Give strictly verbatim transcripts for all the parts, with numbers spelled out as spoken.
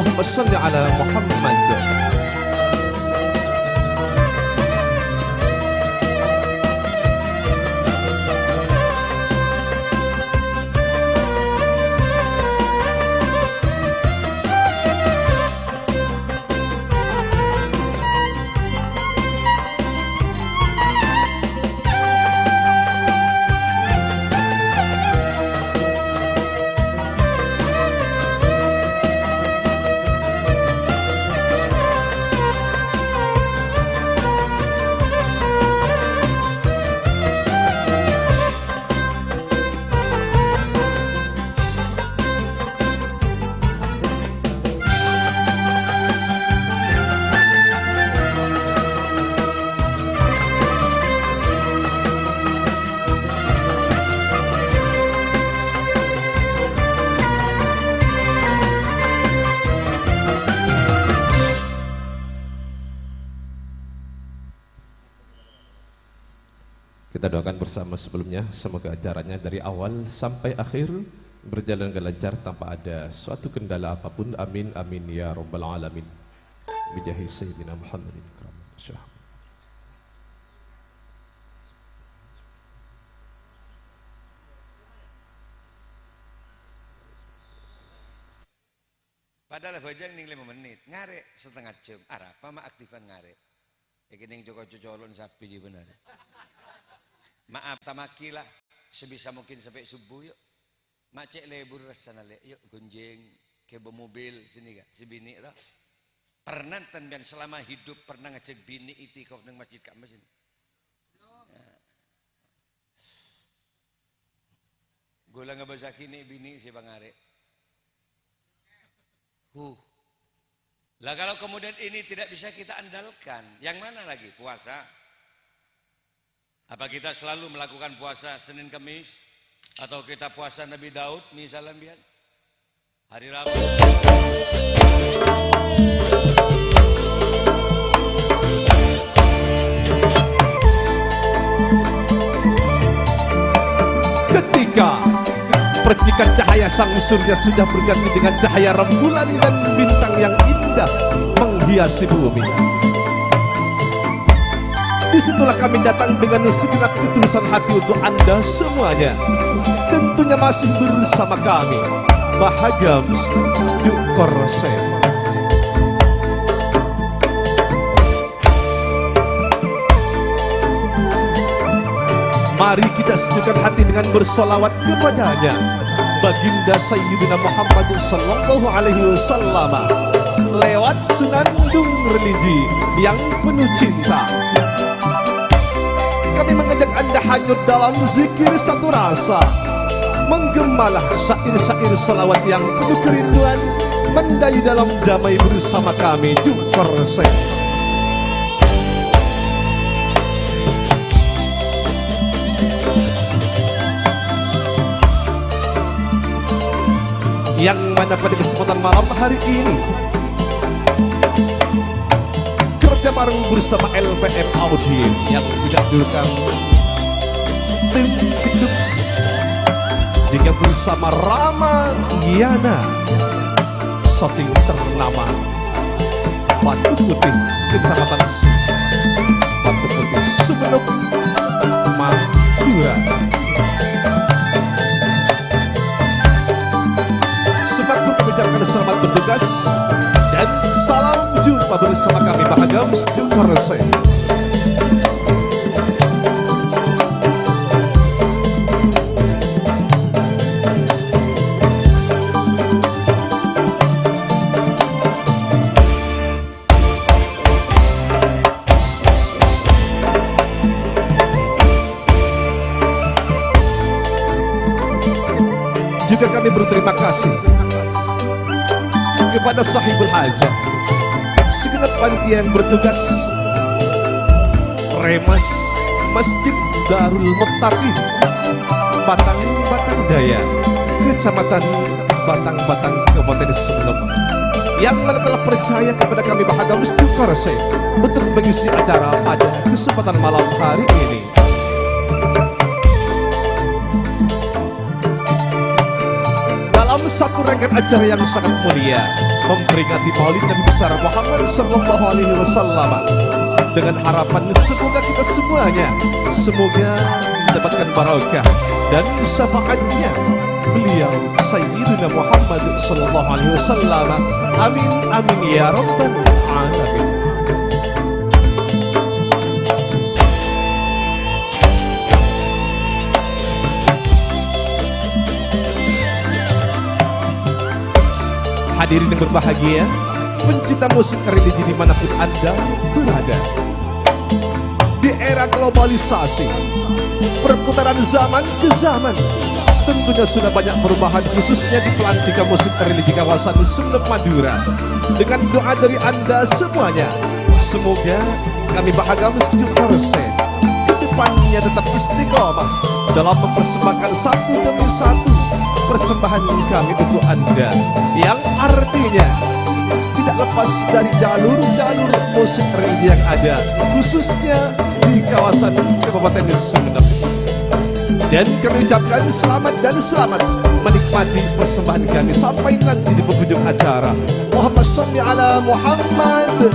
Allahumma shalli ala Muhammad. Kita doakan bersama sebelumnya, semoga acaranya dari awal sampai akhir berjalan dengan lancar tanpa ada suatu kendala apapun. Amin, amin, ya rabbal alamin. Bijahi Sayyidina Muhammadin. Padahal abhâjâng nèng lèma mennit, ngarè' satengnga jam. Arapa ma' aktifan ngarè'? Èkè nèng joko cocolon sapi jiyâ bhender. Maaf, tamaghi la, sebisa mungkin sampè' subuh, yu'. Ma' cè' lebur rassana, Lè', yu', ghunjhing, kèbâ mobil, sènè, ka, sè binè', ro. Pernah sampèyan selama hidup pernah ngajhâk binè' itikaf nèng Masjid Ka'bah sènè? Ghulâ ngabâsaghi nè'-binè' sè pangarè'. Huh. Lah, kalau kemudian ini tidak bisa kita andalkan, yang mana lagi? Puasa? Apa kita selalu melakukan puasa Senin Kemis? Atau kita puasa Nabi Daud, misalnya, biar? Hari Rabu. Ketika percikan cahaya sang surya sudah berganti dengan cahaya rembulan dan bintang yang indah menghiasi bumi. Disitulah kami datang dengan segenap ketulusan hati untuk Anda semuanya. Tentunya masih bersama kami, Bahagams Duk Korsè. Mari kita sejukkan hati dengan bersolawat kepadanya, Baginda Sayyidina Muhammad sallallahu alaihi wasallam, lewat senandung religi yang penuh cinta. Kami mengajak Anda hanyut dalam zikir satu rasa. Menggemalah syair-syair salawat yang penuh kerinduan, mendayu dalam damai bersama kami, Duk Korsè. Yang mana pada kesempatan malam hari ini, kerja bareng bersama L P M Audio yang tidak dilupakan, tim Dux, juga bersama Rama Yana, syuting ternama Batu Putih, Kecamatan Su-, Batu Putih, Sumenep, Madura. Semangat mengucapkan selamat bertugas dan salam jumpa bersama kami, Pak Agam Duk Korsè. Juga kami berterima kasih kepada sahibul hajat, segenap panitia yang bertugas, Remas Masjid Darul Muttaqin, Batang-Batang Daya, Kecamatan Batang-Batang, Kabupaten Sumenep, yang mana telah percaya kepada kami, Pak Agam Duk Korsè, untuk mengisi acara pada kesempatan malam hari ini. Dalam satu rangkaian acara yang sangat mulia, memperingati Maulid Nabi besar Muhammad sallallahu alaihi wasallam, dengan harapan semoga kita semuanya, semoga mendapatkan barokah dan syafaatnya beliau Sayyidina Muhammad sallallahu alaihi wasallam. Amin, amin, ya rabbal alamin. Hadirin yang berbahagia, pencinta musik religi di mana pun Anda berada. Di era globalisasi, perputaran zaman ke zaman, tentunya sudah banyak perubahan, khususnya di pelantikan musik religi kawasan Sumenep Madura. Dengan doa dari Anda semuanya, semoga kami Bahagam Studio Korse ke depannya tetap istiqomah dalam mempersembahkan satu demi satu persembahan kami untuk Anda, yang artinya tidak lepas dari jalur-jalur musik religi yang ada, khususnya di kawasan Kabupaten Sumenep. Dan kami ucapkan selamat dan selamat menikmati persembahan kami sampai nanti di penghujung acara. Allahumma shalli ala Muhammad.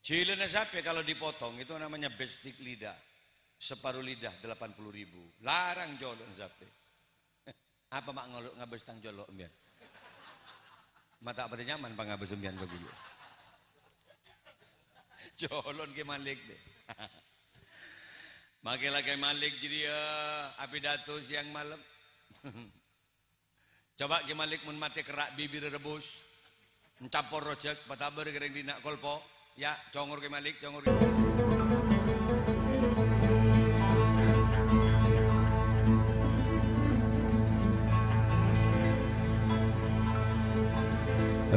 Dilana sapè kalau dipotong itu namanya bestik lidah. Separuh lidah delapan puluh ribu. Larang colo'na sapè. Apa ma' ngolo' ngabâs tang colo' sampèyan? Ma' ta' patè nyaman pangabâs sampèyan ka ghulâ. Colo'na Kè Malik deh. Makè la Kè Malik jârèya apidato sèyang malem. Coba Kè Malik mon matè kerra' bibirra rebbhus, ncampor rojhâk, patabâr ka rèng dinna' kolpo. Ya', congor Kè Malik, congor Kè Malik.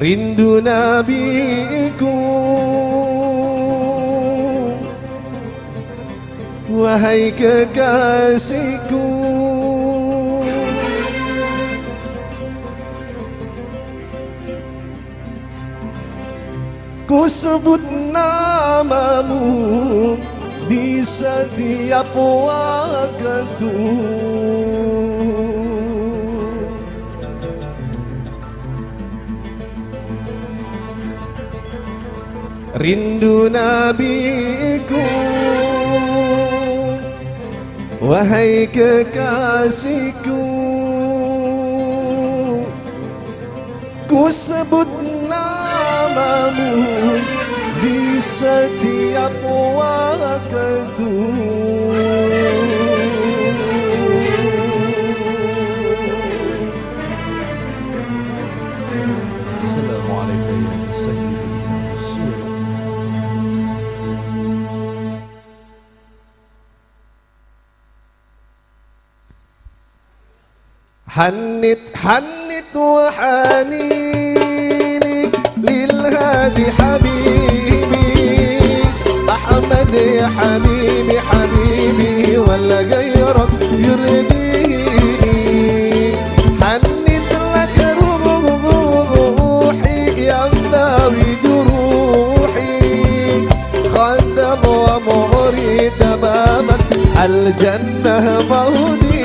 Rindu nabiku, wahai kekasihku. Ku sebut namamu di setiap waktu. Rindu nabiku, wahai kekasihku, ku sebut namamu di setiap waktu. Assalamualaikum ya Sayyidi ya Rasul. حنت حنت وحنيني للهادي حبيبي، أحمد يا حبيبي حبيبي، ولا غيرك يرضيني. حنت لك روحي يا مداوي جروحي، خدم ومريد بابك الجنة موديني.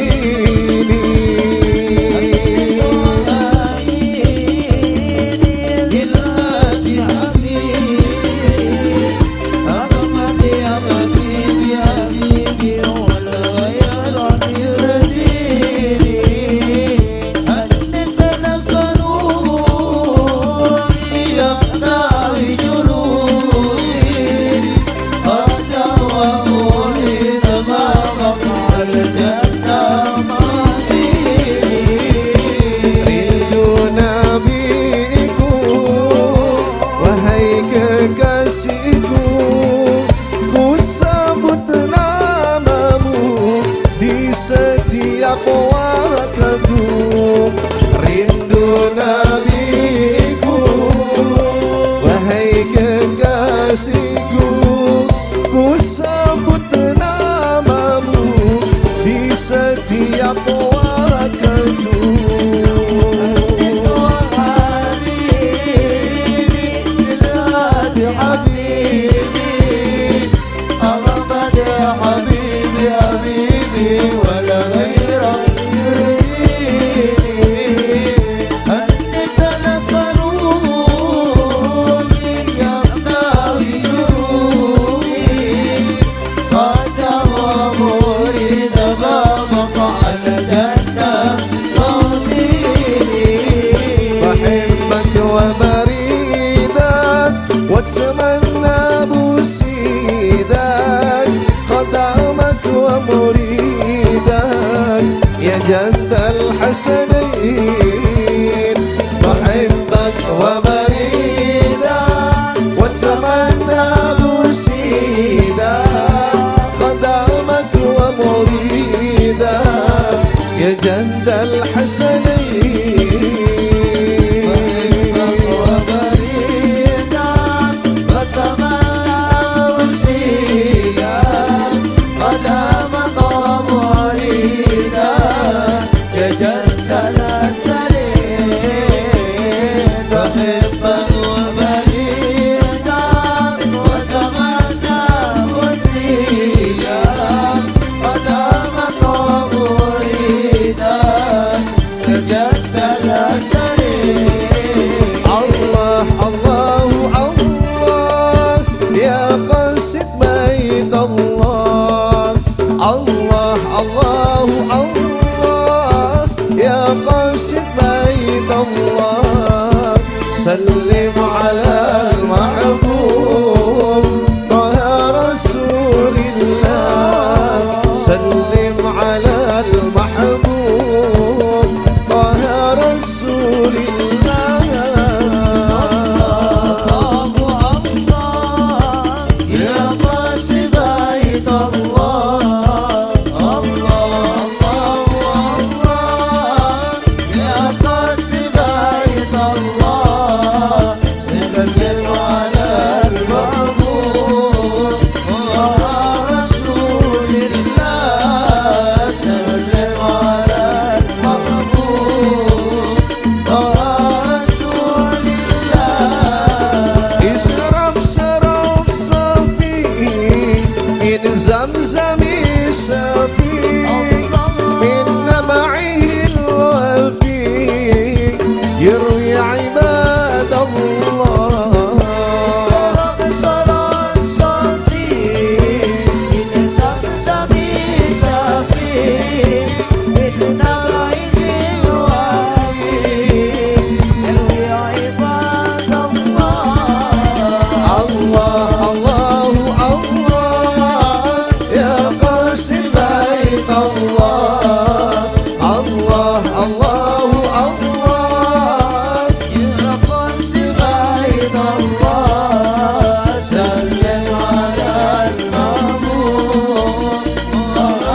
Rindu nabiku, wahai kekasihku, ku sebut namamu di setiap waktu. Rindu nabiku, wahai kekasihku, ku sebut namamu di setiap waktu. بحبك وبريدك واتمنى بوسيدك خدامك ومريدك يا جد الحسنين. بحبك وبريدك واتمنى بوسيدك خدامك ومريدك يا جد الحسنين. بحبك وبريدك واتمنى بوسيدك خدامك ومريدك يا جد الحسنين. بحبك وبريدك واتمنى بوسيدك خدامك ومريدك يا جد الله، الله، الله، يا قاصد بيت الله، سلم على المحبوب طه رسول الله، سلم على المحبوب طه رسول الله. الله، الله، يا قاصد بيت الله، الله، الله، الله، يا قاصد بيت الله، سلم على المحبوب طه رسول الله، سلم على المحبوب طه رسول الله. اشرب شراب صافي من زمزم الصافي، من نبعه الوافي يروي عباد الله. اشرب شراب صافي من زمزم الصافي، من نبعه الوافي يروي عباد الله. الله، الله، الله، يا قاصد بيت الله. الله، الله، الله، يا قاصد بيت الله، سلم على المحبوب طه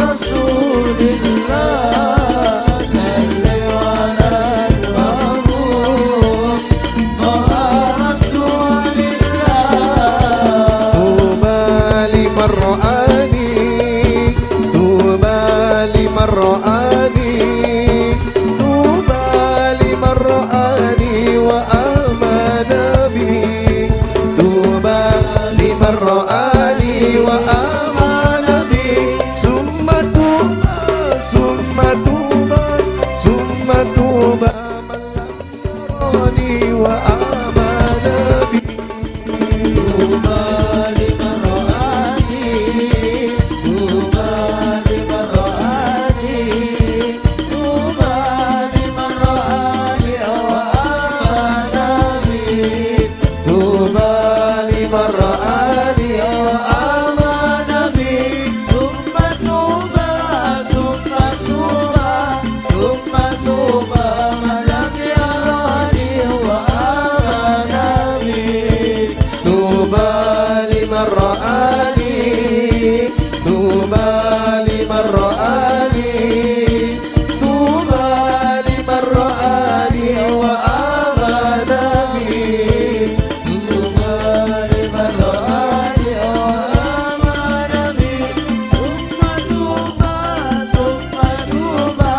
رسول الله، سلم على المحبوب طه رسول الله. طوبى لمن رآني، طوبى لمن رآني، طوبى لمن رآني وآمن بي، طوبى لمن رآني وآمن بي، ثم طوبى، ثم طوبى، ثم طوبى من لم يراني وآمن بي. طوبى لمن رآني، طوبى لمن رآني، طوبى لمن رآني وآمن بي. طوبى لمن رآني وآمن بي. ثم طوبى، ثم طوبى، ثم طوبى من لم يراني وآمن بي. طوبى لمن رآني، طوبى لمن رآني، طوبى لمن رآني وآمن بي. طوبى لمن رآني وآمن بي. ثم طوبى، ثم طوبى،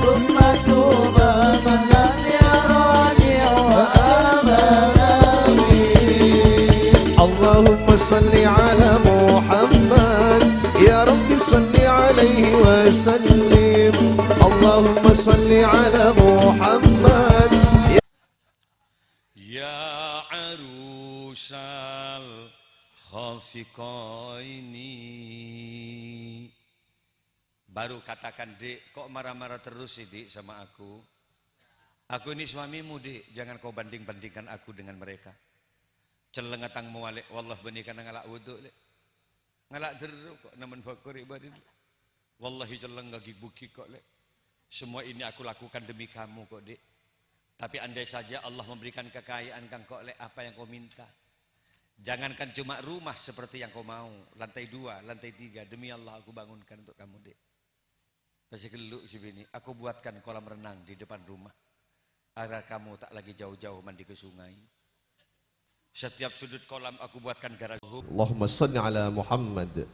ثم طوبى من لم يراني وآمن بي. اللهم صل على محمد، يا رب صل عليه وسلم. اللهم صل على محمد. يا عروس الخافقين. Baru katakan, "Dik, kok marah-marah terus sih, Dik, sama aku? Aku ini suamimu, Dik, jangan kau banding-bandingkan aku dengan mereka." Cellengnga tang mowa, Lè', wallah bânnè kana ngala' wudu, Lè'. Ngala' jerro kok, namen bâkor è bâri', Lè'. Wallahi celleng ghi' bugi kok, Lè'. Semua ini aku lakukan demi kamu kok, Dik. Tapi andai saja Allah memberikan kekayaan ka engko', Lè', apa yang kau minta? Jangankan cuma rumah seperti yang kau mau, lantai dua, lantai tiga, demi Allah aku bangunkan untuk kamu, Dik. Pas èghellu' sè binè', "Aku buatkan kolam renang di depan rumah, agar kamu tak lagi jauh-jauh mandi ke sungai. Setiap sudut kolam aku buatkan garasi." Allahumma shalli ala Muhammad.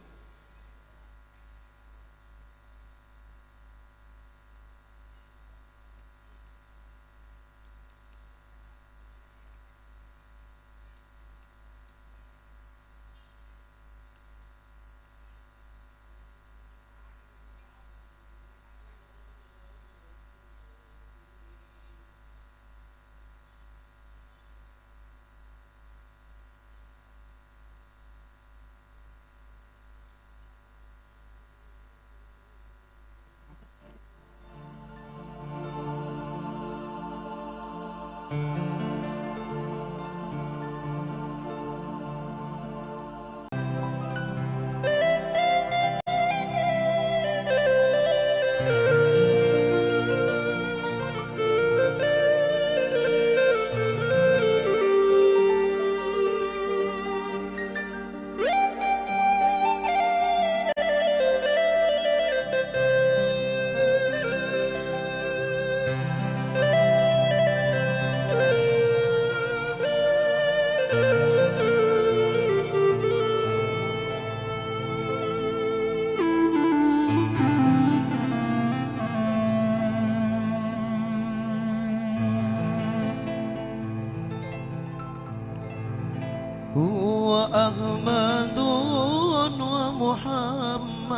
محمد.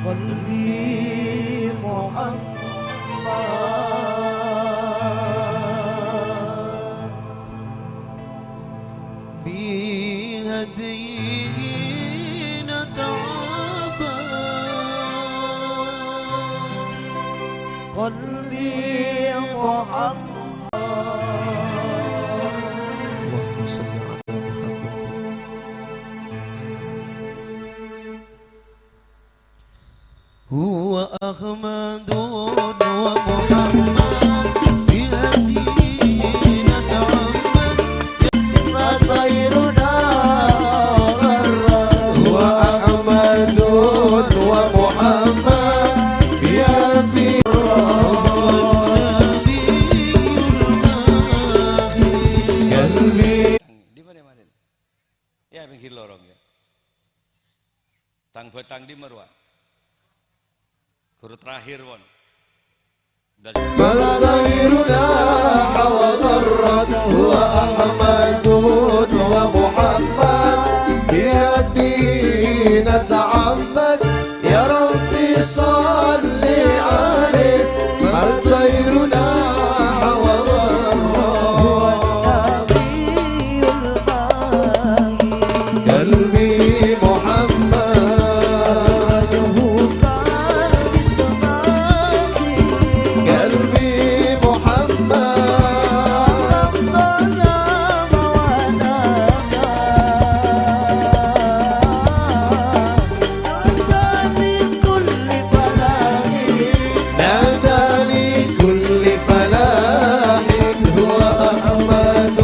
قلبي محمد. بهديه نتعبد. قلبي محمد. اللهم صل على محمد. هو أحمد ومحمد بهديه نتعبد. فطيرنا غرد. هو أحمد ومحمد بهديه قلبي. Di mana, mana? Ya, pinggir lorong, ya. Tang-batang di Marwa. Guru terakhir, pon. Dan فطيرنا حوى غرد. هو أحمد ومحمد بهديه نتعبد. يا رب صل عليه. فطيرنا حوى غرد. هو النبي الباقي. قلبي محمد. قلبي محمد. نادى لكل فلاح. هو أحمد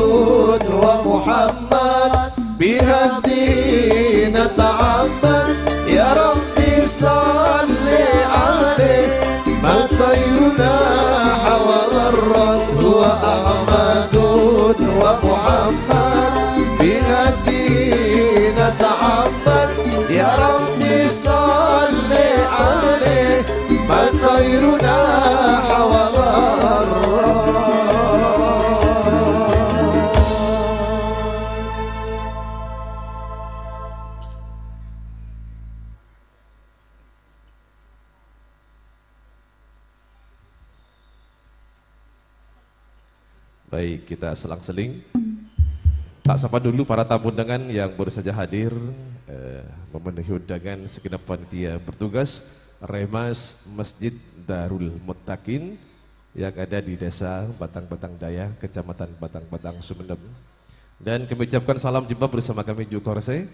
ومحمد بهديه نتعبد. يا رب صل عليه. فطيرنا حوى غرد. هو أحمد ومحمد بهديه نتعبد. يا رب صل عليه. فطيرنا حوى غرد. Baik, kita selang-seling. Tak sapa dulu para tamu undangan yang baru saja hadir, eh, memenuhi undangan segenap panitia bertugas, Remas Masjid Darul Muttaqin yang ada di Desa Batang-Batang Daya, Kecamatan Batang-Batang, Sumenep. Dan kami ucapkan salam jumpa bersama kami Ju Korse.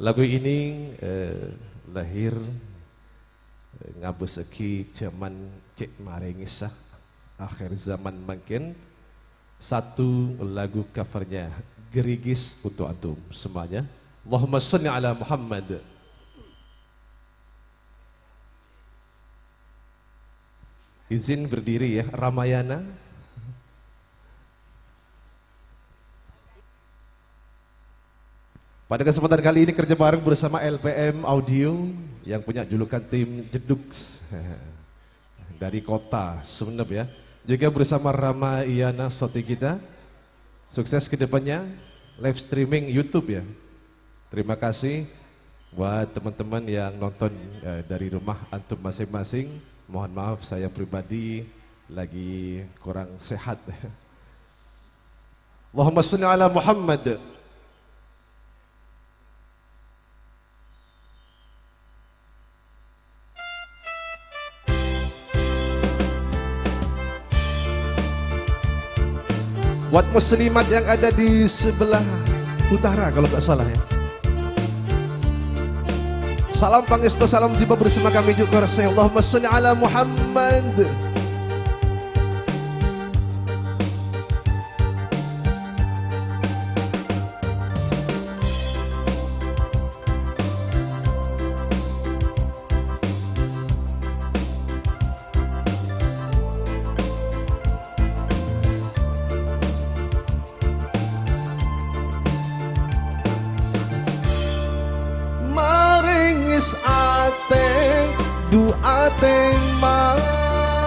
Lagu ini, eh, lahir, eh, ngabâssaghi jhâman cè' marè ngèssa, akhir zaman mangkèn. Satu lagu covernya, Gerigis, untuk antum semuanya. Allahumma shalli ala Muhammad. Izin berdiri ya, Ramayana. Pada kesempatan kali ini kerja bareng bersama L P M Audio yang punya julukan tim Jeduk dari kota Sumenep ya. Juga bersama Ramayana Shooting kita. Sukses ke depannya, live streaming YouTube ya. Terima kasih buat teman-teman yang nonton, eh, dari rumah antum masing-masing. Mohon maaf, saya pribadi lagi kurang sehat. Allahumma shalli ala Muhammad. Buat muslimat yang ada di sebelah utara, kalau nggak salah, ya. Salam pangèsto, salam jumpa bersama kami Ju Korse. Allahumma shalli ala Muhammad. Marèngès atè, du atè marèngès.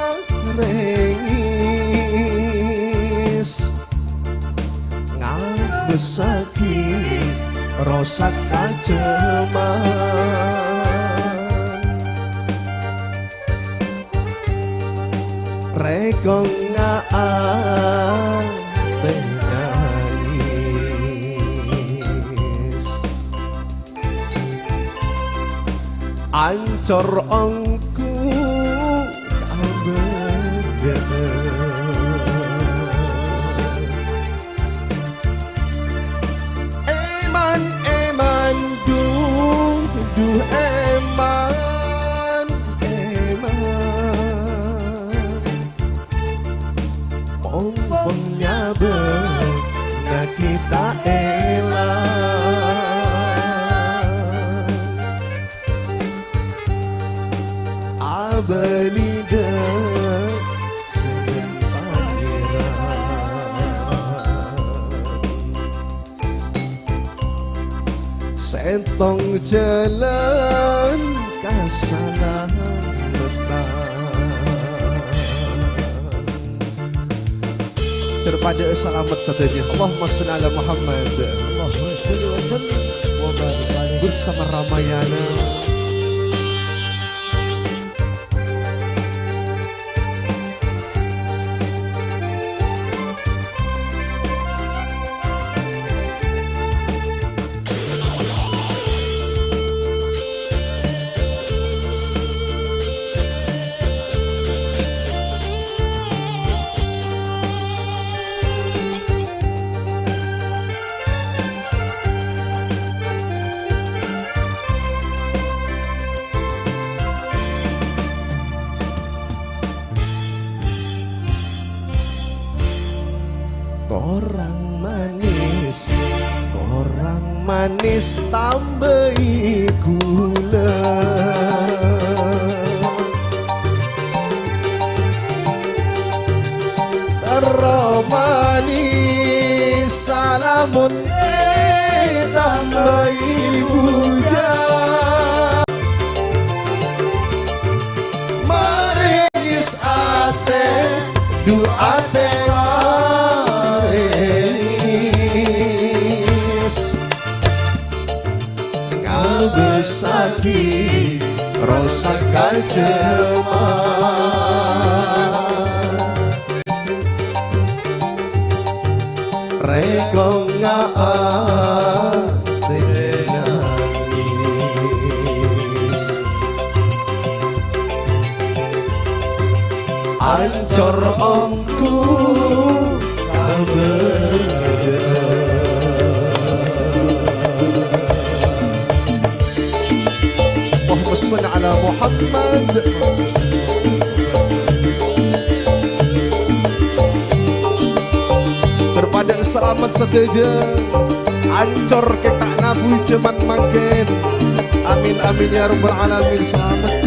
Sakit, rosak kacema. Rèkong nga'a tè nangis. Ancor ongghu kabâdâ'ân. Èman, èman, duh, duh, èman, èman. Pong-pong nyabâ' nyakèt ta' èlang. Abâlidhâ sèngèng Pangèran. Sèttong jhâlân kasalameddhân. Ter padâ'â salamet sadhâjâ. Allahumma shalli ala Muhammad. Allahumma shalli wa sallim wa barik alaih. Bersama Ramayana. Korang manis, korang manis tambâi ghulâ. Terro manis salamon ètambâi bujâ. Marèngis atè, du atè marèngis. Ngabâssaghi rosak kacema. Rèkong nga'a tè nangis. Ancor ongghu kabâdâ'ân. Allahumma shalli ala Muhammad. Ter padâ'â salamet sadhâjâ. Ancor kèta'na bui jhâman mangkèn. Amin, amin, ya rabbal alamin. Salamet.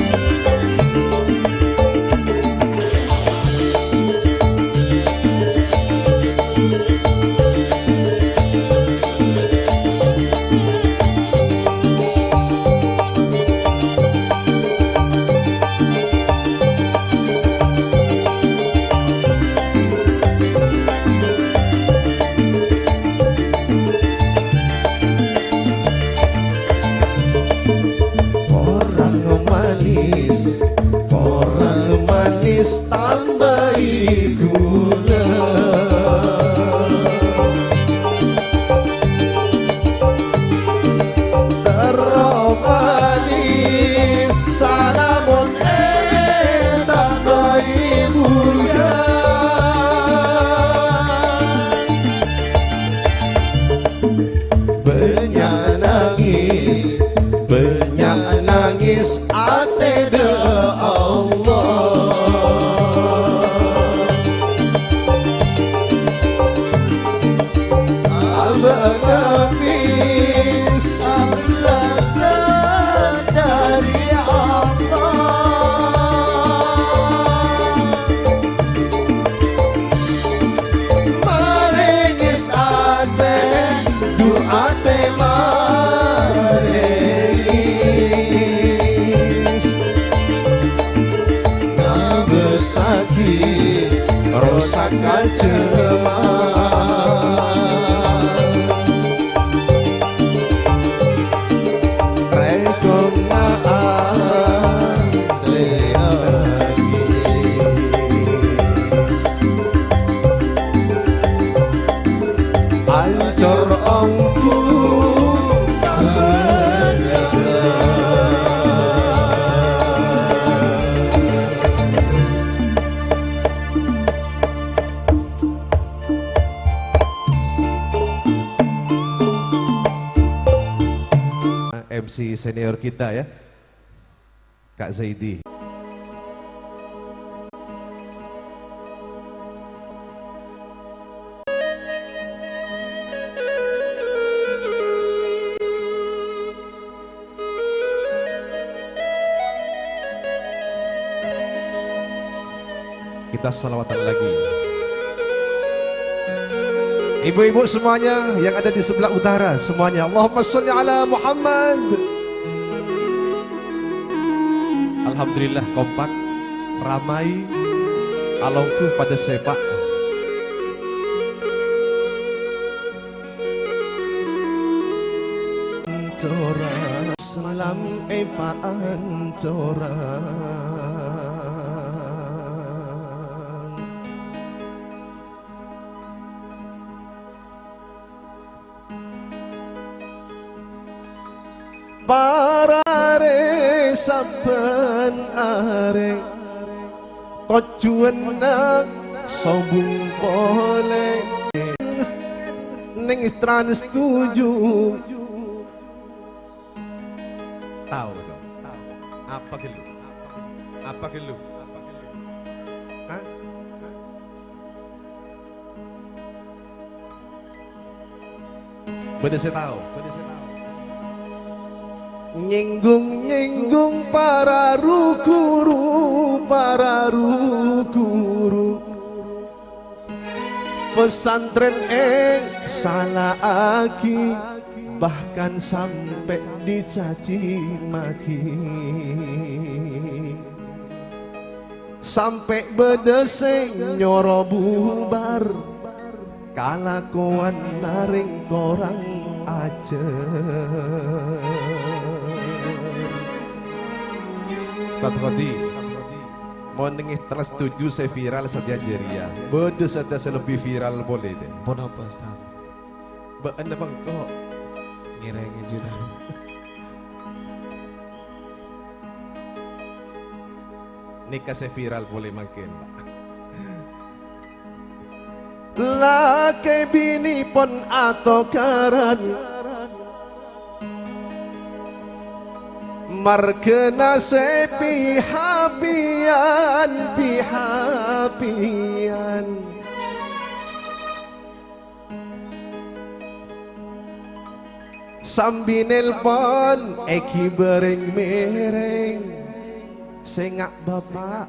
Korang manis, korang manis tambâi ghulâ. Terro manis salamon ètambâi bujâ. Bânnya' nangis, bânnya' nangis atè dâ' Allah. Abâ' Nabi sabellâs dhâri Allah. Marèngis atè, du atè marèngis. Ngabâssaghi rosak kacema. Ancor ongghu. M C senior kita, ya. Kak Zaidi. Kita salawatan lagi. Ibu-ibu semuanya yang ada di sebelah utara, semuanya, Allahumma sholli ala Muhammad. Alhamdulillah, kompak, ramai, alongghu padâ sepa'. Coran selam epaancoran. Para arè sabbhân arè, tojjhuwânna sobung polè. Neng Trans tujuh. Tao, tao. Apa ghâllu? Apa ghâllu? Hah? Bâdâ sè tao? Nyènggung-nyènggung para ru-ghuru, para ru-ghuru. Pesantren èsala'aghi, bahkan sampè' dicaci maki. Sampè' bâdâ sè nyoro bubar, kalakowanna rèng korang ajhâr. Ustaz Khodi, mon neng Trans tujuh sè viral sadhâjâ jârèya, bâdâ sadhâjâ sè lebbi viral polè, tè. Ponapa, Ustaz? Bâ'na bengko. Ngèrèngè jhughân. Nèka sè viral polè mangkèn, Pak. Lakè binè pon atokaran. Marghâna sè pi-hapèyan, pi-hapèyan. Sambi nelpon èghibâ rèng-mèrèng, sènga' bapa'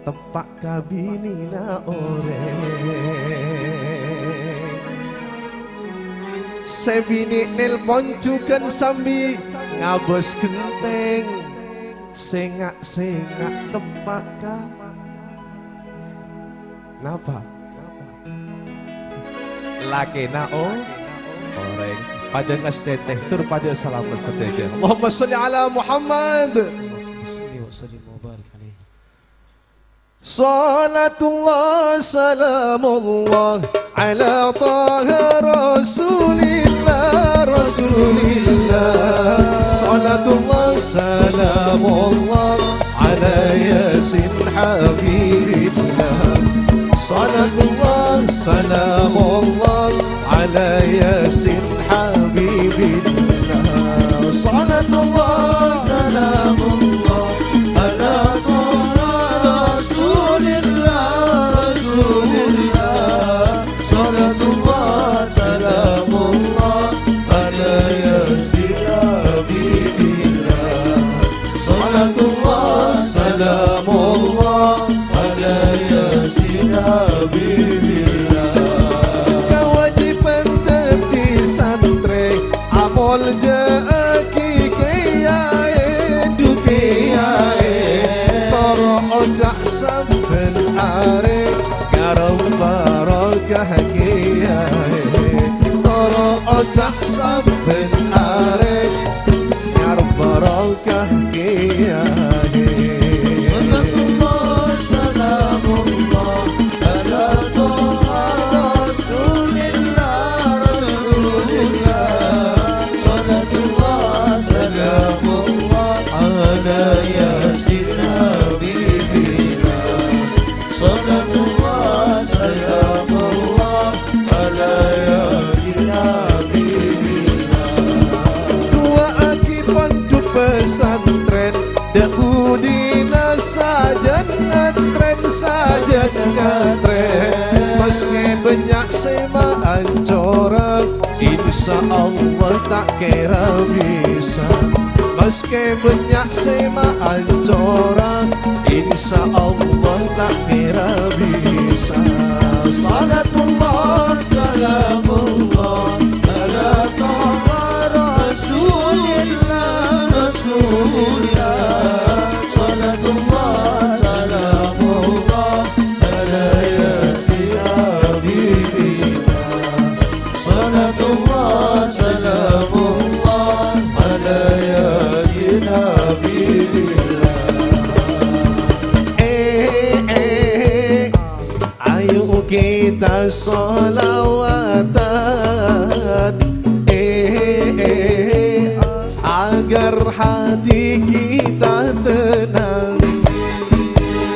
teppa' ka binèna orèng. Sè binè nelpon jhughân sambi ngabâs ghentèng, sènga'-sènga' teppa' ka Napa? Lakèna o-, orèng. Padâ ngastètè, tur padâ salamet sadhâjâ. Allahumma sholli ala Muhammad. Shalli wa sallim wa barik alaihi. Salatullah, salamullah, ala Taha Rasulillah, Rasulillah. Salatullah, salamullah, ala Yasin Habibillah. Salatullah, salamullah, ala Yasin Habibillah. Salatullah, salamullah, ala Taha Rasulillah, Rasulillah. Salatullah, salamullah, ala Yasin Habibillah. Salatullah, salamullah, ala Yasin Habibillah. Kawâjibhân dhâddhi santrè, amoljâ'âghi kèyaè, dhu kèyaè. Toro' oca' sabbhân arè, ngarep barokah kèyaè. Toro' oca' sabbhân arè, ngarep barokah kèyaè. Salatullah, salamullah, ala Taha Rasulillah, Maskè bânnya' sè maancora, insya Allah ta' kèra bisa. Maskè bânnya' sè maancora, insya Allah ta' kèra bisa. Salatullah, salamullah, ala taha Rasulillah, Rasulillah. Salatullah, salamullah, ala Yasin Habibillah. Salatullah, salamullah, ala Yasin Habibillah. Eh, eh, ayo kita sholawatan. Eh, eh, agar hati kita tenang.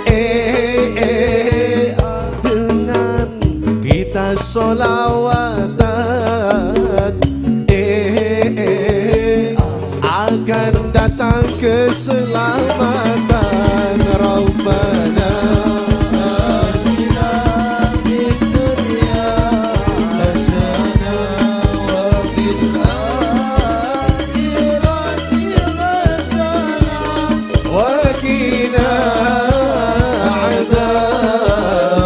Eh, eh, dengan kita sholawatan. Eh, eh, akan datang keselamatan. Rabbana atina fid dunya hasanah wa fil akhirati hasanah wa qina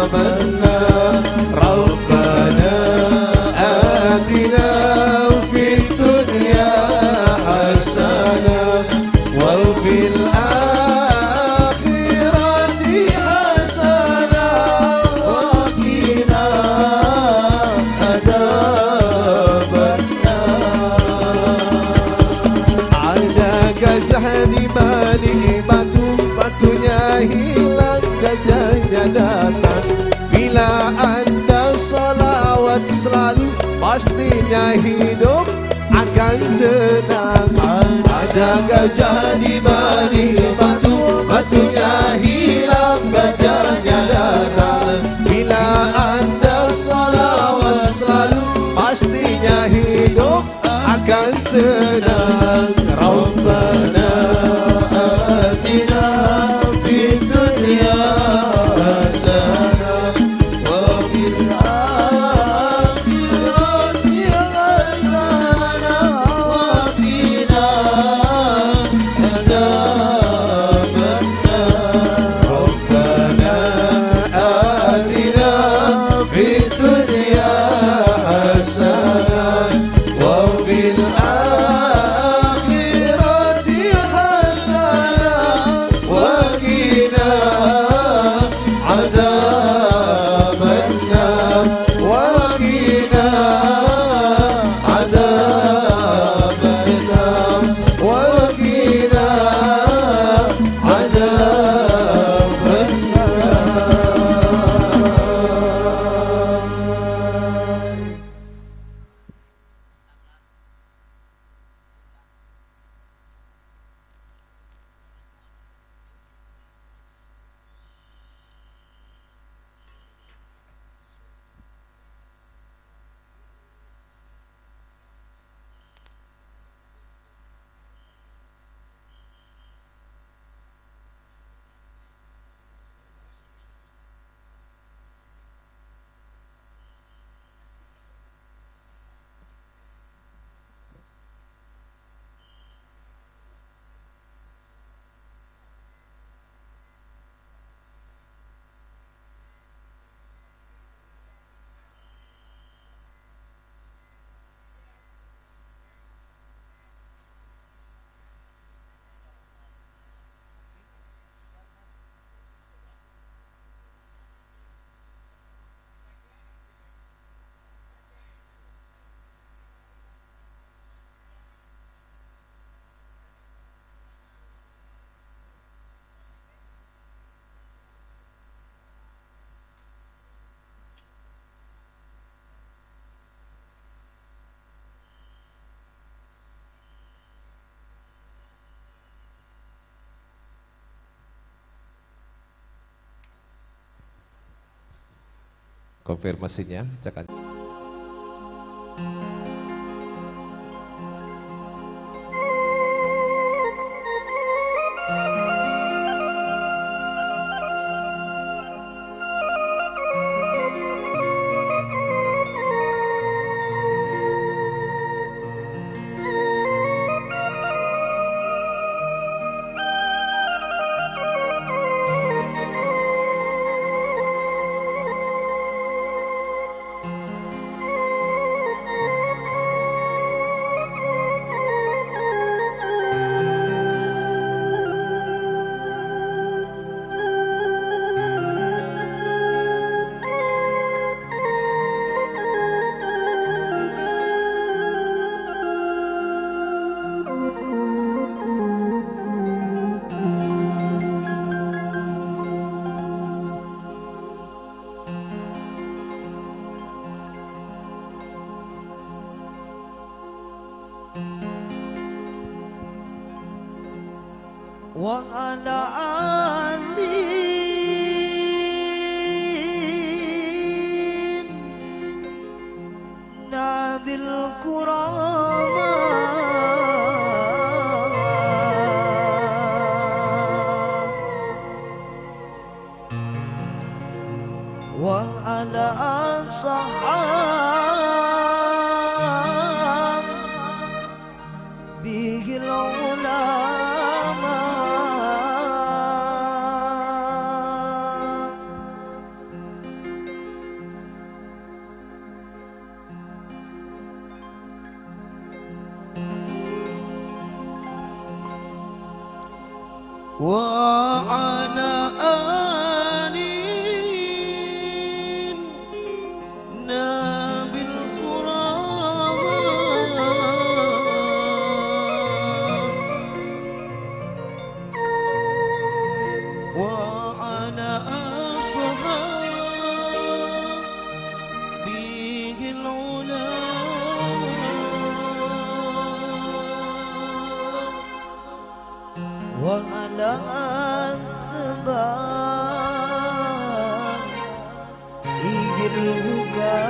adzabannar. Rabbana atina fid dunya hasanah wa fil akhirati hasanah wa qina adzabannar. Ada gajah di balik batu, batunya hilang, gajahnya datang. Bila anda salawat selalu, pastinya hidup akan tenang. Ada gajah di balik batu, batunya hilang, gajahnya datang. Bila anda salawat selalu, pastinya hidup akan tenang. Rabbana atina fid dunya hasanah wa fil akhirati hasanah wa qina adzabannar. Rabbana atina fid dunya hasanah wa fil akhirati hasanah wa qina adzabannar, wa qina adzabannar, wa qina adzabannar. Konfirmasinya, cekkan. وعلى آل النبي الكرام وعلى أصحابه العلماء. وعلى آل النبي الكرام وعلى أصحابه العلماء. وعلى أتباعه الحكماء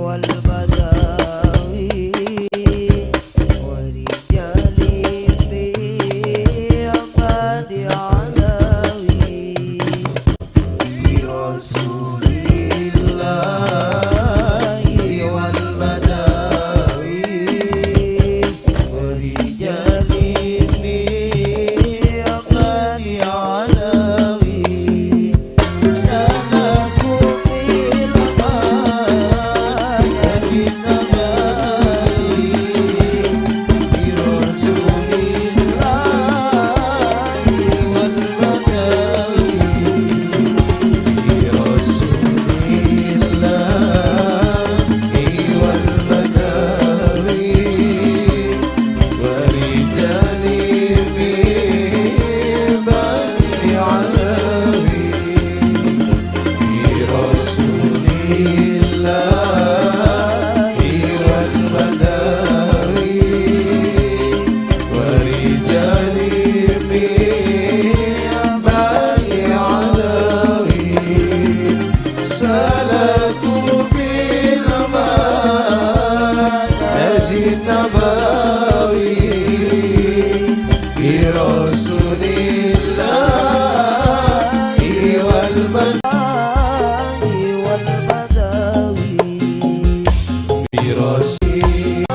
والبداوي ورجال البيان العلوي. برسول الله والبداوي ورجال النعم العلوي. سلكوا في المنهج النبوي. برسول الله والبداوي، برسول الله والبداوي، ورجال البداوي. برسول الله والبداوي ورجال النعم العلوي. سلكوا في المنهج النبوي برسول الله والبداوي. برسول الله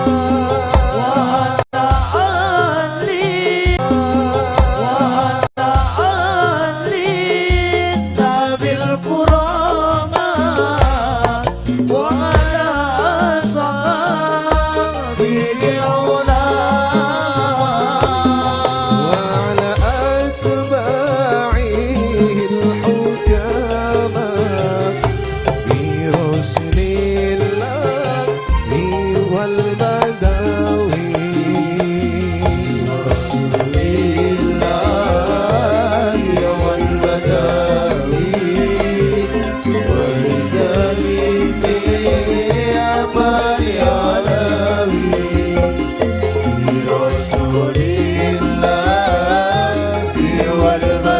وعلى آله وعلى آله النبي الكرام. وعلى أصحابه العلماء. وعلى أتباعه الحكماء. برسول الله والبداوي. برسول الله والبداوي.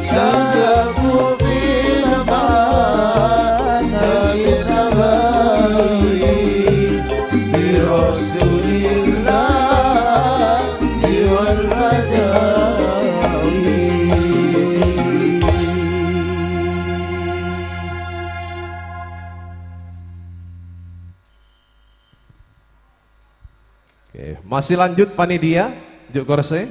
صدقوا في الأمانة النبوي برسول الله والبداوي. Oke, masih lanjut panitia, juk korse.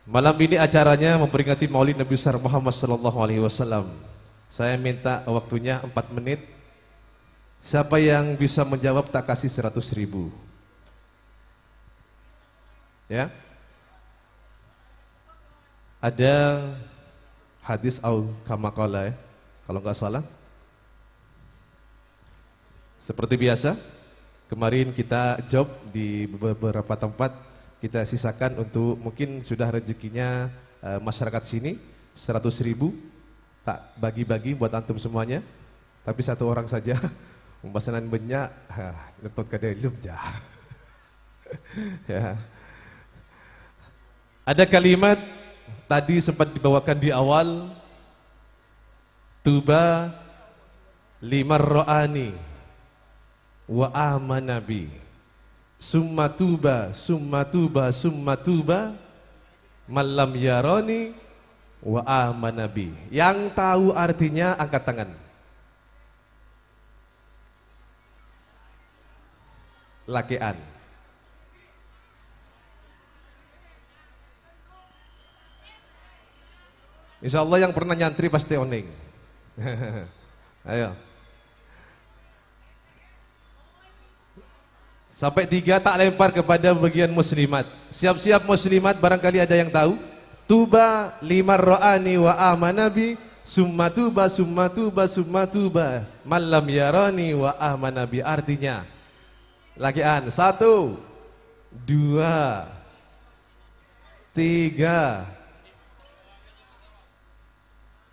Malam ini acaranya memperingati Maulid Nabi besar Muhammad sallallahu alaihi wasallam. Saya minta waktunya empat menit. Siapa yang bisa menjawab, tak kasih seratus ribu. Ya. Ada hadis au kama qala, ya, kalau nggak salah. Seperti biasa, kemarin kita job di beberapa tempat. Kita sisakan untuk mungkin sudah rezekinya, eh, masyarakat sini, seratus ribu. Tak bagi-bagi buat antum semuanya. Tapi satu orang saja. Pesanan banyak, ha, nyetot ka dalam, ja. Ya. Ada kalimat tadi sempat dibawakan di awal, "Tuba liman ra'ani wa amana bi. Summa tuba, summa tuba, summa tuba, man lam yarani wa amana bi." Yang tahu artinya angkat tangan. Lake'an. Insya Allah yang pernah nyantri pasti oneng. Ayo. Sampai tiga tak lempar kepada bagian muslimat. Siap-siap muslimat, barangkali ada yang tahu. Tuba liman ra'ani wa amana bi, summa tuba, summa tuba, summa tuba, man lam yarani wa amana bi. Artinya, lake'an, satu, dua, tiga.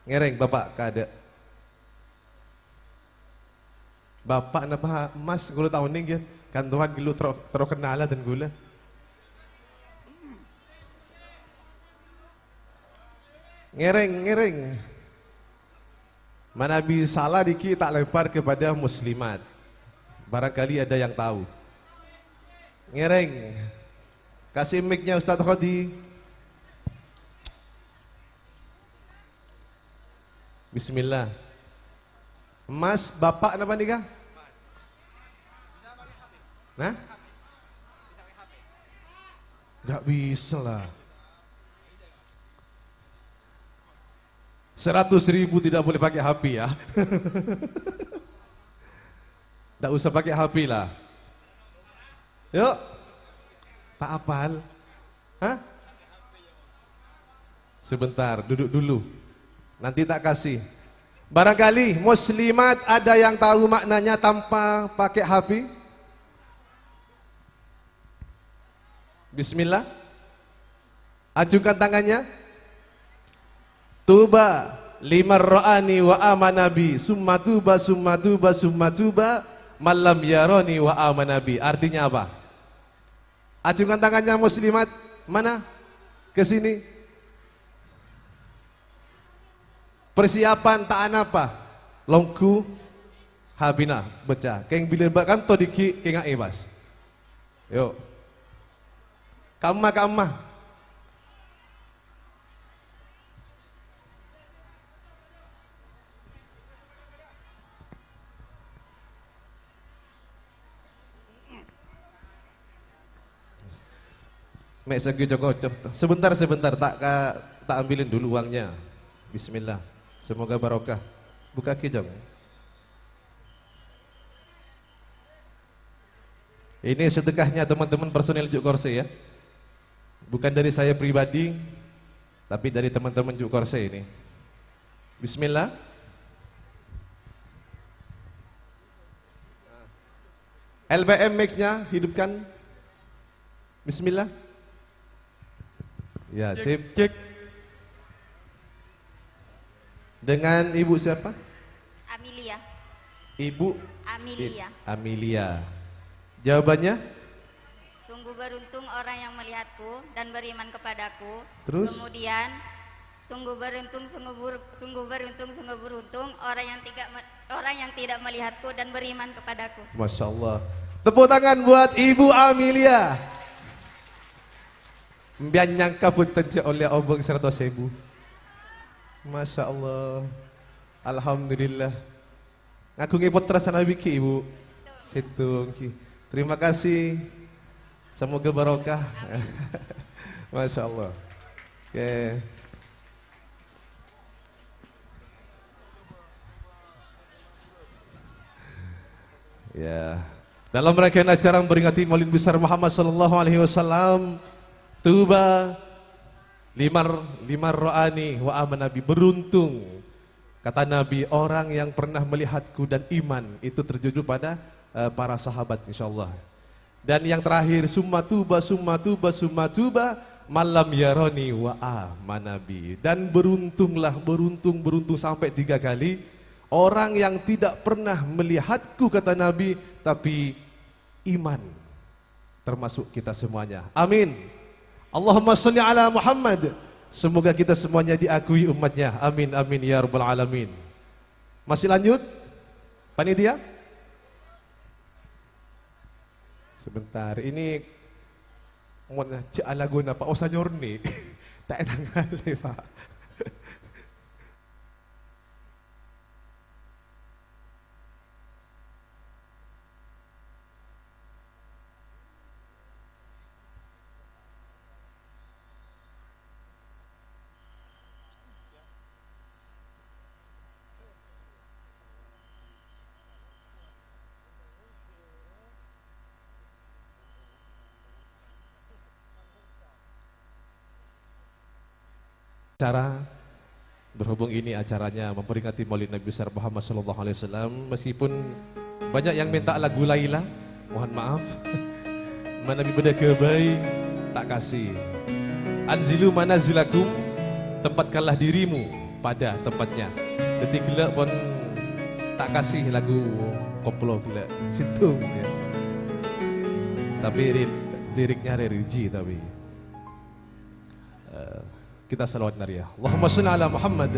Ngereng, Bapak, kada. Bapak napa, Mas, kaulâ ta' oneng, ghi. Kan towan ghâllu terro, terro kennala dân kaulâ. Ngereng, ngereng. Manabi sala dhiki' ta' lempar kepada muslimat. Barangkali ada yang tahu. Ngereng. Kasih mic-nya Ustadz Khodi. Bismillah. Mas, Bapak napa nika? Nah? Nggak bisa lah. Seratus ribu tidak boleh pakai H P ya. Nggak usah pakai H P lah. Yuk. Tak apal. Hah? Sebentar, duduk dulu. Nanti tak kasih. Barangkali muslimat ada yang tahu maknanya tanpa pakai H P? Bismillah. Acungkan tangannya. Tuba liman ra'ani wa amana bi. Summa tuba, summa tuba, summa tuba, man lam yarani wa amana bi. Artinya apa? Acungkan tangannya muslimat. Mana? Ke sini. Persiapan ta' anapa. Longghu, H P-na, baca. Keng bilân bâ' kanto dhiki', kènga'è, Mas. Yuk. Kamma, kamma. Mè' sè ghi' co-ngoco. Sebentar, sebentar, tak ka-, tak ambilin dulu uangnya. Bismillah. Semoga barokah. Buka ghi', Cong. Ini sedekahnya teman-teman personil Juk Korse ya. Bukan dari saya pribadi, tapi dari teman-teman Juk Korse ini. Bismillah. L P M mic-nya hidupkan. Bismillah. Ya, cek, sip. Cek. Dengan Ibu siapa? Amelia. Ibu? Amelia. Ib-, Amelia. Jawabannya? Sungguh beruntung orang yang melihatku dan beriman kepadaku. Terus? Kemudian, sungguh beruntung, sungguh ber-, sungguh beruntung, sungguh beruntung orang yang tidak me-, orang yang tidak melihatku dan beriman kepadaku. Masya Allah. Tepuk tangan buat Ibu Amelia. Mbiyan nyangka bhunten jhâ' ollè obâng saratos èbu. Masya Allah. Alhamdulillah. Ngaghungè pottra sanabi ghi', Ibu? Sèttong ghi'. Terima kasih. Semoga barokah. Masya Allah. Oke. Ya. Dalam rangkaian acara memperingati Maulid Besar Muhammad sallallahu alaihi wasallam, tuba liman, liman ra'ani wa amana bi, beruntung, kata Nabi, orang yang pernah melihatku dan iman, itu terjadi pada, eh, para sahabat, insyaallah. Dan yang terakhir, summa tuba, summa tuba, summa tuba, man lam yarani wa amana bi. Dan beruntunglah, beruntung, beruntung sampai tiga kali orang yang tidak pernah melihatku, kata Nabi, tapi iman. Termasuk kita semuanya. Amin. Allahumma sholli ala Muhammad. Semoga kita semuanya diakui umatnya. Amin, amin, ya rabbal alamin. Masih lanjut? Panitia? Sebentar, ini mau ngajak lagu apa? Oh, Sanyorni. Tak enak kali, Pak. Acara, berhubung ini acaranya memperingati Maulid Nabi Besar Muhammad sallallahu alaihi wasallam, meskipun banyak yang minta lagu Laila, mohon maaf. Manabi bâdâ ghâbây, ta' kasih. Anzilu manazilakum, tempatkanlah dirimu pada tempatnya. Dhâddhi ghellâ' pon ta' kasih lagu koplo ghellâ'. Sèttong, ya. Tapi ri-, liriknya religi, tapi. Eh, kita salawat nariyah. Allahumma shalli ala Muhammad.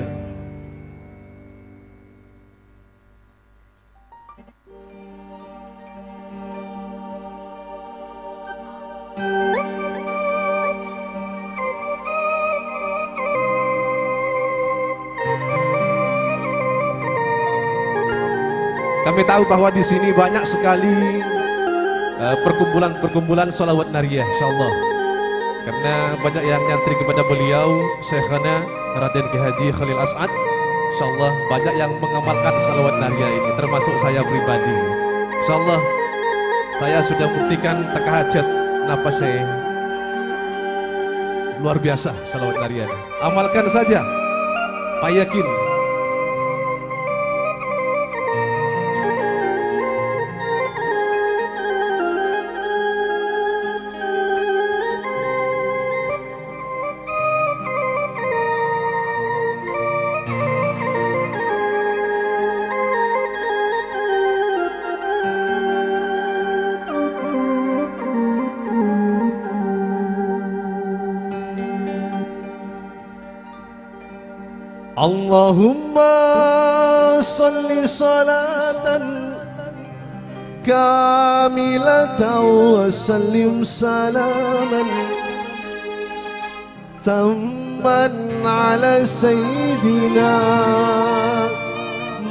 Kami tahu bahwa di sini banyak sekali, eh, perkumpulan-perkumpulan salawat nariyah, insyaallah. Karena banyak yang nyantri kepada beliau, Syekhana Raden Kiai Haji Khalil As'ad. Insyaallah banyak yang mengamalkan salawat nariyah ini, termasuk saya pribadi. Insyaallah saya sudah buktikan teka hajat napa sè luar biasa salawat nariyah ini. Amalkan saja. Payakin. اللهم صل صلاة كاملة وسلم سلاما تاما على سيدنا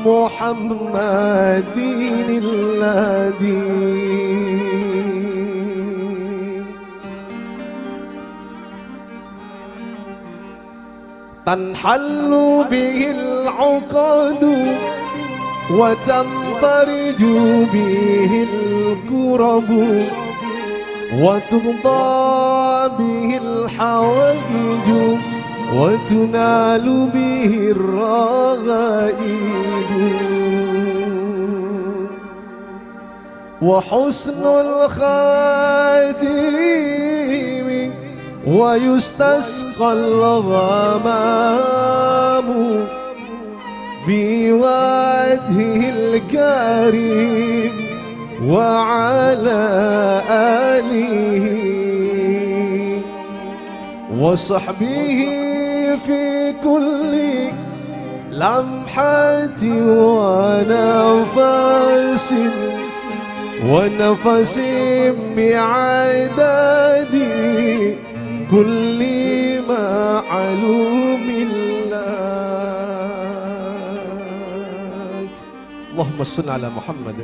محمد الذي تنحل به العقد وتنفرج به الكرب وتقضى به الحوائج وتنال به الرغائب. وحسن الخاتم ويستسقى الغمام بوجهه الكريم وعلى آله وصحبه في كل لمحة ونفس، ونفس بعدد كل معلوم لك. اللهم صل على محمد.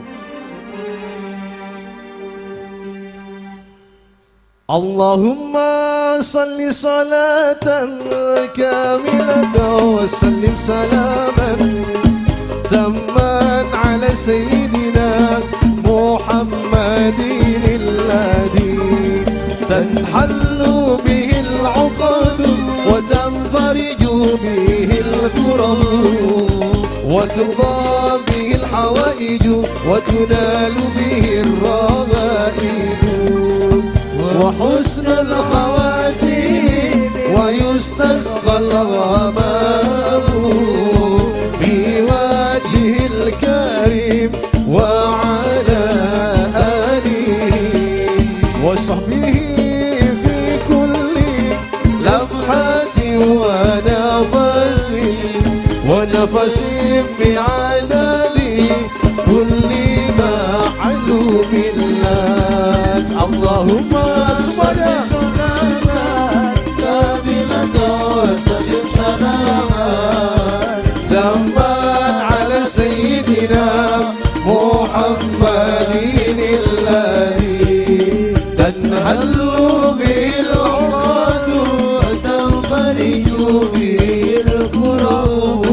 اللهم صل صلاة كاملة وسلم سلاما تاما على سيدنا محمد الذي تنحل به العقد وتنفرج به الكرب وتقضى به الحوائج وتنال به الرغائب. وحسن الخواتيم ويستسقى الغمام بوجهه الكريم وعلى آله وصحبه في كل لمحة ونفس، ونفس بعدد كل معلوم لك. اللهم صل وسلم على سيدنا محمد الذي تنحل به العقد وتنفرج به الكرب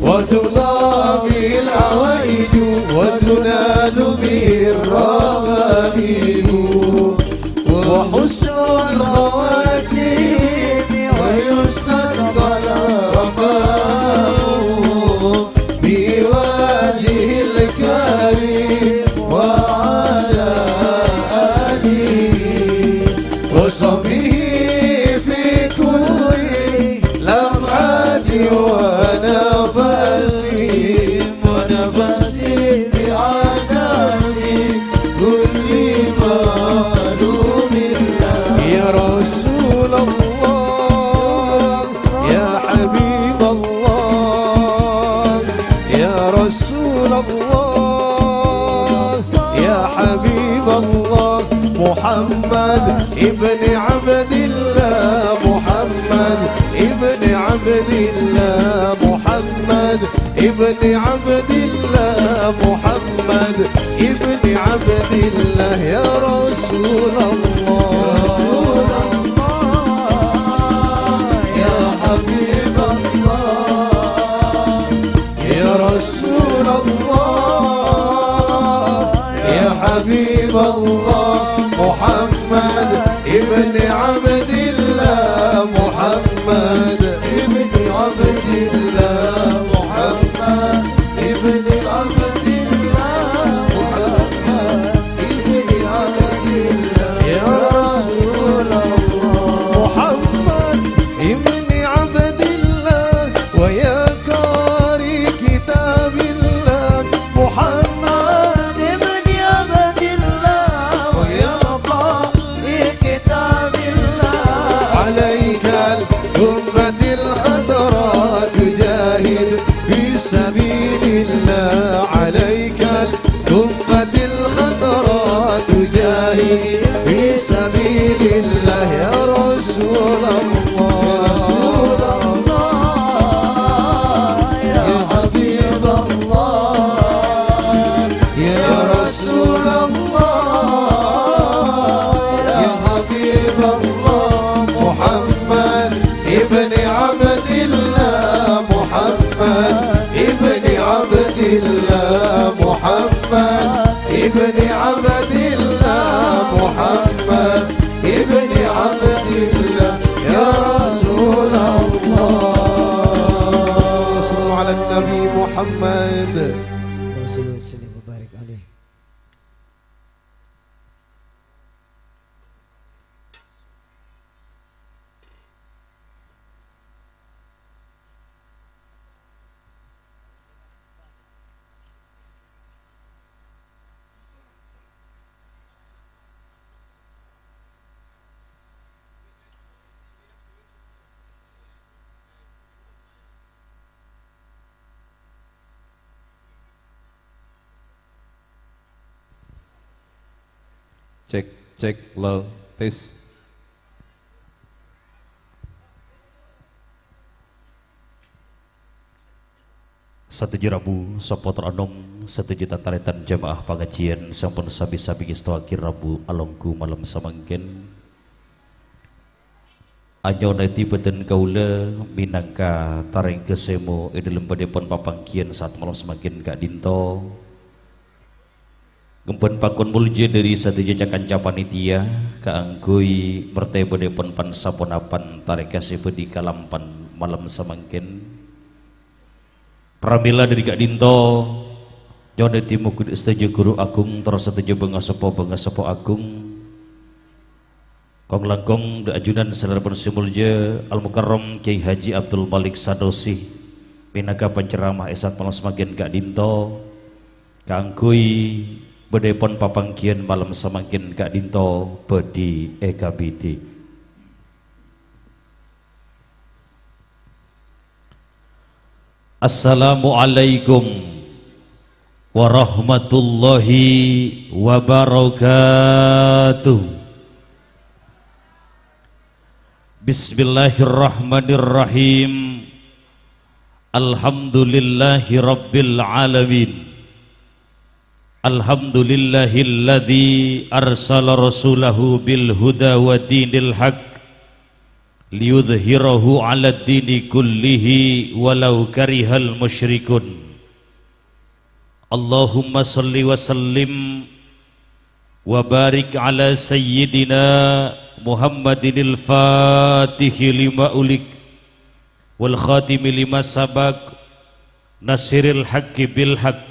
وتقضى به الحوائج وتنال به الرغائب وحسن الخواتيم ويستسقى الرخاء بوجهه الكريم وعلى آله وصحبه في كل لمحة ونفس، ونفس بعدد كل معلوم لك. يا رسول الله، يا حبيب الله، يا رسول الله، يا حبيب الله، محمد ابن عبد الله، محمد ابن عبد الله، محمد ابن عبد الله، محمد ابن عبد الله، يا رسول الله، يا رسول الله، يا حبيب الله، يا رسول الله، يا حبيب الله، محمد ابن عبد الله، محمد ابن عبد الله، محمد ابن عبد الله، محمد ابن عبد الله، يا رسول الله، محمد ابن عبد الله، ويا قارئ كتاب الله، محمد ابن عبد الله، ويا قارئ كتاب الله، عليك القبة الخضراء تجاهد في سبيل الله، عليك القبة الخضراء تجاهد في سبيل الله، يا رسول الله، يا رسول الله، يا حبيب الله، يا رسول الله، يا حبيب الله، محمد ابن عبد الله، محمد ابن عبد الله، محمد ابن عبد الله، محمد ابن عبد الله، يا رسول الله. صلوا على النبي محمد. Cek, cek, lo, tes. Sadhâjâ rabu, sapotra anom, sadhâjâ tan-tarètan jamaah pangajiân sampon sabi-sabi ngèstowaghi rabu alongghu malem samangkèn. Anyo'ona èdhi bâdhân kaulâ mènangka tarèngghâ sèmo è dhâlem bâdhâèpon papangghiyân saat malem samangkèn ka'dhinto. Ngembhân pakon moljâ dhâri sadhâjâ ca-kanca panitia kaangghuy martè bâdhâèpon pan-saponapan tarèngghâ sè bâdhi kalampan malem samangkèn. Pramèla dhâri ka'dhinto, nyo'on èdhi moghâ sadhâjâ ghuru agung, terros sadhâjâ bângaseppo-bângaseppo agung, Kong-langkong dâ' ajunan salèrana pon sè molja Al-Mukarram Kyai Haji Abdul Malik Sanusi, mènangka panceramah è sa'at malem samangkèn ka'dinto, kaangghuy bâdâèpon papangghiyân malem samangkèn ka'dinto bhâdhi èkabidhi. Assalamualaikum warahmatullahi wabarakatuh. Bismillahirrahmanirrahim. Alhamdulillahirabbil alamin. Alhamdulillahilladzi arsala rasulahu bil huda wa dinil haq liyudhhirahu 'alad dini kullihi walau karihal musyrikun. Allahumma shalli wa sallim wa barik ala sayyidina Muhammadinil fatihi lima ulik wal khatimi lima sabaq, nasiril haqqi bil haqq,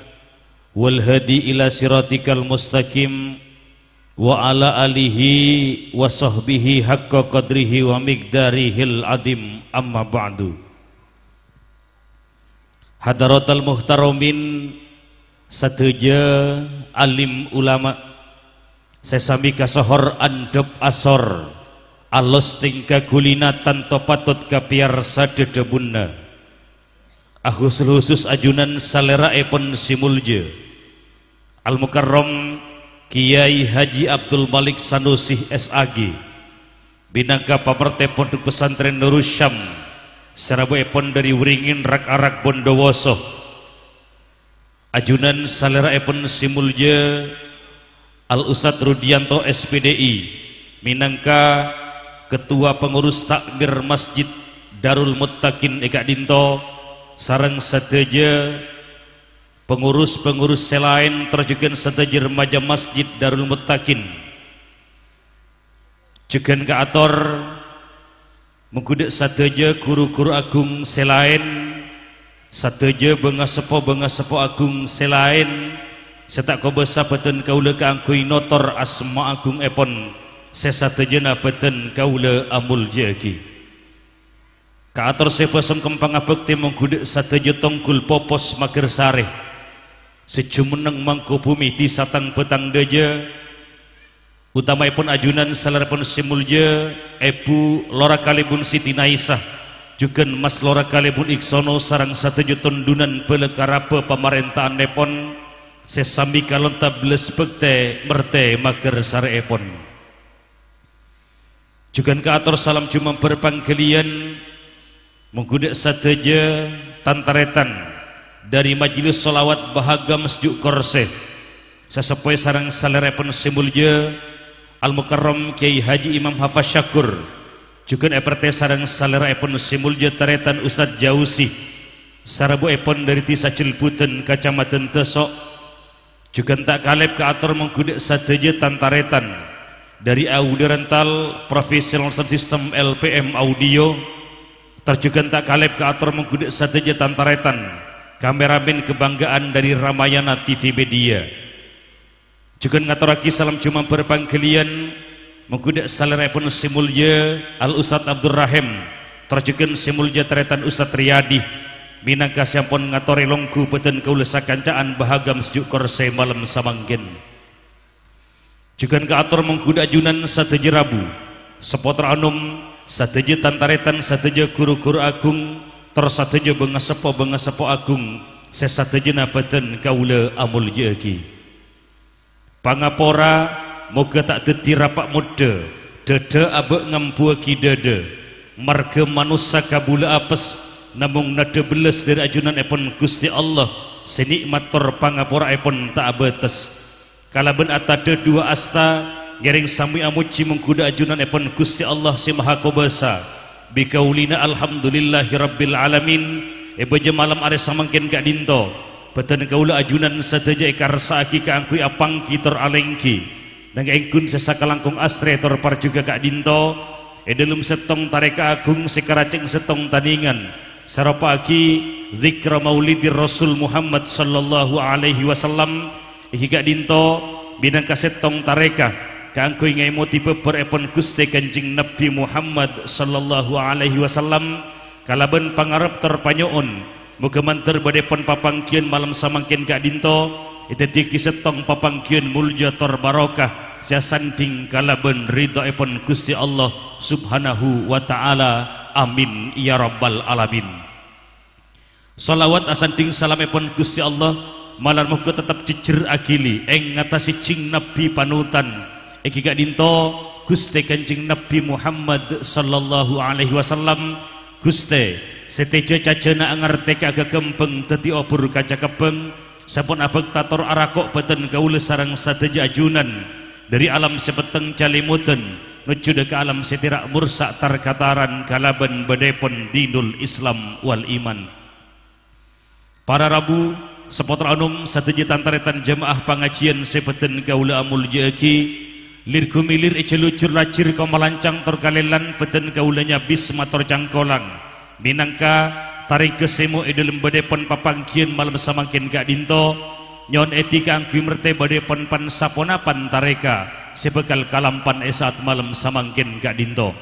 wal hadi ila siratikal mustaqim, wa ala alihi wa sahbihi haqqa qadrihi wa miqdarihil adzim, amma ba'du. Hadaratal muhtaramin sadhâjâ alim ulama sè sami kasohor andhâp asor, alos tèngka ghulina tanto patot kapèyarsa dhâdhâbunna. Ahusul-husus ajunan salèra'èpon sè molja, Al-Mukarram Kyai Haji Abdul Malik Sanusi, S A G, mènangka pamartè Pondhuk Pesantren Nurus Syam, sè rabuèpon dâri Wringin rak-arak Bondowoso. Ajunan salèra'èpon sè molja Al-Ustadz Rudianto, S P D I, mènangka Ketua Pengurus Takmir Masjid Darul Muttaqin è ka'dinto, sareng sadhâjâ pengurus-pengurus sè laèn, tor jhughân sadhâjâ remaja Masjid Darul Muttaqin. Jhughân kaator mongghu dâ' sadhâjâ ghuru-ghuru agung sè laèn, sadhâjâ bângaseppo-bângaseppo agung sè laèn, sè ta' kobâsa bâdân kaulâ kaangghuy notor asma agungèpon sè sadhâjâna bâdân kaulâ amolja'aghi. Kaator sè bâ songkem pangabhâktè mongghu dâ' sadhâjâ tonggul popos maghârsarè, sè jumenneng Mangkobhumi dhisatang bâtang dâjâ, utamaèpon ajunan salèra'èpon sè molja Èbhu Lora Kalèbun Siti Naisa, jhughân Mas Lora Kalèbun Iksono sareng sadhâjâ tondhunan bhâlâ karabhâ pamarènta'annèpon sè sami kalonta bellâs bhâktè mertè maghârsarèèpon. Jhughân kaator salam jumambar pangghâliyân mongghu dâ' sadhâjâ tan-tarètan dâri Majelis Sholawat Bahagia Masjid Korsè, sè seppoè sareng salèra'èpon sè molja Al-Mukarram Kyai Haji Imam Hafa Syakur, jhughân èpartè sareng salèra'èpon sè molja tarètan Ustadz Jausi, sarabuèpon dâri Dhisa Jelbudân, Kacamadhân Dâso', Jhughân ta' kalèp kaator mongghu dâ' sadhâjâ tan-tarètan dâri Audio Rental Professional Sound System, L P M Audio. Tor jhughân ta' kalèp kaator mongghu dâ' sadhâjâ tan-tarètan kameramen kebanggaan dâri Ramayana T V Media. Jhughân ngatorraghi salam jumambar pangghâliyân mongghu dâ' salèra'èpon sè molja Al Ustadz Abdurrahim, tor jhughân sè molja tarètan Ustadz Riyadi, mènangka sè ampon ngatorè longghu bâdân kaulâ sakanca'an Bahagia Masjid Korsè malem samangkèn. Jhughân kaator mongghu dâ' ajunan sadhâjâ rabu, seppo tor anom, sadhâjâ tan-tarètan, sadhâjâ ghuru-ghuru agung, tor sadhâjâ bângaseppo-bângaseppo agung sè sadhâjâna bâdân kaulâ amolja'aghi. Pangapora, moghâ ta' dhâddhi rapa' moddhâ, dhâdhâ abâ' ngambuwâghi dhâdhâ. Marghâ manossa kabulâ apes, namong naddhâ bellas dâri ajunanèpon Ghustè Allah sè nè'mat tor pangapora'èpon ta' abâtes. Kalabân atadhâ duwâ' asta, ngèrèng sambi amojhi mongghu dâ' ajunanèpon Ghustè Allah Sè Mahakobâsa. Bikaulina alhamdulillahirabbil alamin, è bâjâ malem arè samangkèn ka'dinto, bâdân kaulâ ajunan sadhâjâ èkarsa'aghi kaangghuy apangghi tor alèngghi. Nangèng ghun sè sakalangkong asrè tor parjhughâ ka'dinto, è dhâlem sèttong tarèka agung sè karajâng sèttong tanèngan, sè aropa'aghi Dzikra Maulidir Rasul Muhammad sallallahu alaihi wasallam, èngghi ka'dinto mènangka sèttong tarèka kaangghuy ngaèmodhi bâbârèpon Ghustè Kanjeng Nabbhi Muhammad sallallahu alaihi wasallam kalabân pangarep tor panyo'on, moghâ mandhâr bâdâèpon papangghiyân malem samangkèn ka'dinto èdhâddhiyâghi sèttong papangghiyân molja tor barokah sè asandhing kalabân ridhoèpon Ghustè Allah Subhanahu wa Ta'ala. Amin, ya rabbal alamin. Shalawat asandhing salamèpon Ghustè Allah, malar moghâ teptep jhejjher aghili è ngatasè jhing nabbhi panutan, èngghi ka'dinto Ghustè Kanjeng Nabbhi Muhammad sallallahu alaihi wasallam, Ghustè, sè tèjhâ cajhâna angartè ka ghâghâmbhâng dhâddhi obhur kaca kebbhâng, sampon abhâkta tor arako' bhâdhân kaulâ sareng sadhâjâ ajunan, dhâri alam sè petteng calèmodhân, nojjhudhâ ka alam sè tèra' morsa' tar-kataran kalabân bâdâèpon dinul Islam wal iman. Para rabu, sapotra anom, sadhâjâ tan-tarètan jama'ah pangajiyân sè bhâdhân kaulâ amolja'aghi, lir-ghumilir è jhâlujhur lajhir komalancang tor kalèlan bhâdhân kaulâ nyabis mator cangkolang. Mènangka tarèngghâ sèmo è dhâlem bâdâèpon papangghiyân malem samangkèn ka'dinto, nyo'on èdhi kaangghuy mertè bâdâèpon pan-saponapan tarèka sè bhâkal kalampan è sa'at malem samangkèn ka'dinto.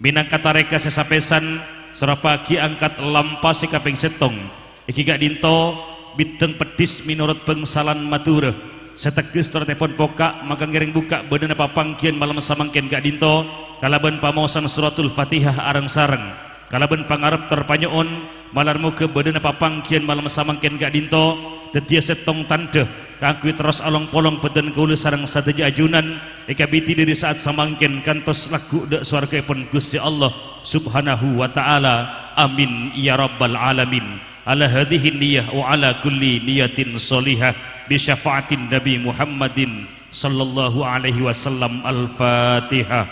Mènangka tarèka sè sapèsan, soropaaghi angkat lampa sè kapèng sèttong. Èngghi ka'dinto, bhiddhâng peddhis mènorot bhângsalan Madhurâ, sè tegghes torotèpon poka', maka ngèrèng bukka' bâdâna papangghiyân malem samangkèn ka'dinto, kalabân pamaosan Suratul Fatihah areng-sareng, kalabân pangarep tor panyo'on, malar moghâ bâdâna papangghiyân malem samangkèn ka'dinto, dhâddhiyâ sèttong tandhâ, kaangghuy terros along-polong bhâdhân kaulâ sareng sadhâjâ ajunan, èkabidhi dhâri sa'at samangkèn kantos lagghu' dâ' sowarghâèpon Ghustè Allah Subhanahu wa Ta'ala. Amin, ya rabbal alamin. Ala hadhihi niyyah wa ala kulli niyatin shalihah bi syafa'atin Nabi Muhammadin sallallahu alaihi wasallam. Al-Fatihah.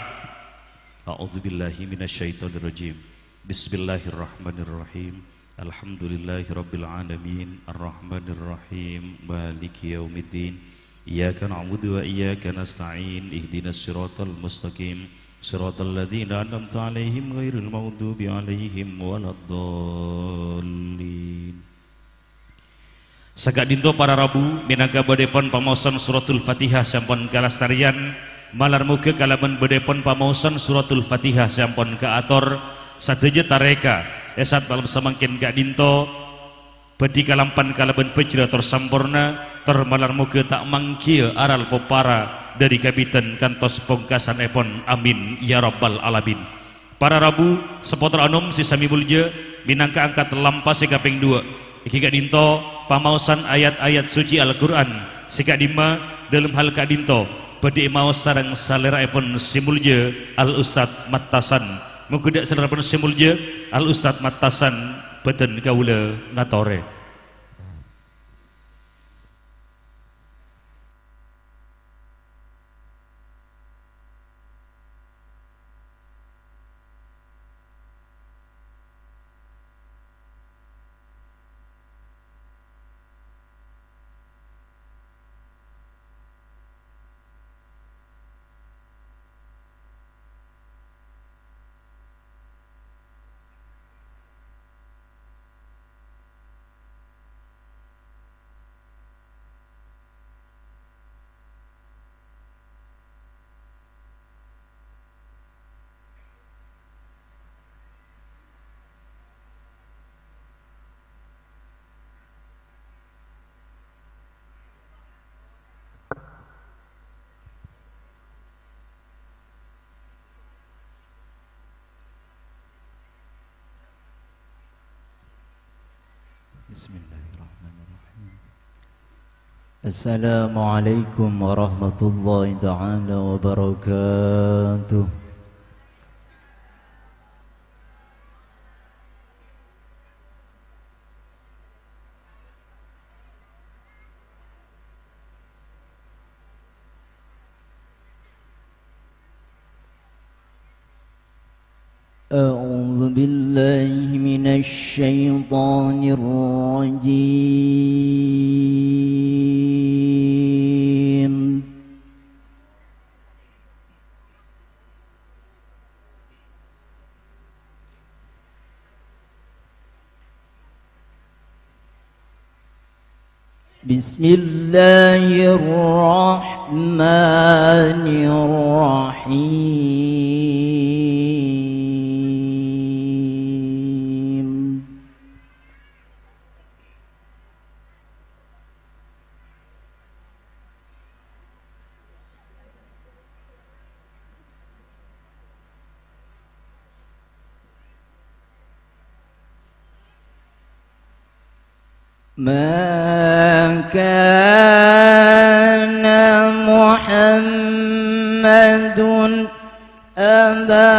A'udzubillahi minasyaitonirrajim. Bismillahirrahmanirrahim. Alhamdulillahirabbil alamin. Arrahmanirrahim. Maliki yaumiddin. Iyyaka na'budu wa iyyaka nasta'in. Ihdinas siratal mustaqim. Siratal ladzina an'amta 'alaihim ghairil maghdubi 'alaihim waladdallin. Saka'dinto para rabu, mènangka bâdâèpon pamaosan Suratul Fatihah sè ampon kalastarèyan, malar moghâ kalabân bâdâèpon pamaosan Suratul Fatihah sè ampon kaator, sadhâjâ tarèka è sa'at malem samangkèn ka'dinto bhâdhi kalampan kalabân bhâjrâ tor samporna, tor malar moghâ ta' mangghiyâ aral popara dhâri kabidhân kantos pongkasanèpon. Amin, ya rabbal alamin. Para rabu, sapotra anom sè samè molja, mènangka angkat lampa sè kapèng duwâ'. Èngghi ka'dinto, pamaosan ayat-ayat suci Al-Qur'an, sè ka'dimma, dhâlem hal ka'dinto, bhâdhi èmaos sareng salèra'èpon sè molja, Al-Ustadz Mattasan. Moghâ dâ' salèra'èpon sè molja, Al-Ustadz Mattasan, bhâdhân kaulâ ngatorè. Bismillahirrahmanirrahim. Assalamualaikum warahmatullahi taala wabarakatuh. أعوذ بالله من الشيطان الرجيم. بسم الله الرحمن ما كان محمد أبا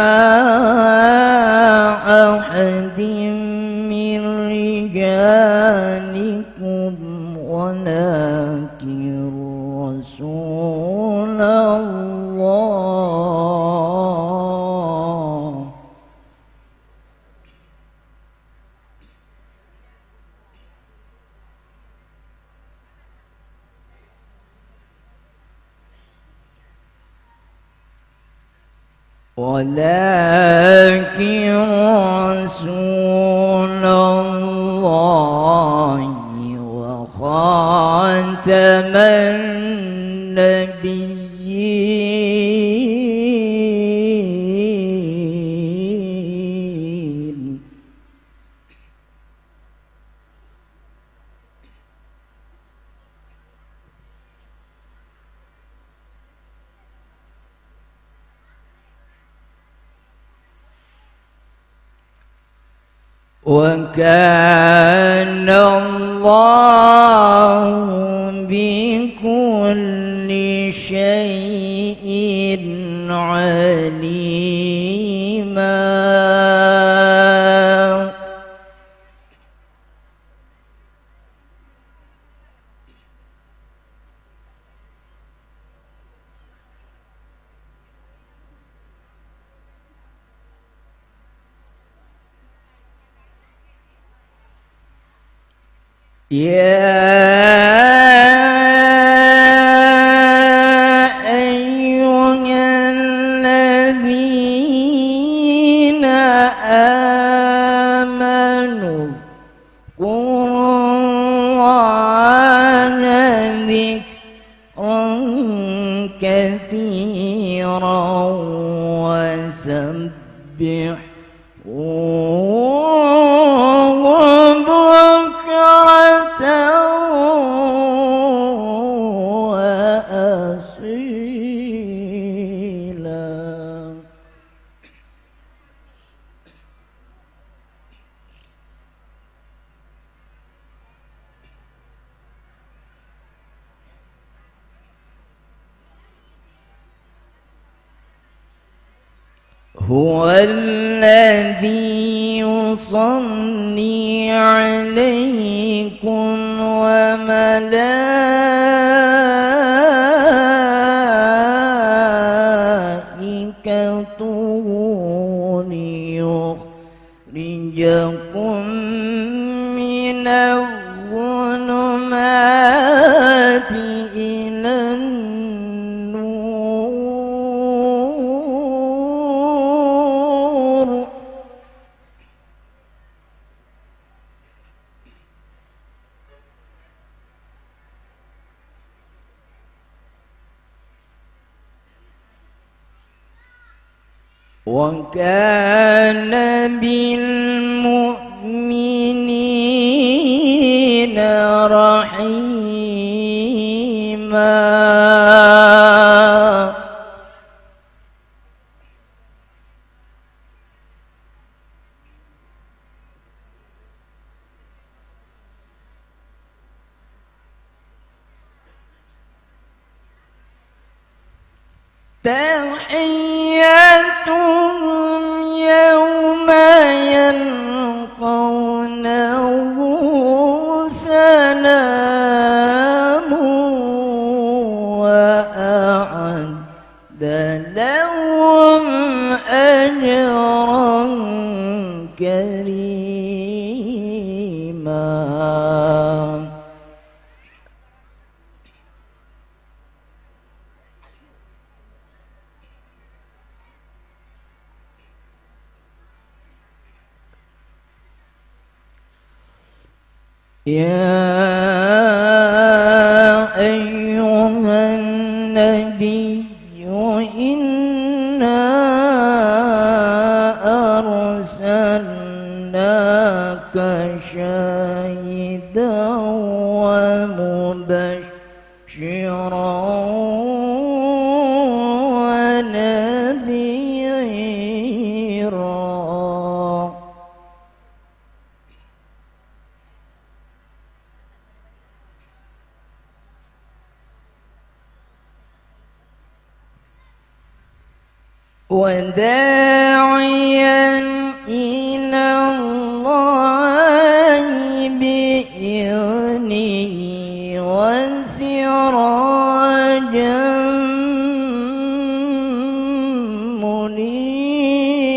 أحد من رجالكم ولكن رسول الله. ولكن رسول الله وخاتم النبيين. وكان الله بكل شيء عليما. يا أيها الذين آمنوا اذكروا الله ذكرا كثيرا وسبحوه بكرة وأصيلا. هو الذي يصلي عليكم وملائكته ليخرجكم من الظلمات إلى النور. وكان بالمؤمنين رحيما. تحيتهم يوم يلقونه سلام وأعد لهم أجرا كريما. يا أيها النبي إنا أرسلناك شاهدا ومبشرا ونذيرا. وداعيا إلى الله بإذنه وسراجا منيرا.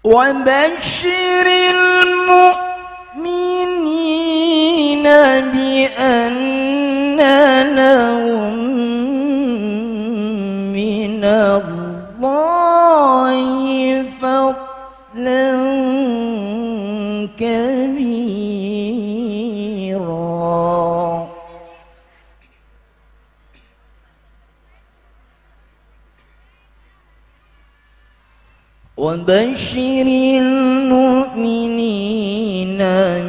وبشر المؤمنين بأن لهم من الله فضلا كبيرا. وبشر المؤمنين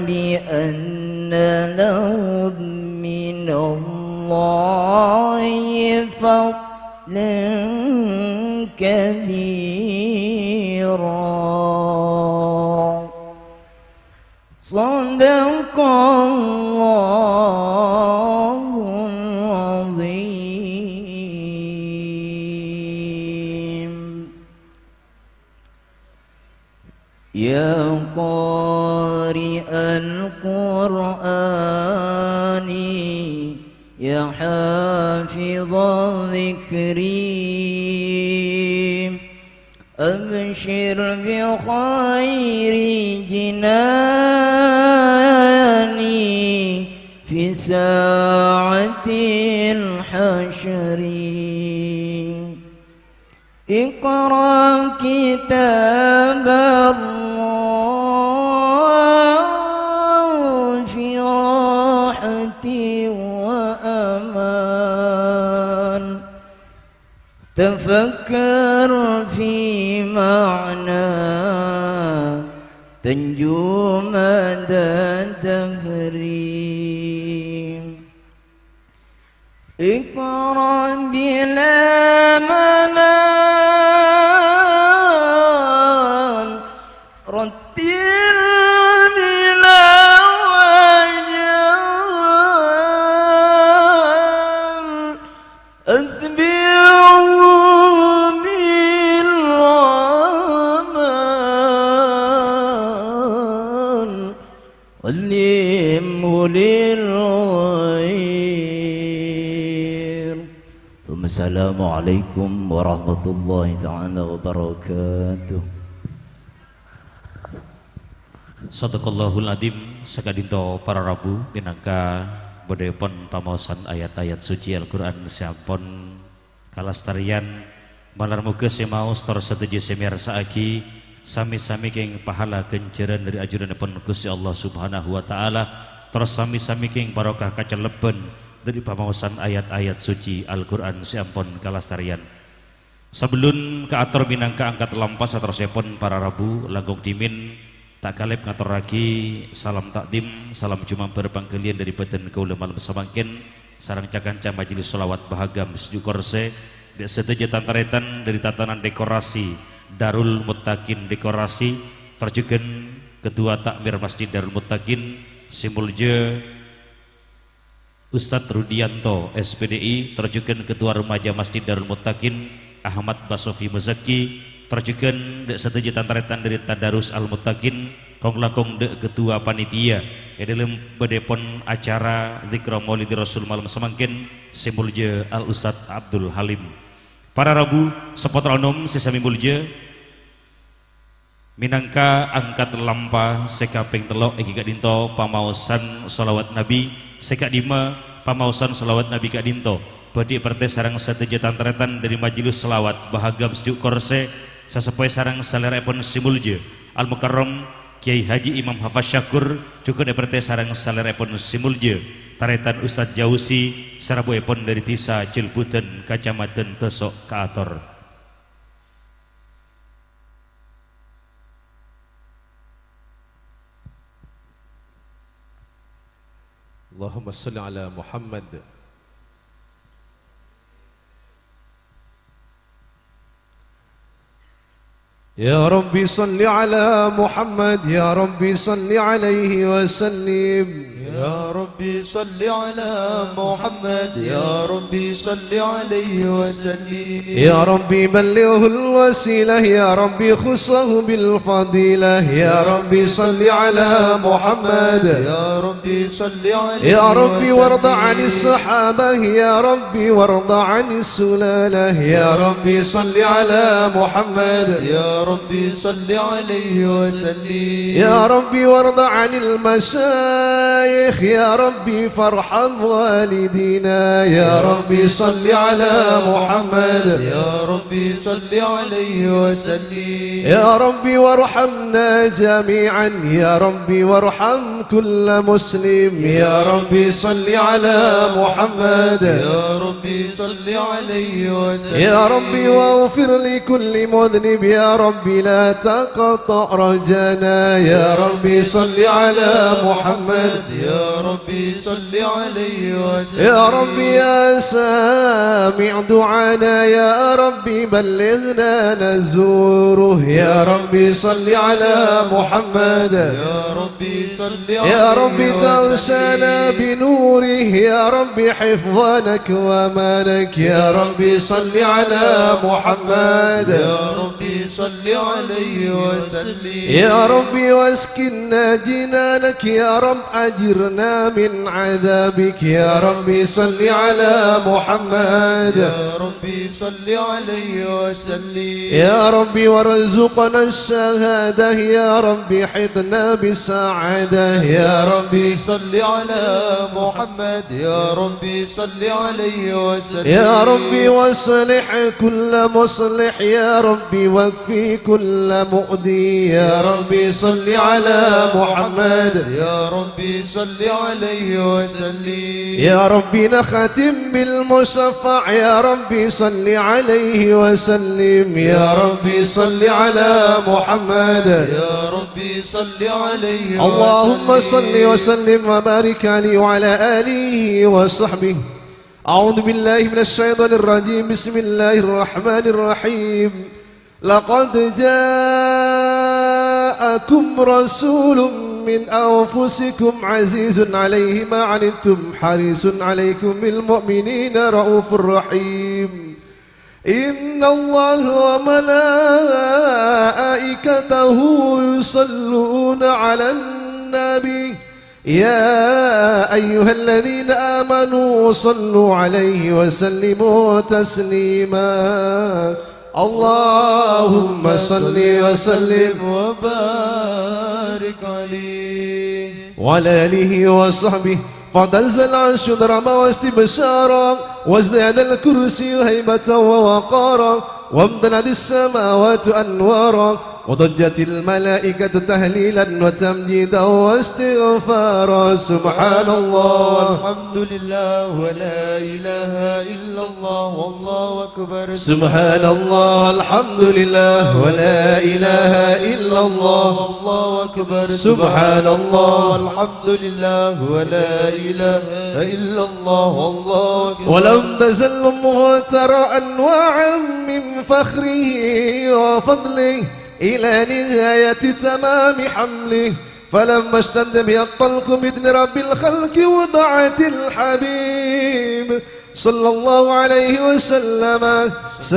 بأن لهم من الله فضلا كبيرا. صدق الله العظيم. يا قارئ القرآن، يا حافظ الذكر، أبشر بخير جنان في ساعة الحشر. اقرأ كتاب الله في راحة وأمان. تفكر في معنى تنجو مدى الدهر. اقرأ بلا ملل، رتل بلا وجل، أسبغ بالأمل، علمه للغير. ثم السلام عليكم ورحمة الله تعالى وبركاته. Sadaqallahul adzim. Saka'dinto para rabu, mènangka bâdâèpon pamaosan ayat-ayat suci Al-Qur'an sè ampon kalastarian. Malar moghâ sè maos tor sadhâjâ sè mèyarsa'aghi sami-sami kèng pahala ghânjhârân dâri ajunannèpon Ghustè Allah Subhanahu wa Ta'ala, tor sami-sami kèng barokah kacellebban dâri pamaosan ayat-ayat suci Al-Qur'an sè ampon kalastarian. Sabellun kaator mènangka angkat lampa saterrossèpon para rabu, langkong dhimèn ta' kalèp ngatorraghi salam takdim, salam jumambar pangghâliyân dâri bhâdhân kaulâ malem samangkèn, sareng ca-kanca majelis sholawat Bahagam Sejuk Korsè, dâ' sadhâjâ tan-tarètan dâri tatanan dekorasi Darul Muttaqin Dekorasi, tor jhughân Ketua Takmir Masjid Darul Muttaqin, sè molja Ustadz Rudianto, S P D I, tor jhughân Ketua Remaja Masjid Darul Muttaqin, Ahmad Basofi Muzaki, tor jhughân dâ' sadhâjâ tan-tarètan dâri Tadarus Al-Muttaqin, kong-langkong dâ' Ketua Panitia è dâlem bâdâèpon acara Dzikra Maulidi Rasul malem samangkèn, sè molja Al Ustadz Abdul Halim. Para rabu, sapotro anom sè samè molja, mènangka angkat lampa sè kapèng tello' èngghi ka'dinto pamaosan sholawat Nabi, sè ka'dimma pamaosan sholawat Nabi ka'dinto bhâdhi èparèntè sareng sadhâjâ tan-tarètan dâri Majelis Sholawat Bahagam Sejuk Korsè, sasèpoè sareng salèra'èpon sè molja Al-Mukarram Kyai Haji Imam Hafaz Syakur, jhughân èparèntè sareng salèra'èpon sè molja tarètan Ustadz Jausi, sè rabuèpon dâri Dhisa Jelbudan, Kacamadhân Daso' kaator. اللهم صل على محمد. يا رب صل على محمد، يا رب صل عليه وسلم. يا رب صل على محمد، يا رب صل عليه وسلم. يا رب بلغه الوسيلة، يا رب خصه بالفضيلة، يا رب صل على محمد. يا رب صل عليه يا رب وارض عن وسلم. الصحابة، يا رب وارض عن السلالة، يا رب صل على محمد. يا رب صل عليه وسلم. يا رب وارض عن المشايخ، يا رب فارحم والدينا، يا رب صل على محمد. يا رب صل عليه وسلم. يا رب وارحمنا جميعا، يا رب وارحم كل مسلم، يا رب صل على محمد. يا رب صل عليه وسلم. يا رب واغفر لكل مذنب، يا رب لا تقطع رجانا، يا رب صل على محمد. يا رب صل عليه وسلم. يا رب يا سامع دعانا، يا رب بلغنا نزوره، يا رب صل على محمد. يا رب صل يا رب عليه وسلم. تغشانا بنوره، يا رب حفظك وأمانك، يا رب صل على محمد. يا رب صل عليه وسلم. يا رب واسكننا جنانك، يا رب أجرنا من عذابك، يا رب صل على محمد. يا رب صل عليه وسلم. يا رب وارزقنا الشهادة، يا رب حطنا بالسعادة، يا رب صل على محمد. يا رب صل عليه وسلم. يا رب واصلح كل مصلح، يا رب واكفي كل مؤذي، يا رب صل على محمد. يا رب صل عليه وسلم. يا رب نختم بالمشفع، يا رب صل عليه وسلم، يا رب صل على محمد. يا رب صل عليه اللهم وسلم. صل وسلم وبارك عليه وعلى آله وصحبه. أعوذ بالله من الشيطان الرجيم. بسم الله الرحمن الرحيم. لقد جاءكم رسول من أنفسكم عزيز عليه ما عنتم حريص عليكم بالمؤمنين رءوف رحيم. إن الله وملائكته يصلون على النبي، يا أيها الذين آمنوا صلوا عليه وسلموا تسليما. اللهم صل وسلم وبارك عليه. وعلى آله وصحبه فتنزل العرش ضرما واستبشارا، وازداد الكرسي هيبة ووقارا، وامتلأت السماوات أنوارا، وضجت الملائكة تهليلا وتمجيدا واستغفارا. سبحان الله. الحمد لله ولا إله إلا الله والله أكبر. سبحان الله، الحمد لله، ولا إله إلا الله. الله أكبر. سبحان الله. الحمد لله، ولا إله إلا الله. الله أكبر. ولم تزل أمه ترى أنواعا من فخره وفضله إلى نهاية تمام حمله، فلما اشتد بها الطلق بإذن رب الخلق وضعت الحبيب صلى الله عليه وسلم. س-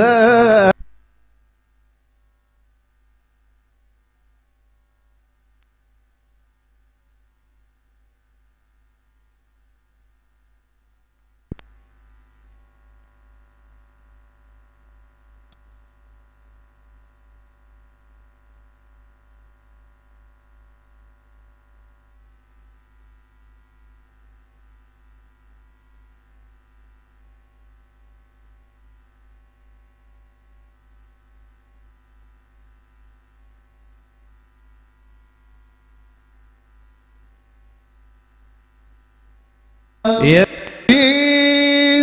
يا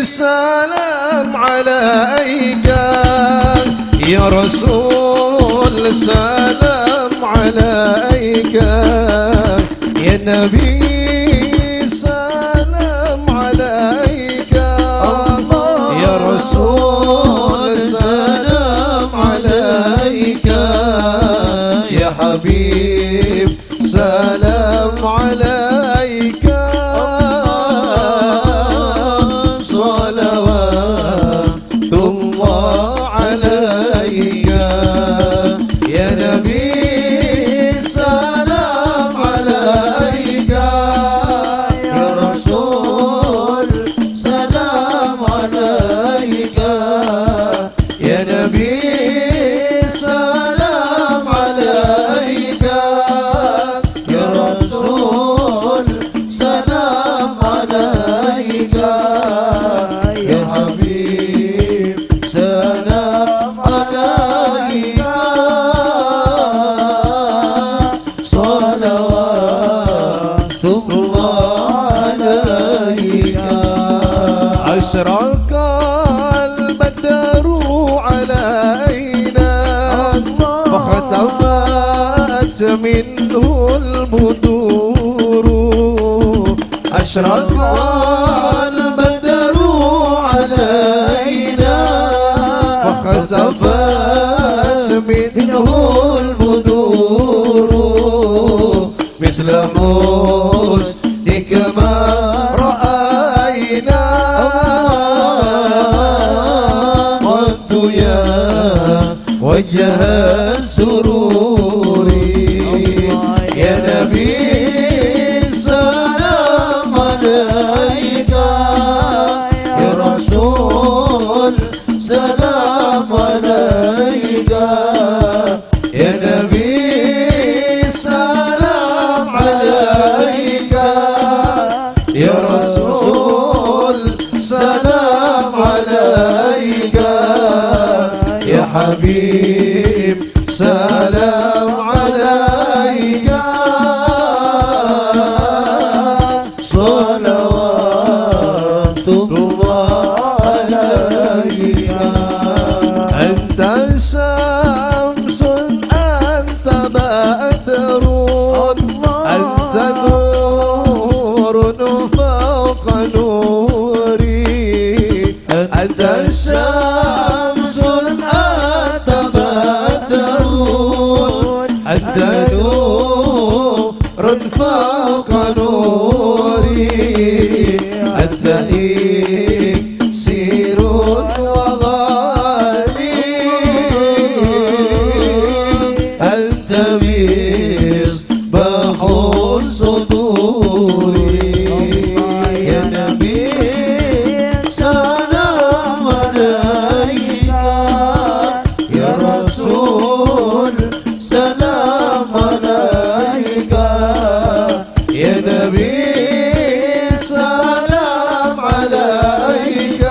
سلام عليك، يا رسول سلام عليك، يا نبي سلام عليك، الله. يا رسول سلام عليك. عليك يا نبي، سلام عليك يا رسول، سلام عليك يا نبي، سلام عليك يا رسول، سلام عليك يا حبيب، سلام عليك، صلوات الله عليك. أشرق البدر علينا، الله. فاختفت منه البدور. أشرق البدر علينا، فاختفت منه البدور. مثل مسك ما رأينا قط يا وجه السرور. يا نبي، سلام عليك، يا رسول، سلام عليك، يا نبي، سلام عليك، يا رسول، سلام عليك، يا حبيب، سلام عليك، صلوات الله عليك. أنت شمس، أنت بدر، الله. أنت نور فوق نوري. أنت شمس، أنت بدر، أنت نور فوق نوري، أنت إكسير وغالي، أنت مصباح الصدور. يا نبي، سلام عليك، يا رسول، سلام عليك، يا نبي، سلام عليك،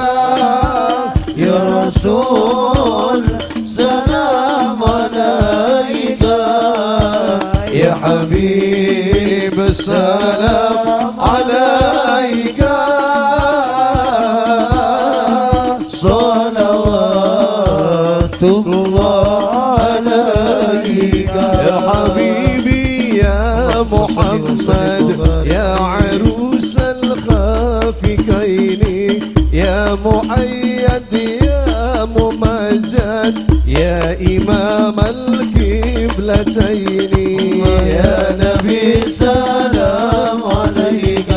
يا رسول، سلام عليك، يا حبيب، سلام عليك، صلوات الله عليك. يا حبيبي يا محمد، يا عروس الخافقين، يا مؤيد، يا ممجد، يا إمام القبلتين. يا نبي سلام عليك،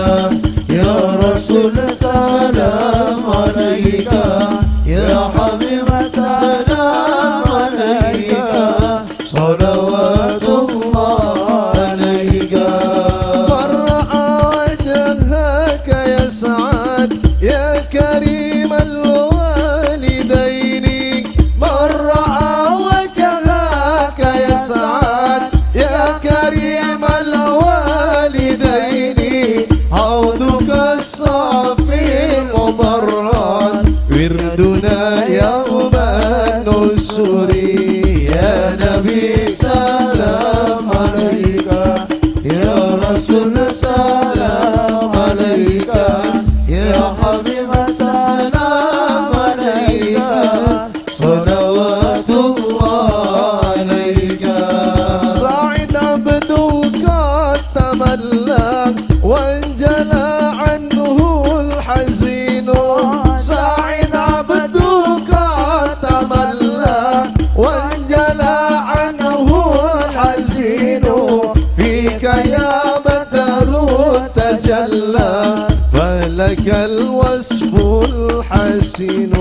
يا رسول سلام عليك، يا حبيب سلام عليك، صلوات الله عليك. من رأى وجهك يسعد يا كريم الوالدين، من رأى وجهك يسعد يا كريم الوالدين، حوضك الصافي المبرد وردنا يوم النشور. يا نبي سلام عليك، يا رسول سلام عليك، يا حبيب سلام عليك، صلوات الله عليك. سعد عبدك تملق وانجلى عنه الحزين. سعد عبدك تملق وانجلى عنه الحزين. فيك يا بدر تجلى فلك الوصف الحسن.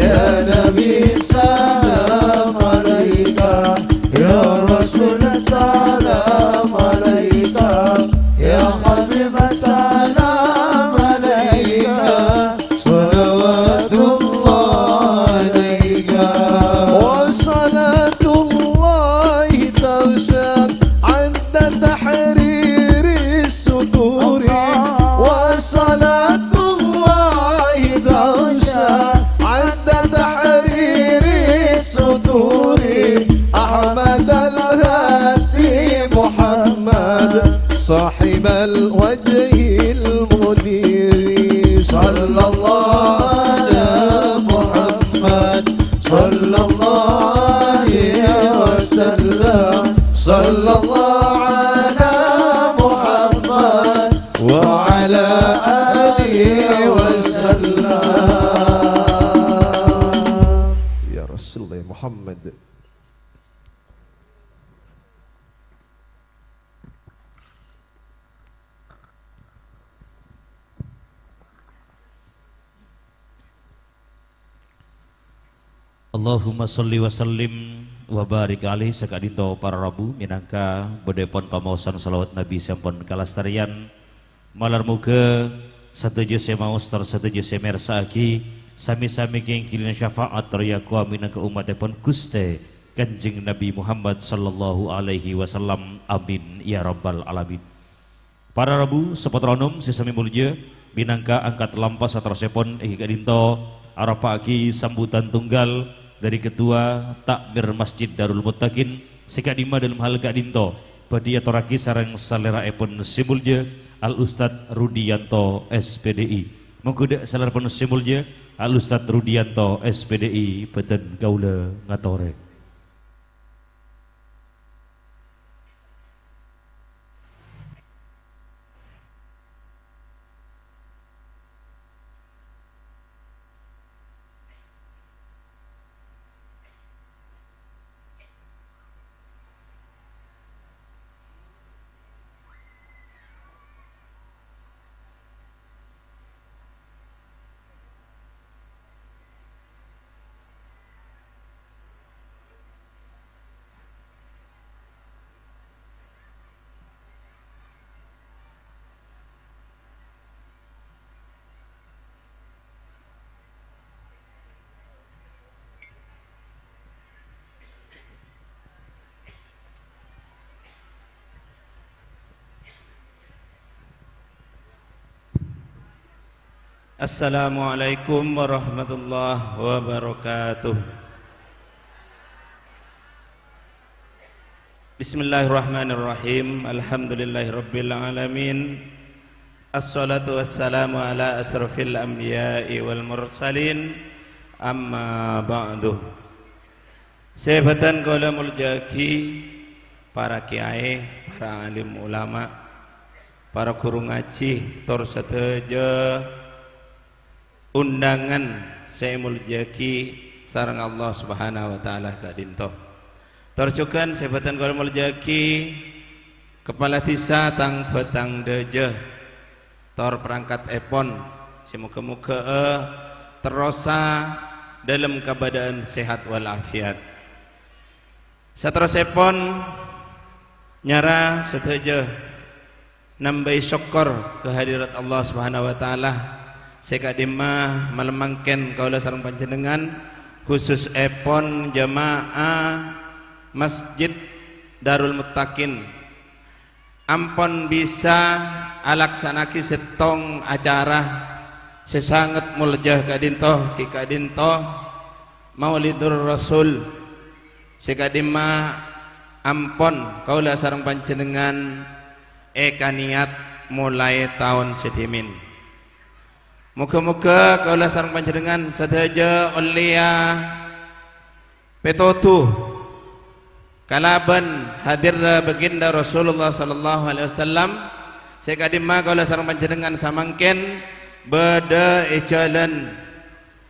يا نبي سلام ستور أحمد الهادي محمد صاحب الوجه المنير. صلى الله على محمد، صلى الله عليه وسلم، صلى الله على محمد وعلى آله وسلم. يا رسول الله محمد. Allahumma shalli wa sallim wa barik alaihi. Saka'dinto para rabu, mènangka bâdâèpon pamaosan shalawat Nabi sè ampon kalastarèyan. Malar moghâ sadhâjâ sè maos tor sadhâjâ sè mèrsa'aghi sami-sami kèngèng ghilina syafaat tor èakowa mènangka ommattèpon Ghustè Kanjeng Nabi Muhammad sallallahu alaihi wasallam. Amin ya rabbal alamin. Para rabu, sapotra onom sè samè molja, mènangka angkat lampa saterrossèpon èngghi ka'dinto aropa'aghi sambutan tunggal dhâri Ketua Takmir Masjid Darul Muttaqin sè ka'dimma dâlem hal ka'dinto bhâdhi èyatorraghi sareng salèra'èpon sè molja Al Ustadz Rudianto, S P D I. Mongghu dâ' salèra'èpon sè molja Al Ustadz Rudianto, S P D I, bhâdhân kaulâ ngatorè. Assalamualaikum warahmatullahi wabarakatuh. Bismillahirrahmanirrahim. Alhamdulillahirabbil alamin. Assalatu wassalamu ala asyrafil anbiya'i wal mursalin. Amma ba'du. Sè bhâdhân kaulâ molja'aghi para kèyaè, para alim ulama, para ghuru ngajhi, tor sadhâjâ undangan sè èmolja'aghi sareng Allah Subhanahu wa Ta'ala ka'dinto. Tor jhughân sè bhâdhân kaulâ molja'aghi Kepala Dhisa Tang Bhâtang Dâjâ, tor perangkatèpon sè moghâ-moghâ'â terrosa dâlem kabâdâ'ân sehat wal afiat. Saterrossèpon, nyara sadhâjâ nambâi sokkor ka hadirat Allah Subhanahu wa Ta'ala sè ka'dimma malem mangkèn kaulâ sareng panjhennengngan, khususèpon jemaah Masjid Darul Muttaqin, ampon bisa alaksana'aghi sèttong acara sè sanget molja ka'dinto, ghi' ka'dinto Maulidur Rasul, sè ka'dimma ampon kaulâ sareng panjhennengngan èkanèyat molaè taon sè dhimèn. Moghâ-moghâ kaulâ sareng panjhennengngan sadhâjâ ollèya pètodhu kalabân hadirra baginda Rasulullah sallallahu alaihi wasallam, sè ka'dimma kaulâ sareng panjhennengngan samangkèn bâdâ è jhâlân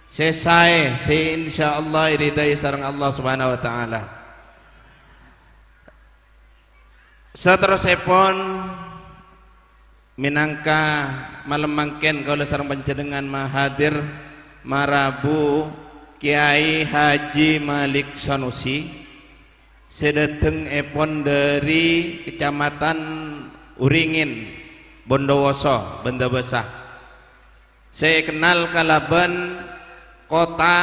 sè saè, sè insyaallah èridhai sareng Allah Subhanahu wa Ta'ala. Saterrossèpon, mènangka malem mangkèn kaulâ sareng panjhennengngan mahadir marabu Kèyaè Haji Malik Sanusi, sè dhâtengngèpon dhâri Kecamatan Uringin, Bondowoso, Bendabassa. Sè èkennal kalabân Kota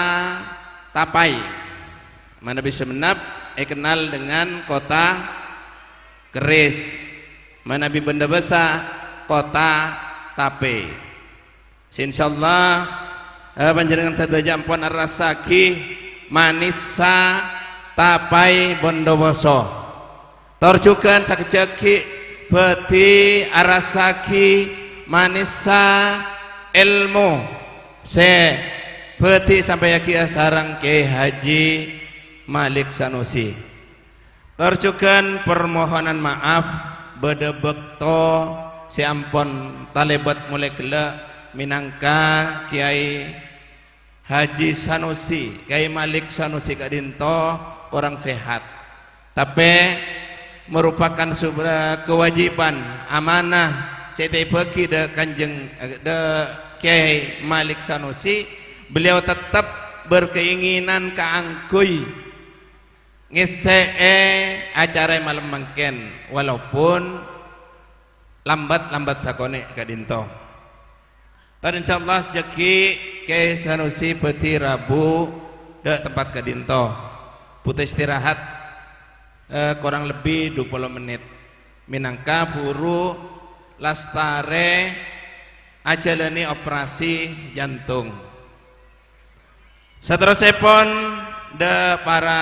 Tapai. Manabi Semenep èkennal dengan Kota Keris. Manabi Bendabassa, Kota Tape. Sè insyaallah, eh, panjhennengngan sadhâjâ ampon arassaaghi manessa tapaè Bondowoso. Tor jhughân sakejjhâ' aghi' bhâdhi arassaaghi manessa èlmo sè bhâdhi èsampèyaghi sareng Kèyaè Haji Malik Sanusi. Tor jhughân parmohonan ma'af bâdâ bâkto sè ampon talèbât molaè ghellâ' mènangka Kèyaè Haji Sanusi, Kèyaè Malik Sanusi ka'dinto korang sehat. Tapè merupakan subra-, kewajiban, amanah sè ètèbâghi dâ' Kanjeng, dâ' Kèyaè Malik Sanusi, beliau tetep berkeinginan kaangghuy ngèssè'è acara è malem mangkèn, walaupun lambat-lambat sakonè' ka'dinto. Tor insyaallah sajjhâ' aghi' Kèyaè Sanusi bhâdhi rabu dâ' tempat ka'dinto. Bhuto istirahat, eh, korang lebbi dua puluh menit. Mènangka buru lastarè ajhâlânè operasi jantung. Saterrossèpon, dâ' para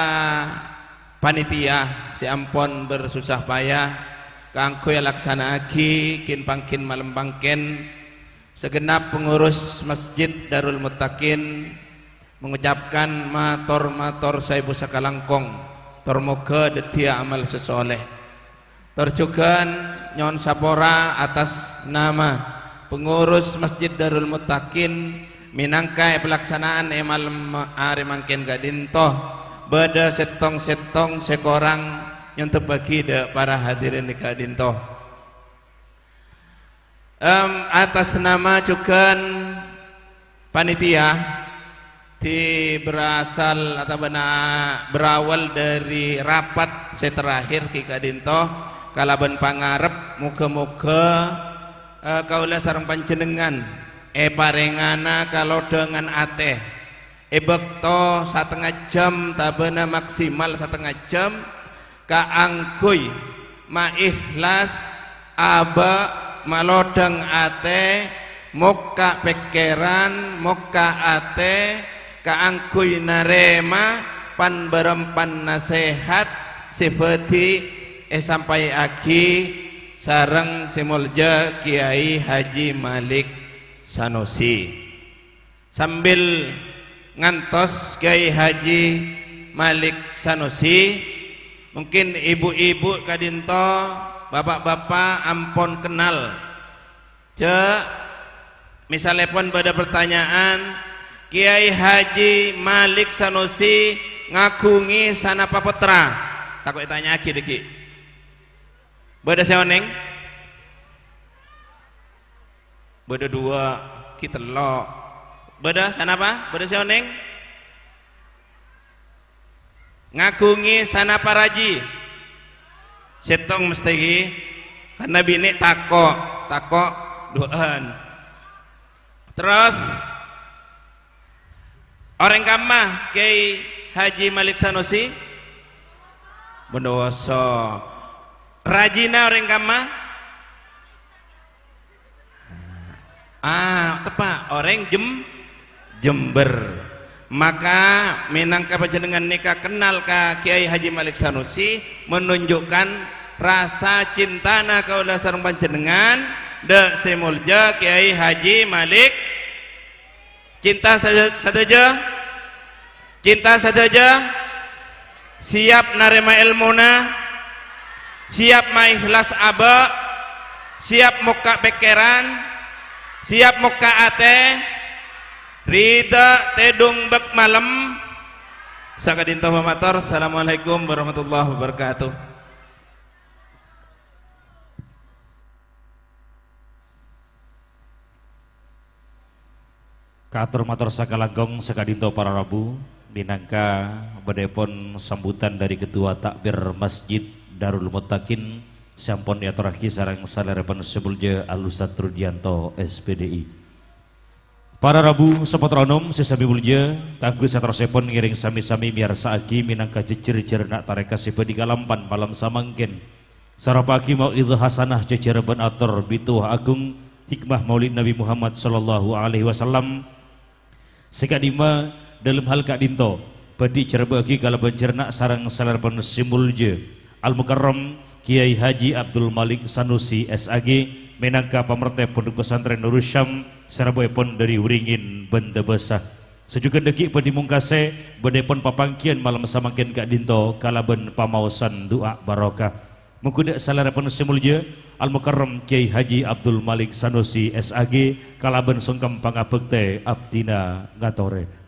panitia sè ampon bersusah payah kaangghuy alaksana'aghi ghin-pangghin malem mangkèn, segenap pengurus Masjid Darul Muttaqin mengucapkan mator-mator saèbu sakalangkong, tor moghâ dhâddhiyâ amal sè soleh. Tor jhughân nyo'on sapora atas nama pengurus Masjid Darul Muttaqin mènangka èpalaksana'an è malem arè mangkèn ka'dinto bâdâ sèttong-sèttong sè korang nyontobbhâghi dâ' para hadirin ka'dinto. Em, atas nama jhughân panitia, di berasal otabâna berawal dâri rapat sè terakhir ghi' ka'dinto, kalabân pangarep moghâ-moghâ, eh, kaulâ sareng panjhennengngan èparèngana kalodhângan atè è bâkto satengnga jam, tabâna maksimal satengnga jam, kaangghuy maèhlas, abâ', malodhâng atè, mokka' pèkkèran, mokka' atè, kaangghuy narèma pan-bârâmpan nasèhat sè bhâdhi èsampayaghi sareng sè molja Kèyaè Haji Malik Sanusi. Sambil ngantos Kèyaè Haji Malik Sanusi, mungkin ibu-ibu ka'dinto, bapa'-bapa' ampon kennal. Jhâ', misalèpon bâdâ pertanyaan, Kèyaè Haji Malik Sanusi ngaghungè sanapa pottra? Tako' ètanya'aghi dhâggi'. Bâdâ sè onèng? Bâdâ duwâ', ghi' tello'. Bâdâ sanapa? Bâdâ sè onèng? Ngaghungè sanapa raji? Sèttong mesthè ghi. Karna binè' tako', tako' duwâ'ân. Terros, orèng kamma Kèyaè Haji Malik Sanusi? Bondowoso. Rajina orèng kamma? Ah, teppa', orèng Jem-, Jember. Maka, mènangka panjhennengngan nèka kennal ka Kèyaè Haji Malik Sanusi, menunjukkan rasa cintana kaulâ sareng panjhennengngan, dâ' sè molja Kèyaè Haji Malik. Cinta sa-, sadhâjâ? Cinta sadhâjâ? Siap narèma èlmona? Siap maèhlas abâ'? Siap mokka' pèkkèran? Siap mokka' atè? Ridha tèdung bâk malem? Saka'dinto mamator, Assalamualaikum warahmatullahi wabarakatuh. Kaator mator sakalangkong saka'dinto para rabu, mènangka bâdâèpon sambutan dâri Ketua Takbir Masjid Darul Muttaqin sè ampon èatorraghi sareng salèrèpon sè molja Al Ustadz Rudianto, S P D I. Para rabu, sapotra onom sè samè molja, kaangghuy saterrossèpon ngèrèng sami-sami mèyarsa'aghi mènangka jhejjhir jhârâna tarèka sè bâdhi kalampan malem samangkèn. Sarapa'aghi mau'idhah hasanah jhâjhâr bân ator bhâtowa aghung hikmah Maulid Nabi Muhammad sallallahu alaihi wasallam. Sè ka'dimma dâlem hal ka'dinto, Bhâdhi jhârâmbhâ'aghi kalabân jhârna' sareng salèrèpon sè molja Al-Mukarram Kyai Haji Abdul Malik Sanusi, S A G, mènangka pamartè Pondhuk Pesantren Nurus Syam, sè rabuèpon dhâri Wringin Bândâbâsa. Sè jhughân dhâggi' bhâdhi mongkasè bâdâèpon papangghiyân malem samangkèn ka'dinto kalabân pamaosan du'a barokah. Mongghu dâ' salèrèpon sè molja Al-Mukarram Kyai Haji Abdul Malik Sanusi, S A G, kalabân songkem pangabhâktè abdhina ngatorè.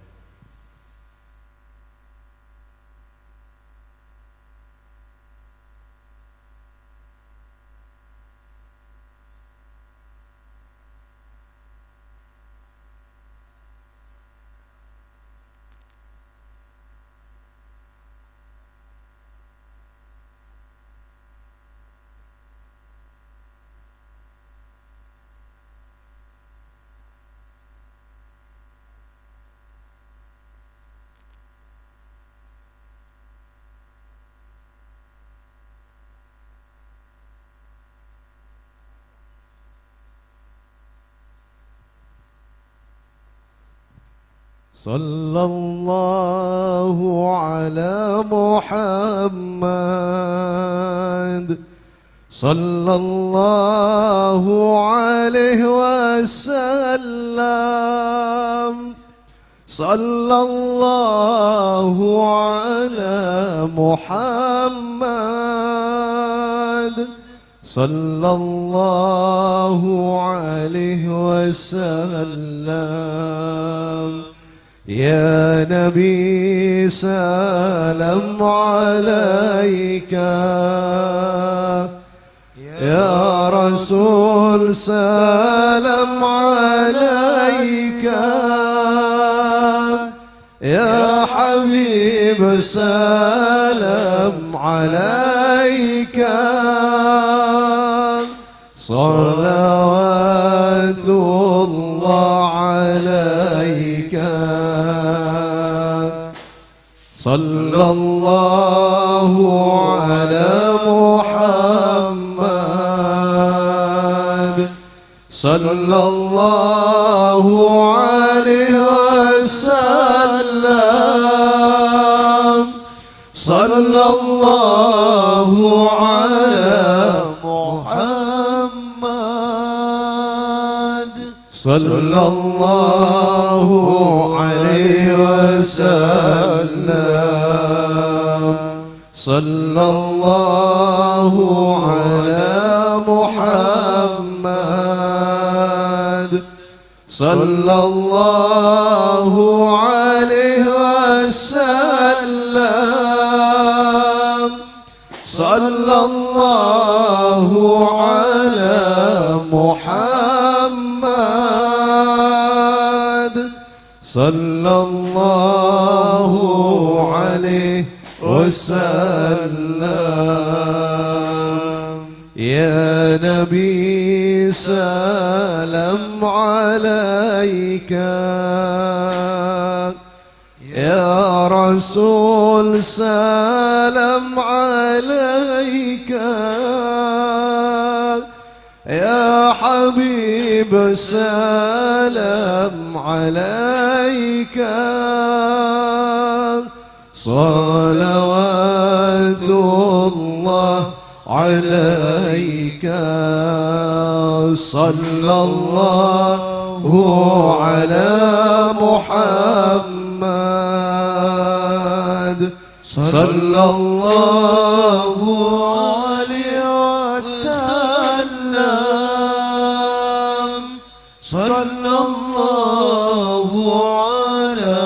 صلى الله على محمد، صلى الله عليه وسلم، صلى الله على محمد، صلى الله عليه وسلم. يا نبي سلام عليك، يا رسول سلام عليك، يا حبيب سلام عليك، صلوات الله عليك. صلى الله على محمد، صلى الله عليه وسلم، صلى الله على محمد، صلى الله عليه وسلم، صلى الله على محمد، صلى الله عليه وسلم، صلى الله على محمد، صلى الله عليه وسلم. يا نبي سلام عليك، يا رسول سلام عليك، يا حبيب سلام عليك، صلوات الله عليك، صلى الله على محمد، صلى الله عليه وسلم، صلى الله على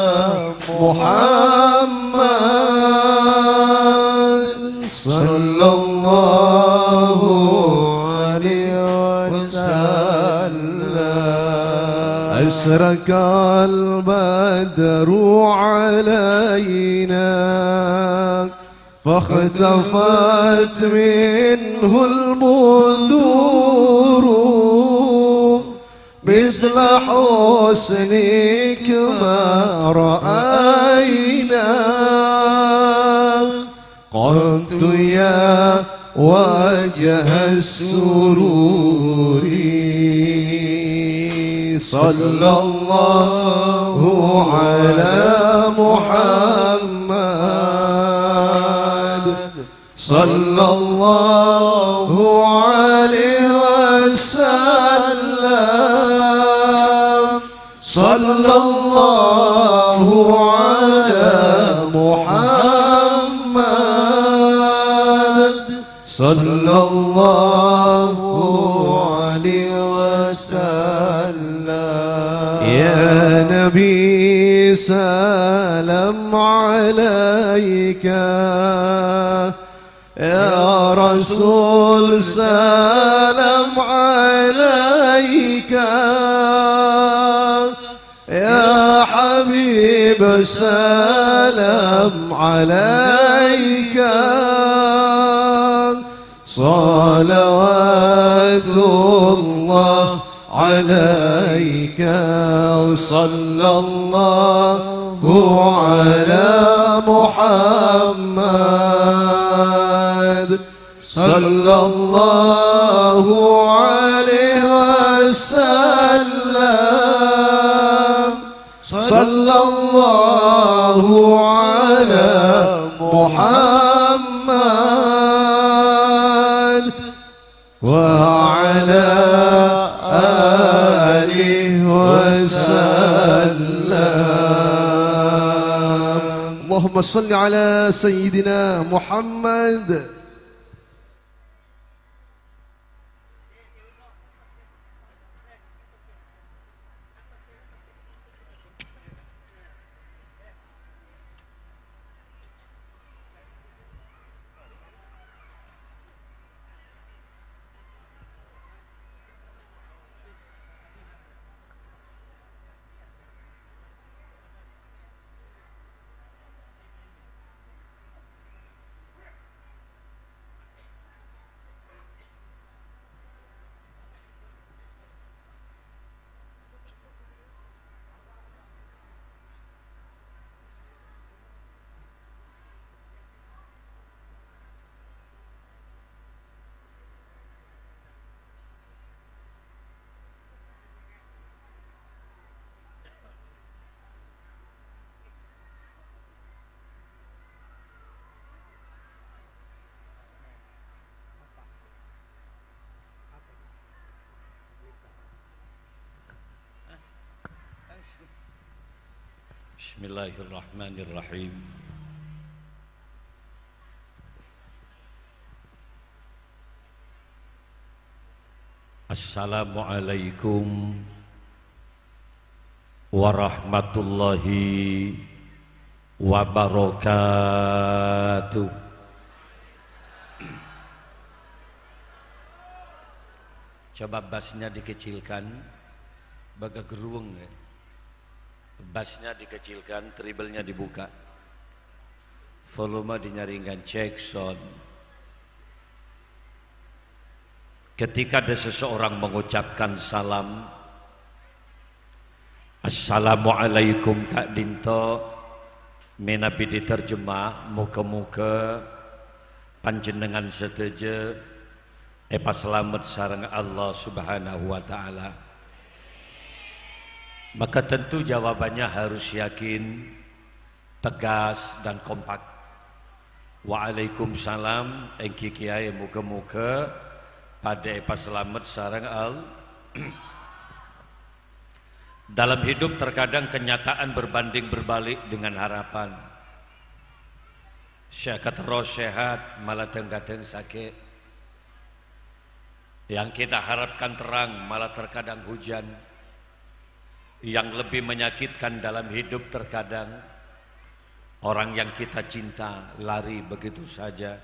محمد، صلى الله عليه وسلم. أشرق البدر علينا فاختفت منه البدور، مثل حسنك ما رأينا قط يا وجه السرور. صلى الله على محمد، صلى الله عليه وسلم. صلى الله على محمد. صلى الله عليه وسلم. يا نبي سلام عليك، يا رسول سلام عليك، يا حبيب سلام عليك، صلوات الله عليك، صلى الله على محمد، صلى الله عليه وسلم. صلى الله على محمد وعلى آله وسلم. اللهم صل على سيدنا محمد. Bismillahirrahmanirrahim. Assalamualaikum warahmatullahi wabarakatuh. Coba bassnya dikecilkan, bâ' ghâruwâng, ya. Bassnya dikecilkan, treble-nya dibuka. Volume dinyaringkan, cek sound. Ketika ada seseorang mengucapkan salam, "Assalamualaikum," ka'dinto mènabi diterjemah, "Moga-moga panjhennengngan sadhâjâ èpasalamet sareng Allah Subhanahu wa Ta'ala." Maka tentu jawabannya harus yakin, tegas, dan kompak. "Waalaikumsalam, èngghi kèyaè, moga-moga padâ èpasalamet sareng Al-" Dalam hidup terkadang kenyataan berbanding berbalik dengan harapan. Sè akaterro sehat, malah dhâng-kadhâng sakè'. Yang kita harapkan terang, malah terkadang hujan. Yang lebih menyakitkan dalam hidup terkadang, orang yang kita cinta lari begitu saja.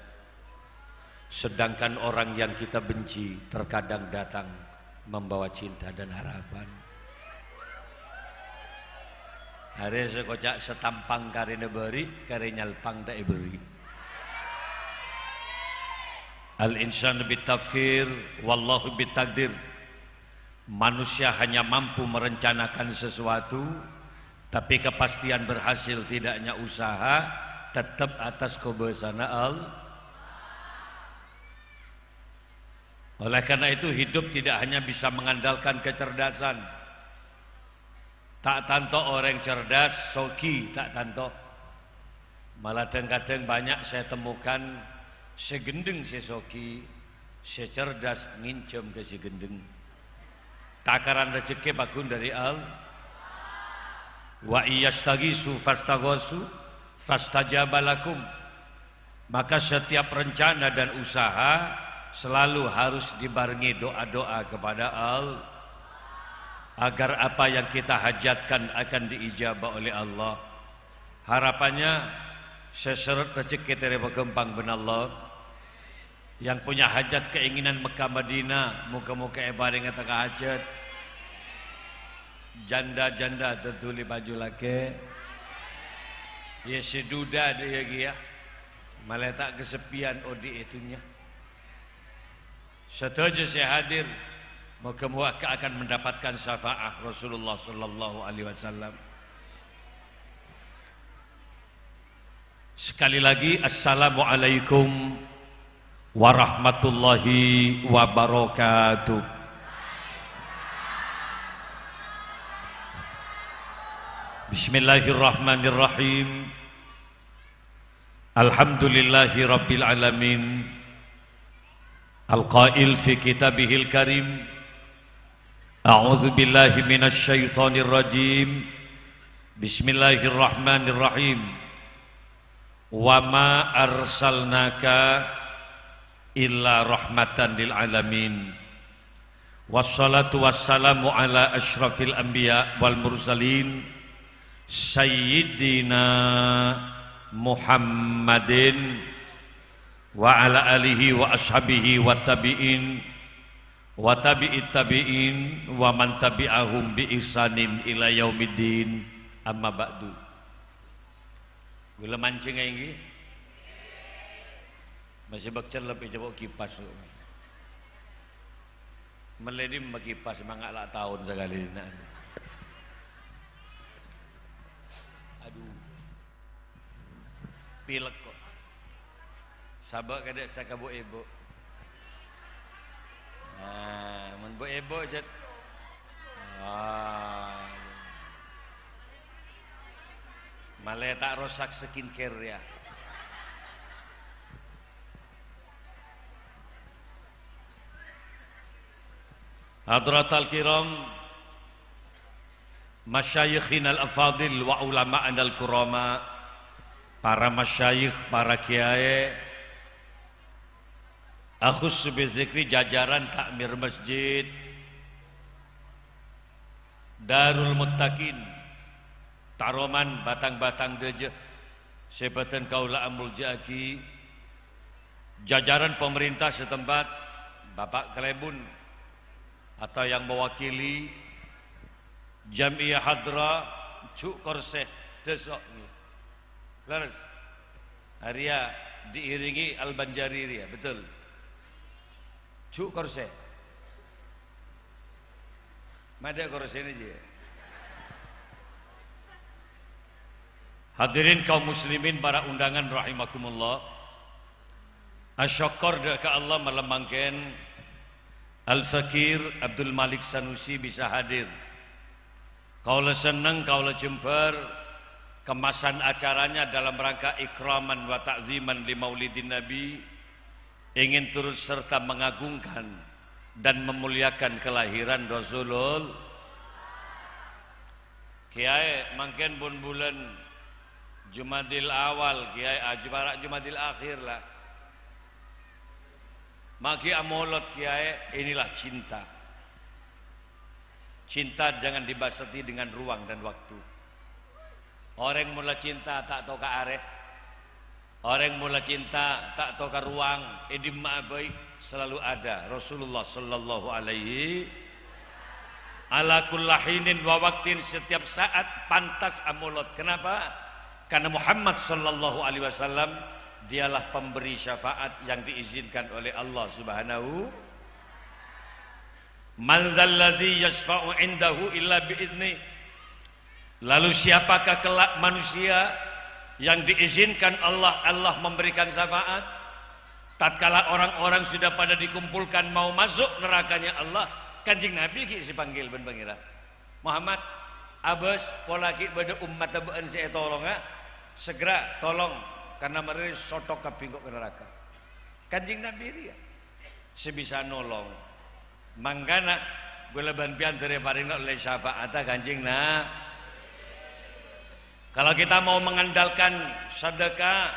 Sedangkan orang yang kita benci terkadang datang membawa cinta dan harapan. Arè sè koca' satampang karèna bâri', karè nyalpang ta' èbâri'. Al-insanu bit-tafkir, wallahu bit-takdir. Manusia hanya mampu merencanakan sesuatu, tapi kepastian berhasil tidaknya usaha tetap atas kobâsana Allah. Oleh karena itu, hidup tidak hanya bisa mengandalkan kecerdasan. Ta' tanto orèng cerdas soghi, ta' tanto. Malah dhâng-kadhâng bânnya' saya temukan Sè ghendheng sè soghi, sè cerdas ngènjhâm ka sè ghendheng. Takaran rejhekkè pagghun dhâri Al-, "Wa iyyastaghisu fastaghasu fastajaba lakum." Maka setiap rencana dan usaha selalu harus dibarengi doa-doa kepada Al-, agar apa yang kita hajatkan akan diijabah oleh Allah. Harapannya, sè sèrèt rejhekkè tarèma ghâmpang bân Allah. Yang punya hajat keinginan Mekah Madinah, moga-moga èparèngè tèka hajat. Janda-janda tadhuli bhâjhu lakè. Ya, sè duda dâ' iyâ kèya. Malè ta' kaseppiyân odi' è dhunnya. Sadhâjâ sè hadir, moga-moga akan mendapatkan syafaat Rasulullah sallallahu alaihi wasallam. Sekali lagi, Assalamualaikum warahmatullahi wabarakatuh. Bismillahirrahmanirrahim. Alhamdulillahi rabbil alamin. Al-qail fi kitabihil karim, "A'udzu billahi minasy syaithanir rajim. Bismillahirrahmanirrahim. Wa ma arsalnaka illa rahmatan lil alamin." Wassalatu wassalamu ala asyrafil anbiya wal mursalin, Sayyidina Muhammadin wa ala alihi wa ashabihi wa tabi'in wa tabi'it tabi'in wa man tabi'ahum bi ihsanin ila yaumiddin. Amma ba'du. Ghulâ mancèng, èngghi? Masih bâk cellep, èjâ' kipas kok. Mellè dimma kipas, mangka la' taon sakalè dinna'. Adu. Pilek kok. Sabâ' kadâ' saka bu-èbu. Ah, mon bu-èbu, Cèt. Ah. Malè ta' rosak skincare, ya. Hadratal kiram, masyayikhinal afadil wa ulama'anal kurama, para masyayikh, para kiyaè, akhussu bidzikri jajaran takmir masjid, Darul Muttaqin, taroman batang-batang dâjâ sè bâdhân kaulâ amolja'aghi, jajaran pemerintah setempat, Bapak Kalèbun, atau yang mewakili Jam'iyah Hadrah, ju' korsè, dâso'. Lerres. Arèya diiringi Al-Banjari rèya, betul. Ju' korsè. Madâ korsèna jiyâ. Hadirin kaum muslimin, para undangan rahimakumullah. Asokkor dâ' ka Allah malem mangkèn Al-Fakir Abdul Malik Sanusi bisa hadir. Kaulâ senneng, kaulâ jembhâr kemasan acaranya dalam rangka ikraman wa ta'ziman li maulidin Nabi, ingin turut serta mengagungkan dan memuliakan kelahiran Rasulul-, Kiyaè, mangkèn pon bulân Jumadil Awal, Kiyaè, ah, ju-, para' Jumadil Akhir la. Maghi amolod, Kiyaè, inilah cinta. Cinta jangan dibatasi dengan ruang dan waktu. Orèng mon la cinta ta' toka' arè. Orèng mon la cinta ta' toka' ruang, è dimma'a bhâi selalu ada Rasulullah sallallahu alaihi. Ala kullahinin wa waktin, setiap saat pantas amolod. Kenapa? Karena Muhammad sallallahu alaihi wasallam, dialah pemberi syafaat yang diizinkan oleh Allah Subhanahu. "Man dzalladzi yasyfa'u indahu illa bi idznih." Lalu siapakah kelak manusia yang diizinkan Allah, Allah memberikan syafaat? Tatkala orang-orang sudah pada dikumpulkan mau masuk nerakanya Allah, Kanjeng Nabi ghi' sè panggil bân Pangèran. "Muhammad, abâs, pola ghi' bâdâ ommatta bâ'ân sè ètolonga, segera tolong, karena marè sotthok kabbhi engko' ka naraka." Kanjeng Nabi rèya sè bisa nolong. Mangkana, ghulâ bân panjhennengngan èparèngana ollè syafa'atta Kanjeng Na-, Kalau kita mau mengandalkan sedekah,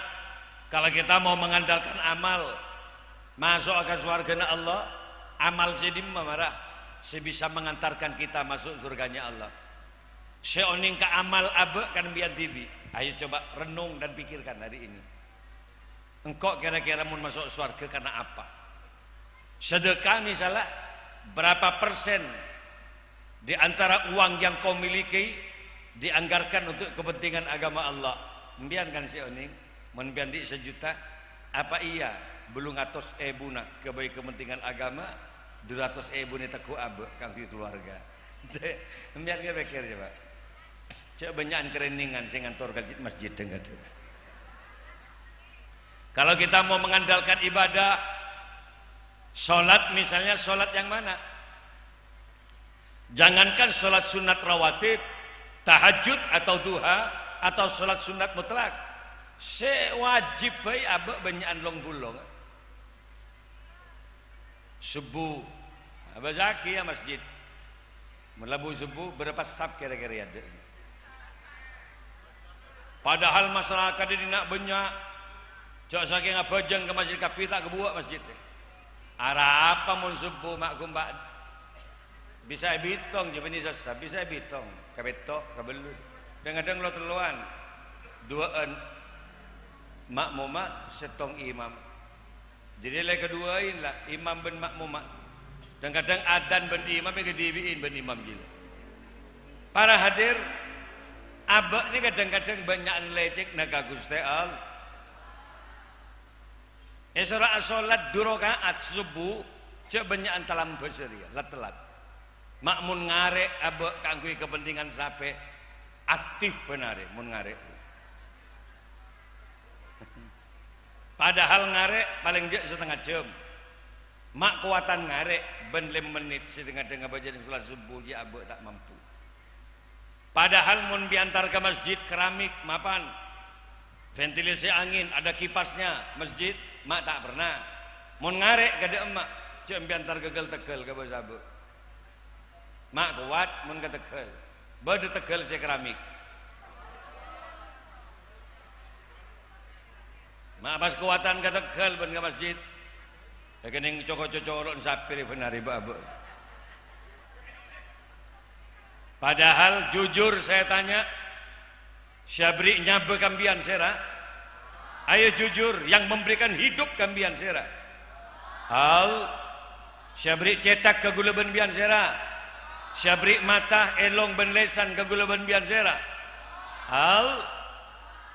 kalau kita mau mengandalkan amal, maso'a ka sowarghâna Allah, amal sè dimma mara sè bisa mengantarkan kita masuk surganya Allah? Sè onèng ka amal abâ' kan bi'en dhibi'. Ayo coba renung dan pikirkan hari ini. Engko' kira-kira mon maso' sowarghâ karna apa? Sedekah misalnya, berapa persen di antara uang yang kau miliki dianggarkan untuk kepentingan agama Allah? Empiyan kan sè onèng, mon empiyan andi' sajuta, apa iya bâllung atos èbuna kaangghuy kepentingan agama, du ratos èbuna tegghu' abâ' kaangghuy keluarga? Empiyan kè pèkkèr coba. Jhâ' bânnya'an kerèningan sè ngantor ka masjid dhâng-kadhâng. Kalau kita mau mengandalkan ibadah, sholat misalnya, sholat yang mana? Jangankan sholat sunat rawatib, tahajud atau duha, atau sholat sunat mutlak, sè wajib bhâi abâ' bânnya'an long-bulong. Subuh. Abâsaghi ya masjid. Mon labu subuh, bârâmpa sap kèra-kèra è adâ'? Padahal masyarakat è dinna' bânnya'. Jhâ' sakèng abhâjâng ka masjid kabbhi ta' kabuwâ' masjid. Arapa mon subuh ma' ghumbâ'? Bisa èbitong, jhâ' bânnè sassa, bisa èbitong. Kapètto', kabellu'. Dhâng-kadhâng lo-tellowan. Duwâ'ân ma'mumma, sèttong imam. Jadi la èkaduwâi la, imam bân ma'mumma. Dhâng-kadhâng adzan bân imam èkadhibi'i bân imam jiyâ. Para hadir, abâ' nèka dhâng-kadhâng bânnya'an lècèkna ka Ghustè Allah. Èsoro'a sholat du raka'at subuh, jhâ' bânnya'an talambâs rèya, la tellat. Ma' mon ngarè' abâ' kaangghuy kepentingan sapè, aktif bân arè mon ngarè'. Padahal ngarè' palèng jhâ' satengnga jhâm. Ma' kowatan ngarè' bân lèma mennit sè dhâng-kadhâng abhâjâng sholat subuh jiyâ abâ' ta' mampu. Padahal mon èantar ka masjid keramik, mapan, ventilasi angin, ada kipasnya, masjid, ma' ta' pernah. Mon ngarè' kadhâ' emma, jhâ' èantar ka ghâl-tegghâl ka bâs abâ'. Ma' kowat mon ka tegghâl. Bâdâ tegghâl sè keramik. Ma' pas kowatan ka tegghâl bân ka masjid. Èkennèng co-koco colo'na sapè rè bân arè bâ'-abâ'. Padahal jujur saya tanya, sè abherri' nyabâ ka empiyan sèra? Ayo jujur, yang memberikan hidup ka empiyan sèra? Al-, sè abherri' cèthak ka ghulâ bân empiyan sèra? Sè abherri' mata, èlong bân lèsan ka ghulâ bân empiyan sèra? Al-,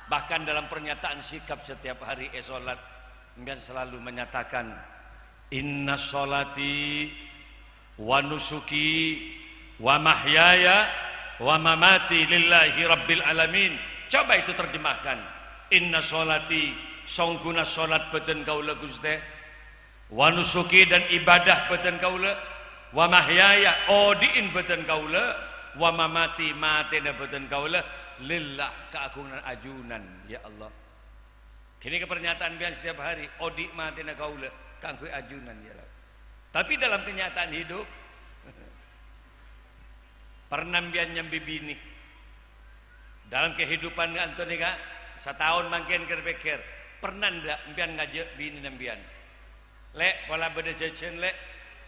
bahkan dalam pernyataan sikap setiap hari è sholat, empiyan selalu menyatakan, "Inna sholati wa nusuki wa mahyaya wa mamati lillahi rabbil alamin." Coba itu terjemahkan. "Inna sholati, songghuna sholat bhâdhân kaulâ, Ghustè, wa nusuki, dan ibadah bhâdhân kaulâ, wa mahyaya, odi'in bhâdhân kaulâ, wa mamati, matèna bhâdhân kaulâ, lillah, kaagungan ajunan, ya Allah." Ghânèka pernyataan empiyan setiap hari, "Odi' matèna kaulâ kaangghuy ajunan, ya Rabb." Tapi dalam kenyataan hidup, pernah empiyan nyambi binè? Dalam kehidupan ka'dinto nèka, sataon mangkèn kèr-pèkkèr, pernah ndak empiyan ngajhâk binèna empiyan? "Lè', pola bâdâ jhâjhân, Lè'.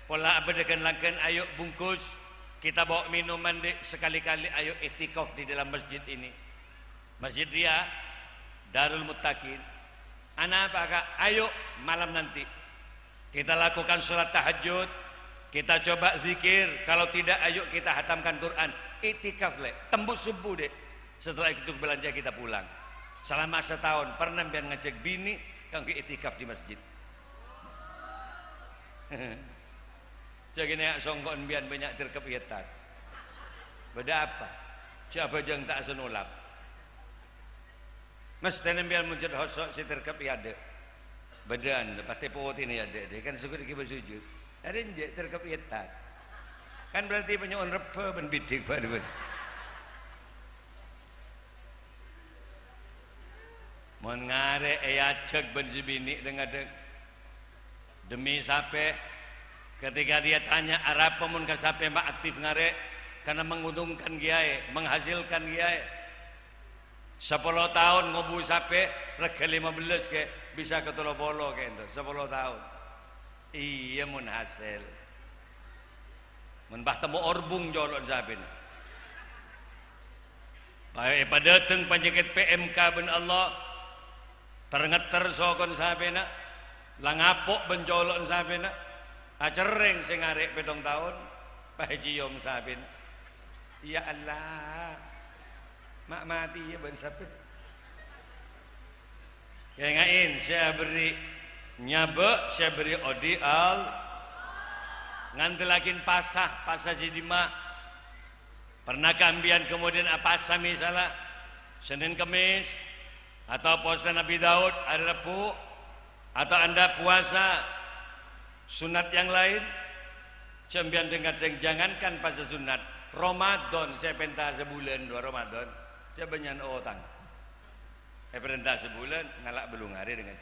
Pola bâdâ ghân-langgân, ayo bungkus. Kita bawa minuman, Dek. Sekali-kali ayo iktikaf di dalam masjid ini." Masjid rèya Darul Muttaqin. "Anapa, Kak?" "Ayo, malam nanti kita lakukan sholat tahajud, kita coba zikir, kalau tidak, ayo kita hatamkan Quran." Iktikaf, Lè'. Tembus subuh, Dek. Setelah itu belanja kita pulang. Selama sataon, pernah empiyan ngajhâk binè kaangghuy iktikaf di masjid? Jhâ' ghânèka songko' empiyan bânnya' tèrkep è attas. Bâdâ apa? Jhâ' abhâjâng ta' asanolap. Mestèna empiyan mon cè' hoso' sè tèrkep è adâ'. Bâdâ'ân, patè potèna è adâ', dè, kan sukut ghibâ sujud. Arèya enjâ' tèrkep è attas. Kan berarti panyo'on rebbhâ bân bhidik, Pak, dibâ. Mon ngarè' èajhâk bân sè binè' dhâng-kadhâng. Demi sapè? Ketika dia tanya, "Arapa mon ka sapè ma' aktif ngarè'? Karena menguntungkan kèyaè, menghasilkan kèyaè." Sapolo taon ngobu sapè, règhâ lèma bellâs kè, bisa ka tello polo kènto, sapolo taon. Iyâ, mon hasèl. Mon pas temmo orbung colo'na sapèna. Pa-, èpadâteng panyakèt P M K bân Allah, ter-ngetter sokon sapèna, la ngapo' bân colo'na sapèna, acerrèng sè ngarè' pèttong taon, pas èciom sapèna. Ya Allah, ma' matè iyâ bân sapè. Kènga'è, sè aberri' nyabâ', sè aberri' odi' Al-, ngandellaghi pasa, pasa sè dimma. Pernahkah empiyan kemudian apasa misalla Senin Kemis, atau puasa Nabi Daud hari Rabu, atau Anda puasa sunat yang lain? Jhâ' empiyan dhing-kadhing, jangankan puasa sunat, Ramadan sè pènta sabulân, dua Ramadan, sè bânnya'an otang. Èparènta sabulân, ngala' bâllung arè dengan.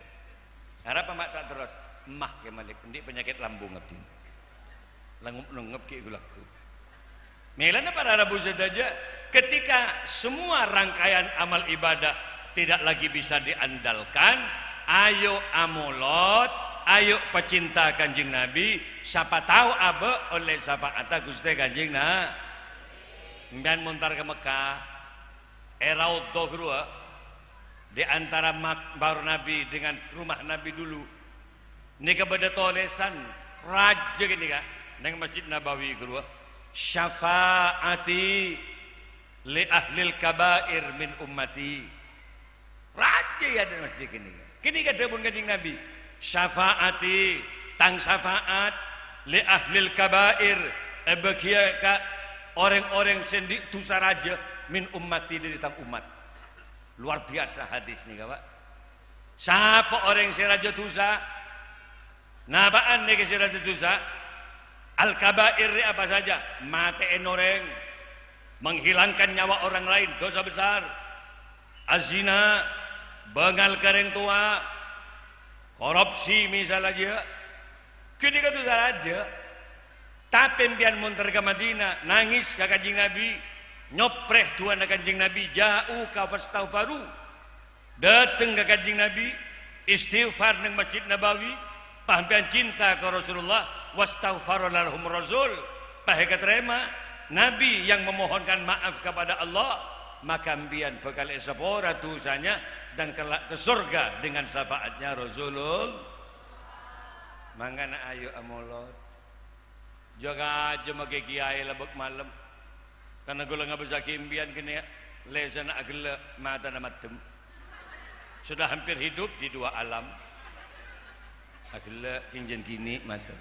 Arapa ma' ta' terros? Emmah kè Malik, andi' panyakèt lambung abdhina. Langop-nongop kè ghu-lagghu. Mèlana para rabu sadhâjâ, ketika semua rangkaian amal ibadah tidak lagi bisa diandalkan, ayo amolot, ayo pecinta Kanjeng Nabi, sapa tao abâ' ollè sapa'atta Ghustè Kanjeng Na-, Sampèyan montar ka Mekkah, è Raudhah ghâruwa, di antara makbara Nabi dengan rumah Nabi dulu, nèka bâdâ tolèsan rajâ ghânèka neng Masjid Nabawi ghâruwa, "Syafa'ati li ahlil kabair min ummati." Rajâ è adâ'na masjid ghânèka. Ghânèka dhâbuna Kanjeng Nabi, "Syafa'ati, tang syafaat, li ahlil kabair, èbâghiyâ ka orèng-orèng sè andi' dhusa rajâ, min ummati, dâri tang ommat." Luar biasa hadis nèka, Pak. Sapa orèng sè rajâ dhusa? Napa'an nèka sè rajâ dhusa? Al-kabair rè apa saja? Matè'è orèng, menghilangkan nyawa orang lain, dosa besar. Azina, bângal ka rèng towa, korupsi misal ajâ. Ghânèka dhusa rajâ. Tapè empèyan montar ka Madinah, nangès ka Kanjeng Nabi, nyoprè du'ana Kanjeng Nabi, "Ja'uka fastaghfaru." Dâteng ka Kanjeng Nabi, istighfar neng Masjid Nabawi, pas empèyan cinta ka Rasulullah, wastaghfara lahum Rasul, pas èkatarèma Nabi yang memohonkan maaf kepada Allah, maka empèyan bhâkal èsapora dusanya dan kelak ke surga dengan syafaatnya Rasulullah. Mangkana ayo amolot. Jâ-kajâ makè kèyaè la bâk malem. Karna ghulâ ngabâssaghi empèyan ghânèka, lèsanna aghellâ', matana maddem. Sudah hampir hidup di dua alam. Aghellâ' kèng jân ghini' mata.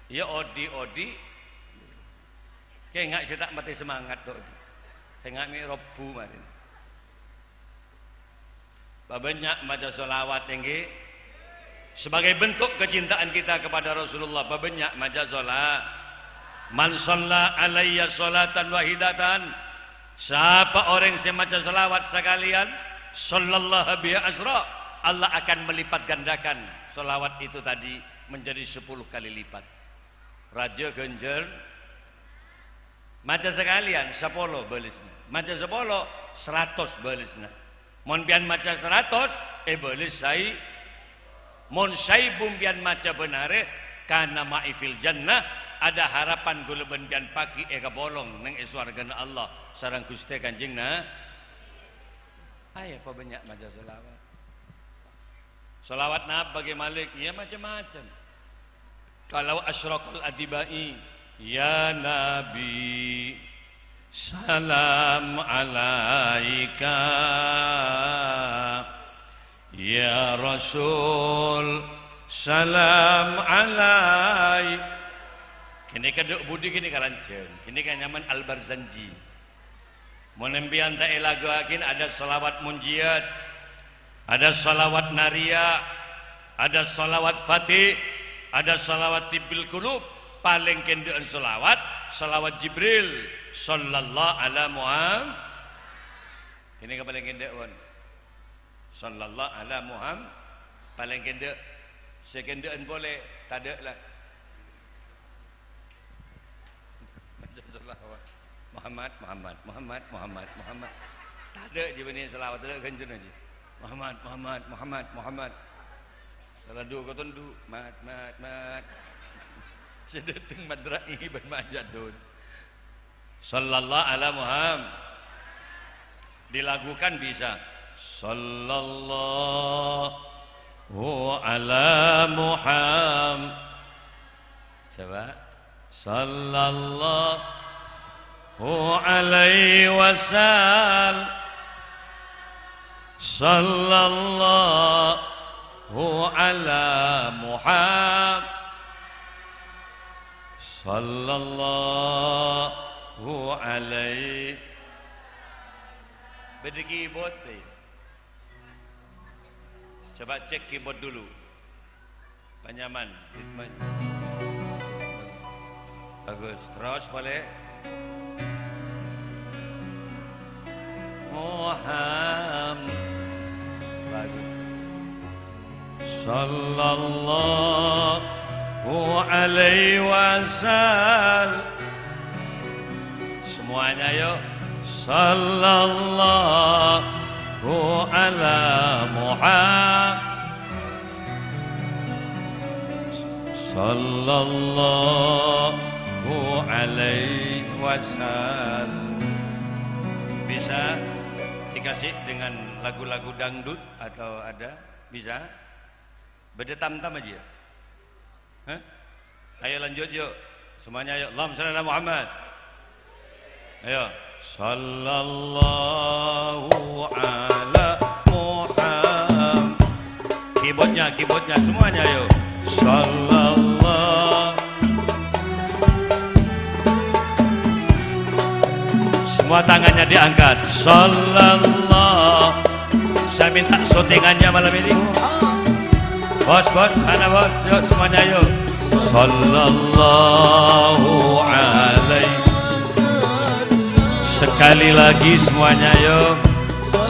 Iyâ odi'-odi'. Kènga' sè ta' matè semangat, do'. Kènga' mè' robbu marèna. Pabânnya' maca sholawat, èngghi. Sebagai bentuk kecintaan kita kepada Rasulullah, pabânnya' maca shola-, "Man shalla alayya sholatan wahidatan," sapa orèng sè maca sholawat sakalèyan, "sallallahu biha asyra," Allah akan melipat gandakan sholawat itu tadi menjadi sepuluh kali lipat. Rajâ ghânjhâr. Maca sakalèyan, sapolo bâlesna. Maca sapolo, saratos bâlesna. Mon empèyan maca saratos, èbâles saè-, mon saèbu empèyan maca bân arè, kana ma'i fil jannah, ada harapan ghulâ bân empèyan paghi' èkapolong neng è sowargana Allah sareng Ghustè Kanjeng Na-, ayo, pabânnya' maca sholawat. Sholawat napa, Kè Malik? Iyâ, macem-macem. Kalau asyraqal adibai, "Ya Nabi, salam alaika. Ya Rasul, salam alai-," Ghânèka dhu' budi ghânèka lanjhâng. Ghânèka nyamana Al-Barzanji. Mon empèyan ta' èlaguwaghi, ada sholawat munjiyat, ada sholawat nariyah, ada sholawat fatih, ada sholawat tibbil qulub. Palèng kendhâ'ân sholawat, sholawat Jibril, sallallahu ala Muhammad. Ghânèka palèng kendhâ', pon. Sallallahu ala Muhammad. Palèng kendhâ', Sè kèndhâ'ân polè, tadâ' la. Maca shalawat. Muhammad, Muhammad, Muhammad, Muhammad, Muhammad. Tadâ' jiyâ bânnè shalawat, tadâ' ghânjhârânna jiyâ. Muhammad, Muhammad, Muhammad, Muhammad. Salandu' kotondu', mat, mat, mat. Sè dâteng madra'i bân majâdun. Sallallahu ala Muhammad. Dilakukan bisa. Sallallahu ala Muhammad. Coba. Sallallahu alaihi wasal-, sallallahu ala Muhammad. Sallallahu alaihi. Bâdâ keyboard, ya? Coba cek keyboard dulu. Panyaman. Bagus. Terros polè. Muham-, bagus. Sallallahu alaihi wasal-, semuanya, yuk. Sallallahu ala Muhammad. Sallallahu alaihi wasallam. Bisa dikasih dengan lagu-lagu dangdut atau ada? Bisa? Bâdâ tam-tam aja ya? Hah? Ayo lanjut yuk. Semuanya yuk. Allahumma shalli ala Muhammad. Ayo. Sallallahu ala Muhammad. Keyboardnya, keyboardnya semuanya yuk. Sallallahu. Semua tangannya diangkat. Sallallahu. Saya minta syutingannya malam ini. Bos, bos, sana bos, yuk semuanya yuk. Sallallahu alaihi. Sekali lagi semuanya yuk.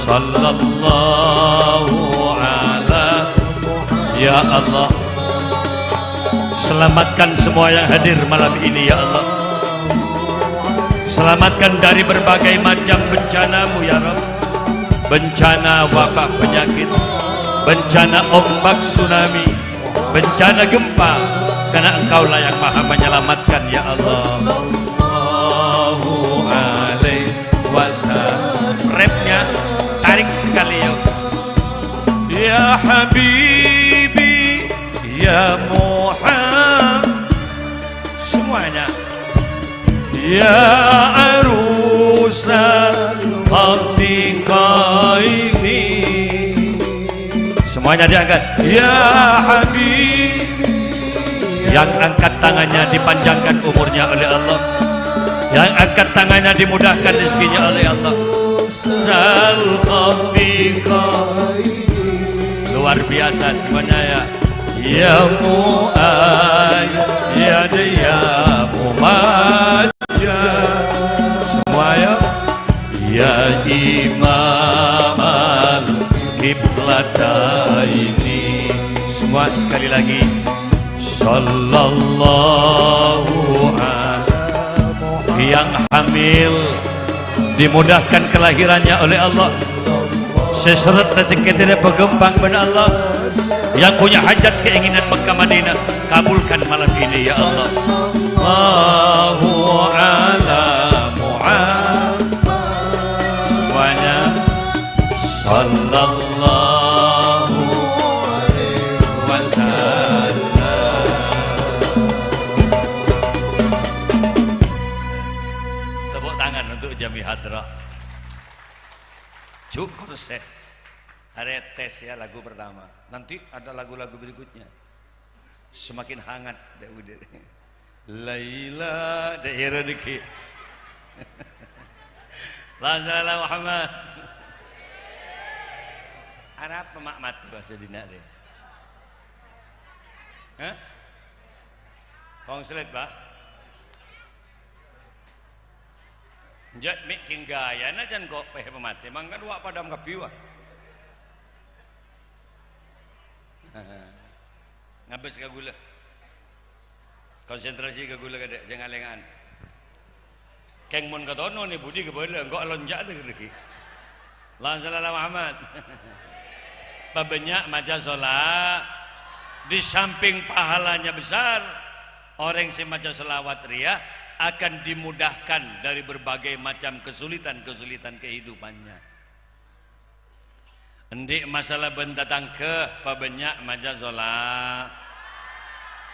Sallallahu ala. Ya Allah, selamatkan semua yang hadir malam ini, ya Allah. Selamatkan dari berbagai macam bencana-Mu, ya Rabb. Bencana wabah penyakit, bencana ombak tsunami, bencana gempa, karena Engkaulah yang Maha Menyelamatkan, ya Allah. Allahu alaihi wasallam. Rapnya tarik sekali, yuk. Ya Habibi, ya Muhammad. Semuanya. Ya arusal khasiqaini. Semuanya diangkat. Ya Habib. Yang angkat tangannya dipanjangkan umurnya oleh Allah. Yang angkat tangannya dimudahkan rezekinya oleh Allah. Zal khasiqaini. Luar biasa semuanya ya. Ya Muayyad, ya Mumajjad. Semua ya. Ya Imamal Qiblataini. Semua sekali lagi. Sallallahu ala Muhammad. Yang hamil dimudahkan kelahirannya oleh Allah. Sè sèrèt rejhekkèna pagâmpang bân Allah. Yang punya hajat keinginan Mekah Madinah, kabulkan malam ini, ya Allah. Allahu ala Muhammad. Semuanya. Sallallahu alaihi wasallam. Tepuk tangan untuk Jami Hadrah. Syukur, Syekh. Arè tes ya lagu pertama. Nanti ada lagu-lagu berikutnya. Semakin hangat, dâ' budâ. Laila, dâ' iyâ nèka. Allahumma shalli ala Muhammad. Arapa ma' matè bâsa dinna' rè? Hah? Konslet, Pak? Jhâ' mè' kèng ghâjâna can ko' pè pamatè, mangkana wa' padâ kabbhi, wa'. Ngabâs ka ghulâ. Konsentrasi ka ghulâ kadhâ', jhâ' ngalènga'an. Kèng mon katono' nè budi kabâlâ, engko' alonja' ta' ghârâghi. Allahumma shalli ala Muhammad. Pabânnya' maca shola-, di samping pahalanya besar, orèng sè maca sholawat rèya akan dimudahkan dari berbagai macam kesulitan-kesulitan kehidupannya. Andi' masalah bân tatangghâ, pabânnya' maca shola-.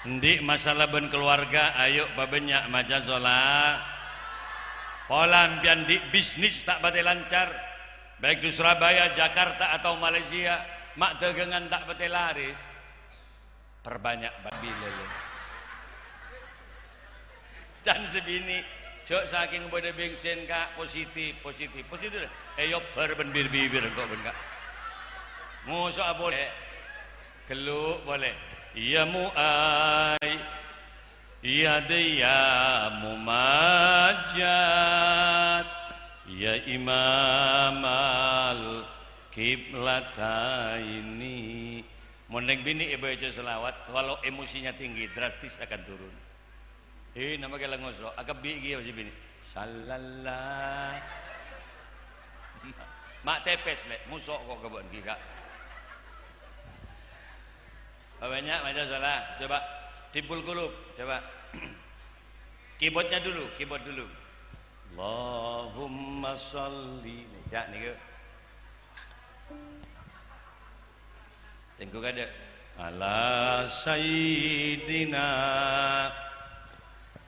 Andi' masalah bân kalowarga, ayo pabânnya' maca shola-. Pola empèyan andi' bisnis ta' patè lancar, baik di Surabaya, Jakarta, atau Malaysia, ma' dâgângan ta' patè laris. Perbanyak babi lele. Can sè binè', jhâ' sakèng bâdâ bengsen, Ka', positif, positif, positif. Èyobbhâr bân bir-bibir engko' bân, Ka'. Moso'a polè. Ghellu' polè. Iyâ mu'ay. Iyâ dâ' iyâ mumajjat. Ya Imamal Qiblataini. Mon rèng binè' èbâca sholawat, walau emosinya tinggi, drastis akan turun. He, nama kèla ngoso', akabbi' ghi' apa sè binè'? Sallallah. Ma' tèpès, Lè', moso' ko' ka bâ'na ghi', Ka'. Pabânnya' maca shola-, coba. Tibbul Qulub, coba. Keyboardnya dulu, keyboard dulu. Allahumma sholli. Nih, cak nèko. Tèngghu kadhâ'. Ala Sayyidina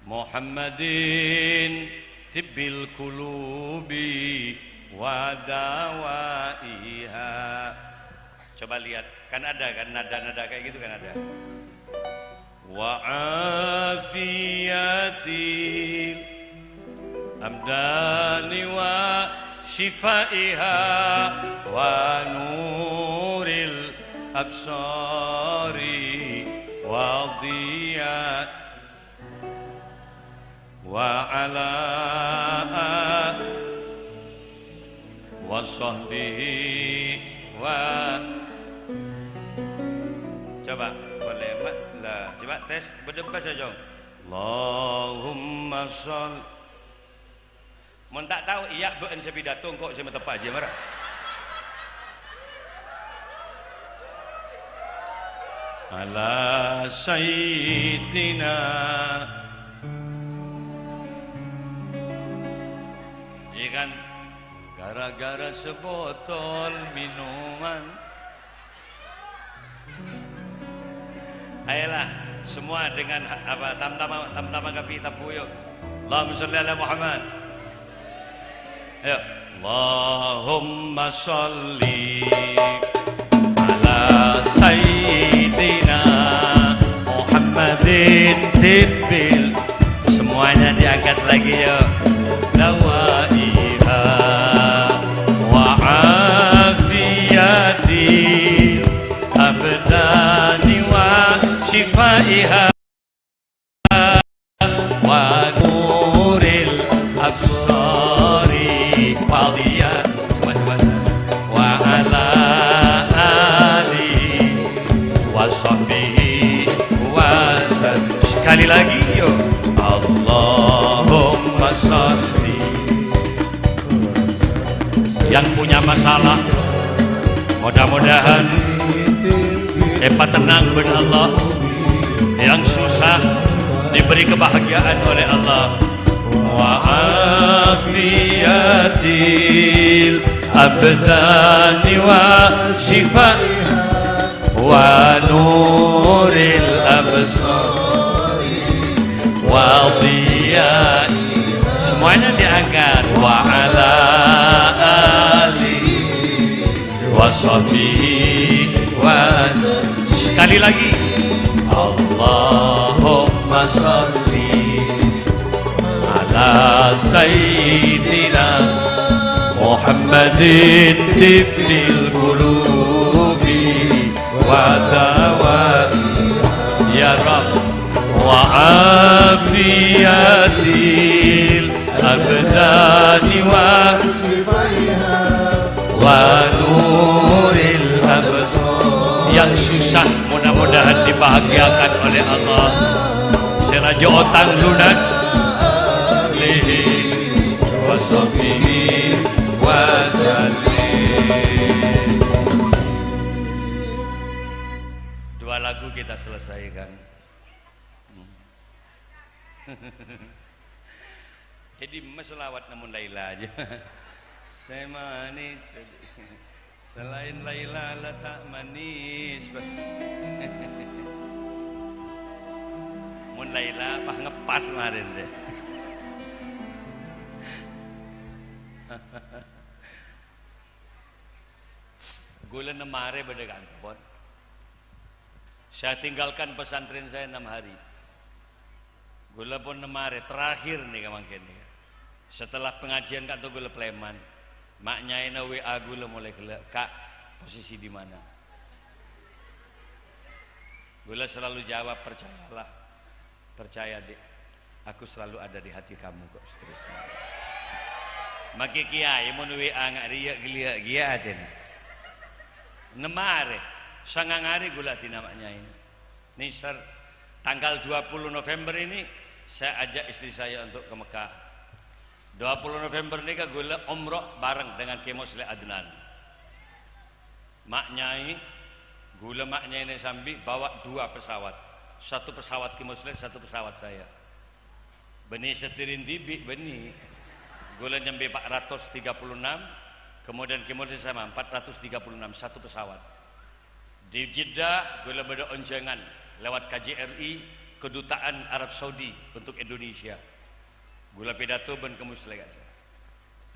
Muhammadin tibbil qulubi wa dawaiha. Coba lihat, kan ada kan nada-nada kayak gitu kan ada. Wa afiyatil abdani wa shifaiha wa nuril absari wa dhiya wa ala a-, wa sahbihi wa. Coba, boleh, Mak? Lah, coba tes, bâdâ pas, Jong. Allahumma shall. Mon ta' tao, iyâ bâ'na sè pidato, engko' sè mateppa' jiyâ, mara. Ala Sayyidina. Iya kan? Gara-gara sebotol minuman. Ayolah, semua dengan ha-, apa, tam-tama, tam-tama kabbhi tabbhu, yuk. Allahumma sholli ala Muhammad. Ayo. Allahumma sholli ala Sayyidina Muhammadin tibbil. Semuanya diangkat lagi, yuk. Dawaiha wa afiyatil abdani wa shifaiha wa nuril absari fadhiya. Semua, semua. Wa ala alihi wa sahbihi wa sallam. Sekali lagi, yuk. Allahumma sholli. Yang punya masalah, mudah-mudahan èpatenang bân Allah. Yang susah diberi kebahagiaan oleh Allah. Wa afiyatil abdani wa shifa wa nuril absari wa dhiya. Semuanya diangkat. Wa ala alihi wa sahbihi wa s-, sekali lagi. Allahumma sholli ala Sayyidina Muhammadin tibbil qulubi wa dawa, ya Rabb, wa afiyatil abdani wa, wa nuril absar. Yang susah mudah Mudahan dibahagiakan oleh Allah. Sè rajâ otang lunas. Alihi wa sahbihi wa sallim. Dua lagu kita selesaikan. Jadi, mas selawat namun Laila aja. Sè manis. Selain Laila la ta' manis, pas. Mon Laila pas ngepas kemarin deh. Ghulâ nem arè bâdâ kanto, pon. Saya tinggalkan pesantren saya enam hari. Ghulâ pon nem arè, terakhir nèka mangkèn nèka. Setelah pengajian kanto ghulâ palèman, ma' nyaèna W A ghulâ molaè ghellâ', "Kak, posisi di mana?" Ghulâ selalu jawab, "Percayalah, percaya, Dek. Aku selalu ada di hati kamu kok," seterusnya. Makè kiyaè mon W A nga' rèya ghellâ' kèya atèna. Nem arè, sangang arè ghulâ adina ma' nyaèna. Nèser, tanggal dua puluh November ini saya ajak istri saya untuk ke Mekah. Dua puluh November nèka ghulâ umroh bareng dengan Kè Musleh Adnan. Ma' nyaè, ghulâ ma' nyaèna sambi bawa dua pesawat. Satu pesawat Kè Musleh, satu pesawat saya. Bânnè sè dhirin dhibi', bânnè. Ghulâ nyambi empat ratus tiga puluh enam, kemudian Kè Musleh sama, empat ratus tiga puluh enam, satu pesawat. Di Jeddah, ghulâ bâdâ onjhângan lewat K J R I, Kedutaan Arab Saudi untuk Indonesia. Ghulâ pidato bân Kè Musleh, ka'issa.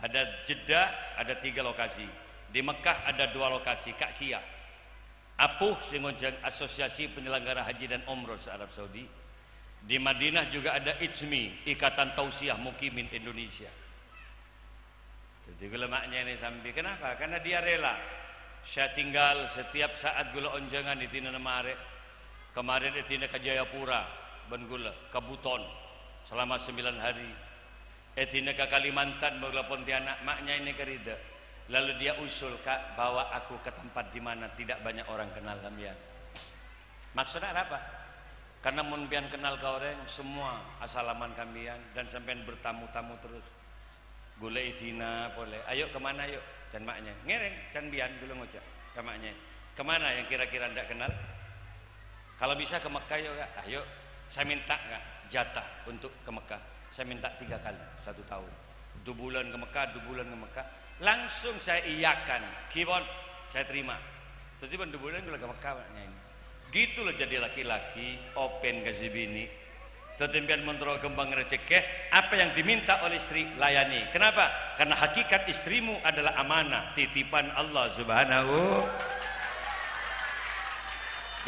Ada Jeddah, ada tiga lokasi. Di Mekah ada dua lokasi, ka' kèya. Apo sè ngonjhâng Asosiasi Penyelenggara Haji dan Umroh se-Arab Saudi. Di Madinah juga ada ITSMI, Ikatan Tausiah Mukimin Indonesia. Jadi, ghulâ ma' nyaèna sambi. Kenapa? Karena dia rela. Saya tinggal setiap saat ghulâ onjhângan è dinana marè. Kemarin è dina ka Jayapura, bân ghulâ, ka Buton, selama sembilan hari. È dina ka Kalimantan, bân ghulâ Pontianak, ma' nyaèna karida. Lalu dia usul, "Kak, bawa aku ke tempat di mana tidak banyak orang kenal sampeyan." Maksudnya apa? Karena mon sampeyan kenal ka orèng, semua asalaman ka sampeyan dan sampeyan bertamu-tamu terus. Ghulâ è dina polè, "Ayo, ke mana, ayo?" Can ma' nyaè. Ngèrèng, can biyan ghulâ ngoca' ka ma' nyaè, "Ke mana yang kira-kira ndak kenal? Kalau bisa ke Mekah, yuk, Kak. Ayo, saya minta, Kak, jatah untuk ke Mekah. Saya minta tiga kali satu tahun. Dua bulan ke Mekah, dua bulan ke Mekah." Langsung saya iyakan, "Ghi pon, saya terima." Jadi, pon dua bulan ghulâ ke Mekah, ma' nyaè. Gitu loh jadi laki-laki, open ka sè binè'. Dhâddhi, sampèyan mon terro ghâmpang rejhekkè, apa yang diminta oleh istri, layani. Kenapa? Karena hakikat istrimu adalah amanah, titipan Allah Subhanahu.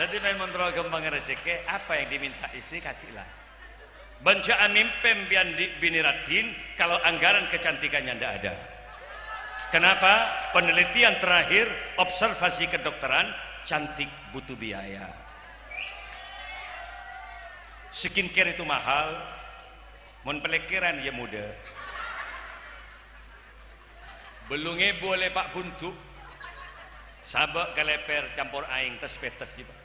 Dhâddhi, sampèyan mon terro ghâmpang rejhekkè, apa yang diminta istri, kasihlah. Bân jhâ' amimpè sampèyan bi' binè raddhin kalau anggaran kecantikannya ndak ada. Kenapa? Penelitian terakhir, observasi kedokteran, cantik butuh biaya. Skincare itu mahal, mon pelekkeran ya mudah. Bâllu ngèbu olè Pa' Buntu, sabâ' kalèpèr campor aèng, tes-pètes jiyâ, Pa'.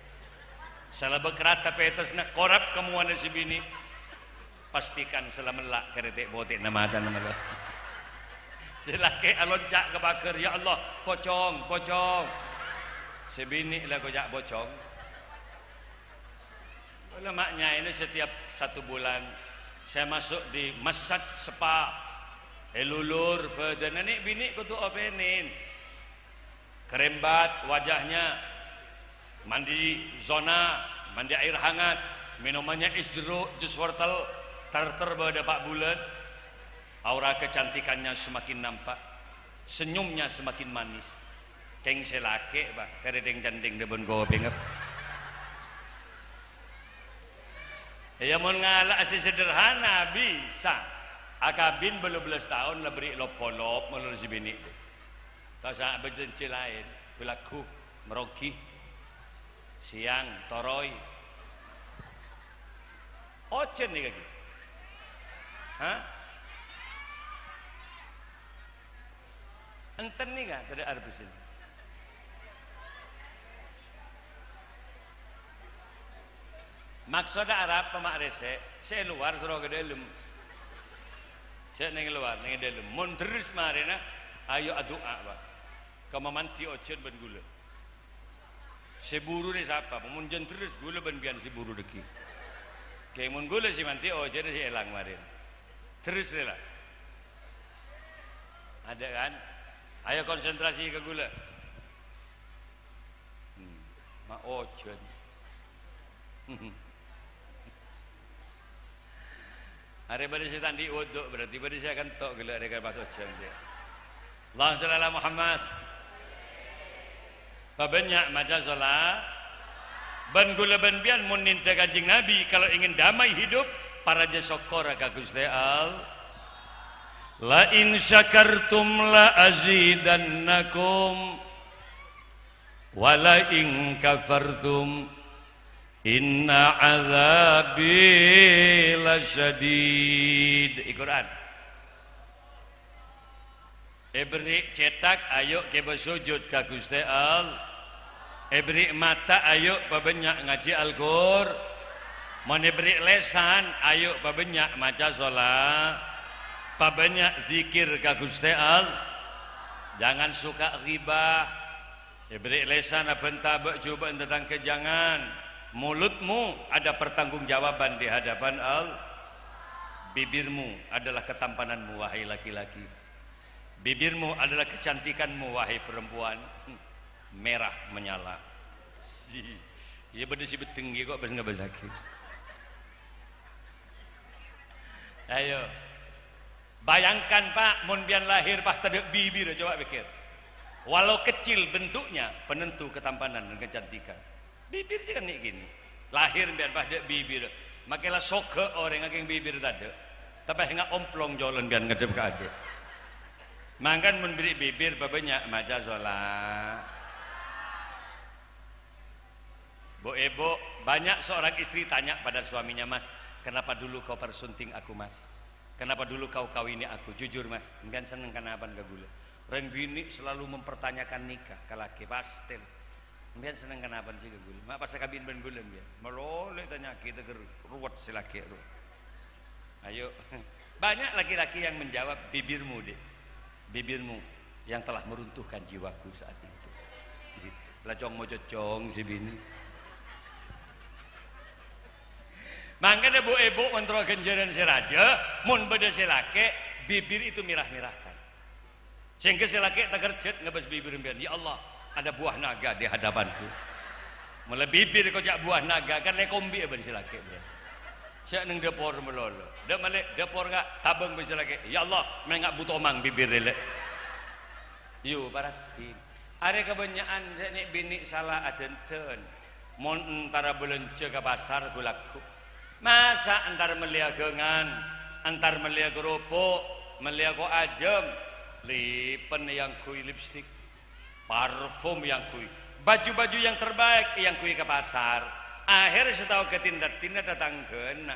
Salabâ' karata pètesna, korap kamowana sè binè'. Pastikan sè la mella' karè tè'-potè'na matana mella'. Sè lakè' alonca' ka paghâr, "Ya Allah, pocong, pocong." Sè binè' la koca' pocong. Ulama nyaèna setiap satu bulan, saya masuk di massage spa. Èlulur bhâdhânna, nè' binè' kodhu openè. Kerembat wajahnya, mandi zona, mandi air hangat, minumannya es jeruk, jus wortel, tarter bâdâ pa' bulân. Aura kecantikannya semakin nampak, senyumnya semakin manis. Kèng sè lakè', Pa', karè dhing-candhing dâ' bân kopèngnga. Iyâ, mon ngala'a sè sederhana bisa. Akabin bâllu bellâs taon la berri' lop-kolop malolo sè binè'. Ta' sa' bâjâ jhâ' laèn, ghu-lagghu, marogi. Siang, toroi. Ojhân nèka ghi. Hah? Enten nèka tadâ' arbus ini. Maksodda arapa ma' rèsè'? Sè è lowar soro ka dâlem. Jhâ' neng lowar, neng dâlem. Mon dherres marèna, ayo adu'a, Pa'. Ka mamandi ojhân bân ghulâ. Sè buru rè sapa? Mon jhân dherres, ghulâ bân biyân sè buru dhâggi'. Kè mon ghulâ sè mandi ojhân sè èlang marèna. Dherres rè la. Ada kan? Ayo konsentrasi ka ghulâ. Hmm, ma' ojhân. Arè bâdâ sè ta' andi' wudhu, berarti bâdâ sè akanto' ghellâ' arè ka pas ojhân, sè. Allahumma shalli ala Muhammad. Pabânnya' maca sholawat. Bân ghulâ bân biyân mon nèndhâ Kanjeng Nabi, kalau ingin damai hidup, parajâ sokkor ka Ghustè Allah. "La in syakartum la azidannakum." "Wa la in kafartum inna adzabi lasyadid." È Qur'an. Èberri' cèthak, ayo kèbâ sojud ka Ghustè Allah. Èberri' mata, ayo pabânnya' ngajhi Al-Qur-, Mon èberri' lèsan, ayo pabânnya' maca sholawat. Pabânnya' dzikir ka Ghustè Allah. Jangan suka ghibah. Èberri' lèsan abhânta bâ' jhubâ'ân tatangghâ, jangan. Mulutmu ada pertanggungjawaban di hadapan Allah. Bibirmu adalah ketampananmu, wahai laki-laki. Bibirmu adalah kecantikanmu, wahai perempuan. Merah menyala. Si-, iyâ bâdâ sè beddheng ghi kok bâs ngabâsaghi. Ayo. Bayangkan, Pa', mon biyân lahir pas tadâ' bibir, coba pikir. Walau kecil bentuknya, penentu ketampanan dan kecantikan. Bibir jiyâ kan nè' kènè'. Lahir biyân pas tadâ' bibir. Makè la soghâ orèng akèng bibir tadâ'. Tapè enga' omplong jhâlân biyân ngaddhep ka adâ'. Mangkana mon berri' bibir, pabânnya' maca sholawat. Bu-ibu, banyak seorang istri tanya pada suaminya, "Mas, kenapa dulu kau persunting aku, Mas? Kenapa dulu kau kawini aku? Jujur, Mas, sampèyan senneng kanapa'an ka ghulâ?" Rèng binè' selalu mempertanyakan nikah ka lakè, pastè. "Sampèyan senneng kanapa'an sih ka ghulâ? Ma' pas akabin bân ghulâ sampèyan?" Malolo tanya'aghi, tèghâr ruwet sè lakè' rowa. Ayo. Banyak laki-laki yang menjawab, "Bibirmu, Dek. Bibirmu yang telah meruntuhkan jiwaku saat itu." Si, la cong-mococong si binè. Mangkana bu-ibu mon terro ghânjhârân sè rajâ, mon bâdâ sè lakè', bibir itu mirah-mirahkan. Sehingga sè lakè' takerjhât ngabâs bibir sampèyan, "Ya Allah, ada buah naga di hadapanku." Molaè bibir koca' buah naga, kan lè kombi'â bân sè lakè', bro. Sè neng dâpor malolo. Dâ' malè dâpor ka' tabâng bân sè lakè', "Ya Allah, mè' nga' bu tomang bibir rè, Lè'." Yu, paraddhin. Arè kabânnya'an sè nè' binè' sala adhândhân. Mon entara bâlânjhâ ka pasar ghu-lagghu. Masa' entar mellèya ghângan, entar mellèya keropok, mellèya ko' ajâm, lipen èyangghuy lipstik, parfum èyangghuy, baju-baju yang terbaik èyangghuy ka pasar. Akhèr sè tao ghâtin-dâttina tatangghâna.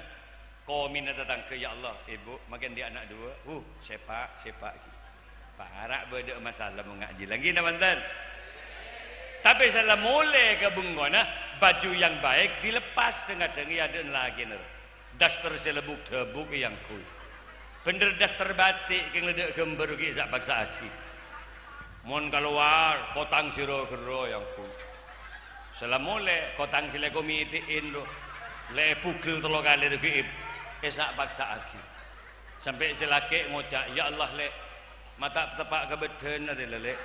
Komèna tatangghâ, "Ya Allah, Ibu, makè andi' ana' duwâ'." Huh, sèpa', sèpa'. Para' bâdâ'â masalah mon nga' jiyâ. Ènggi napa bhunten? Tapè sè la molè ka bengkona, baju yang baik dilepas, dhâng-kadhâng èadâ'na lakèna. Daster sè lebuk-debuk èyangghuy. Bhender daster batik, kèng la dâ' ghâmbhâr ghi' sa'-paksa'aghi. Mon kalowar, kotang sè ro-ghârro èyangghuy. Sè la molè, kotang sè lè komètè'è, lo. Lè èbugel tello kalè rowa ghi' è-, èsa'-paksa'aghi. Sampè' sè lakè' ngoca', "Ya Allah, Lè', ma' ta' teppa' ka bâdâna rè, Lè'.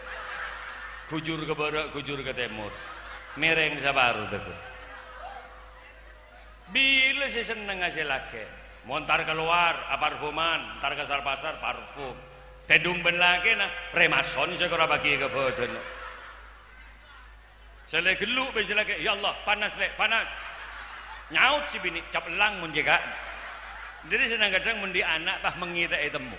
Ghujur ka bârâ', ghujur ka tèmor. Mèrèng saparo, dhâgghâ." Bilâ sè sennengnga sè lakè'? Mon entar kalowar, aparfuman, entar ka sar-pasar, parfum. Tèdung bân lakèna, rèmason sè kora paghi ka bâdâna. Sè lè ghellu' bân sè lakè', "Ya Allah, panas, Lè', panas." Nyaot sè binè', "Cap ellang mon cèka'." Dhâddhi sè nang kadhâng mon andi' ana' pas mèngè ta' ètemmo.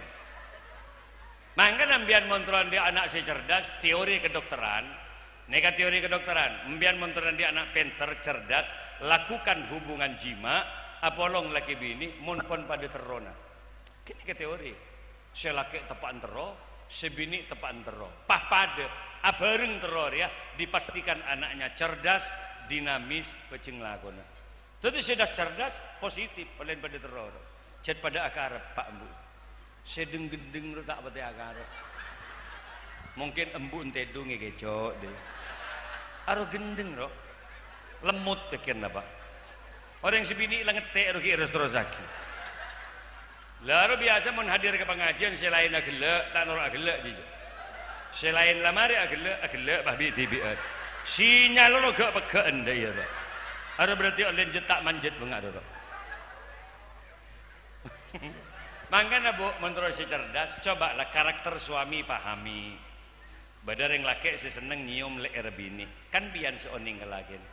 Mangkana sampèyan mon terro andi' ana' sè cerdas, teori kedokteran, nèka teori kedokteran, sampèyan mon terro andi' ana' pènter, cerdas, lakukan hubungan jima', apolong lakè binè, mon pon padâ terrona. Ghânèka teori. Sè lakè' teppa'an terro, sè binè' teppa'an terro. Pas padâ, abhâreng terro rèya, dipastikan anaknya cerdas, dinamis, bhâjheng lakona. Dhâddhi sè cerdas-cerdas, positif, ollèna padâ terro. Jhât padâ akarep, Pa', Embu'. Sè dheng-ghendheng ro ta' patè akarep. Mungkin embu' tèdhung è kèco', dè. Aro ghendheng, ro. Lemmot pèkkèranna, Pa'. Orèng sè binè' la ngetè' ro ghi' ros-terrossaghi. La, ro biyasa mon hadir ka pangajiân, sè laèn aghellâ', ta' noro' aghellâ', jiyâ. Sè laèn la marè aghellâ', aghellâ', Pa', bi'-dhibi'ân. Sinyal ro ghâ'-peggâ'ân, dâ' iyâ, Pa'. Aro berarti ollèna jhât ta' manjhât bângal, ro. Mangkana, Bu, mon terro sè cerdas, coba la karakter suami pahami. Bâdâ rèng lakè' sè senneng nyèyom lè'èrra binè'. Kan empèyan sè onèng ka lakèna.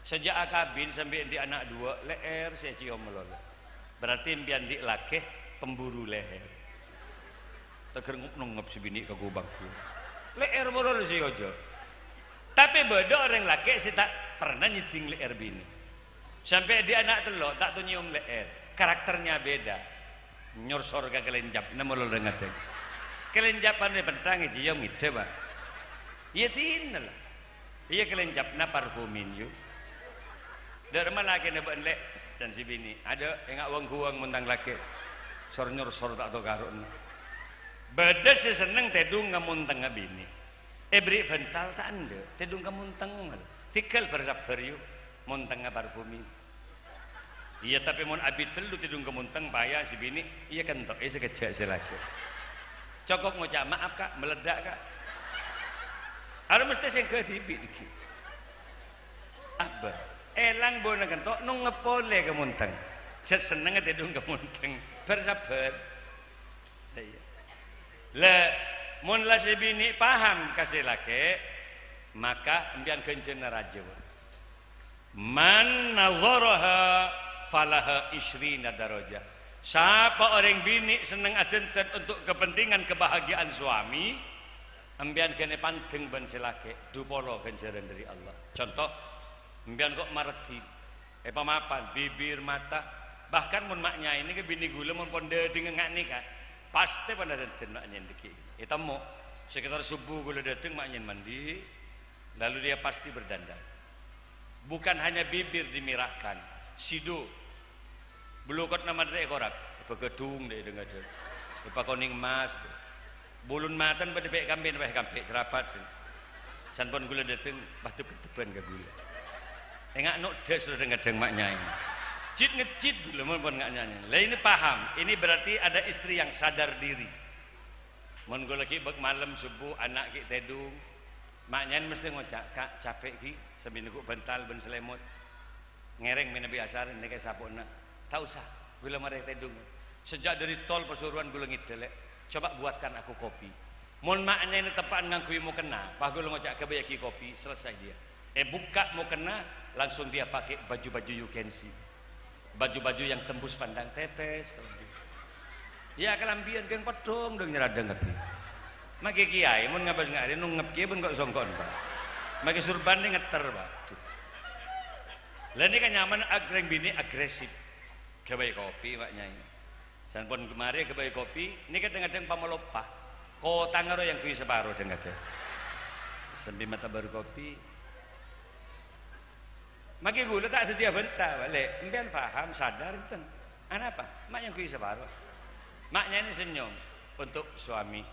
Sejak akabin sampè' andi' ana' duwâ', lè'èr sè ècèyom malolo. Berarti empèyan andi' lakè' pemburu lè'èr. Teger ngop-nongngop sè binè' ka ghubâ-ghubâ. Lè'èr malolo sè èojhâ. Tapè bâdâ orèng lakè' sè ta' pernah nyèddhing lè'èr binè'. Sampè' andi' ana' tello', ta' tao nyèyom lè'èr. Karakternya beda. Nyorsor ka kalèncapna malolo rèng adhâng. Kalèncapan rè penthang ècèyom ngèdhâ, Pa'. Iyâ, dinah la. Iyâ, kalèncapna parfumin, yu. Dâ' remma lakèna bâ'na, Lè', can sè binè'. Adâ', enga' wâng-ghuwâng mon tang lakè'. Sor-nyorsor ta' tao karo'na. Bâdâ sè senneng tèdhung ka montengnga binè'. Èberri' bhântal ta' endâ', tèdhung ka montengnga. Tèghâl bhâr-sabbhâr, yu. Montengnga parfumin. Iyâ, tapè mon abit tello tèdhung ka monteng, paya sè binè', iyâ, kento'è sakejjhâ' sè lakè'. Cokop ngoca', "Maaf, Ka', meledak, Ka'." Arè mestè sèngghâ dhibi' ghi. Abâ. Èlang bâuna kento', nongngep polè ka monteng. Jhât sennengnga tèdhung ka monteng. Bhâr-sabbhâr. Iyâ. La, mon la sè binè' paham ka sè lakè', maka empèyan ghânjhârânna rajâ, Bu. "Man nadharaha falaha isyrina darajah." Sapa orèng binè' senneng adhândhân untuk kepentingan kebahagiaan suami, empèyan ghânè pandeng bân sè lakè', dupolo ghânjhârân dâri Allah. Conto, empèyan ko' mareddhin, èpamapan, bibir, mata, bahkan mon ma' nyaè nèka binè' ghulâ mon pon dâteng nga' nèka, pastè pon adhândhân ma' nyaè nèka. Ètemmo, sekitar subuh ghulâ dâteng ma' nyaè mandi, lalu dia pasti berdandan. Bukan hanya bibir dimirahkan, sidu. Bulukotna mandhâr èkorap, èpaghâdhung dâ' dhâng-adhâng. Èpakonèng emmas. Bulun matana padâ pè' kampèna, wah, kampè' cerapat, sè. San pon ghulâ dâteng, wah, dhep-kedhebbhân ka ghulâ. Enga' nodhâs dhâng-adhâng ma' nyaè. Jit-ngejit ghulâ mon pon nga' nyaè. Lah, ini paham. Ini berarti ada istri yang sadar diri. Mon ghulâ ghi' bâk malem subuh, ana' ghi' tèdhung, ma' nyaè mestè ngoca', "Ka', capè' ghi, sambi neggu' bhântal bân salèmot." Ngèrèng mènabi asar, nèka sapo'na. "Ta' osa, ghulâ marè tèdhung. Sejak dari tol Pasuruan ghulâ ngèdhâ, Lè'. Coba buatkan aku kopi." Mon ma' nyaèna teppa'an ngangghuy mokenna, pas ghulâ ngoca', "Ghâbâyyâghi kopi, selesai dia." Èbukka' mokenna, langsung dia pakai baju-baju you can see. Baju-baju yang tembus pandang, tepes kalambhi. Iyâ, kalambhiyân kèng peddhong dhâng-nyerradhâng kabbhi. Makè kèyaè mon ngabâs nga' arè nongngep kèyaè bân ko'-songko'an, Pa'. Makè surban nè ngetter, Pa'. Aduh. Lah nèka nyaman ag-, rèng binè' agresif. Ghâbây kopi, Pa', Nyaè. San pon marè ghâbây kopi, nèka dhâng-adhâng pamaloppa. Kotangnga ro èyangghuy saparo dhâng-adhâng. Sambi matabâr kopi. Makè ghulâ ta' dhâddhiyâ bânta, Lè'. Empèyan paham, sadar, enten. Anapa? Ma' èyangghuy saparo. Ma' Nyaè senyum untuk suami.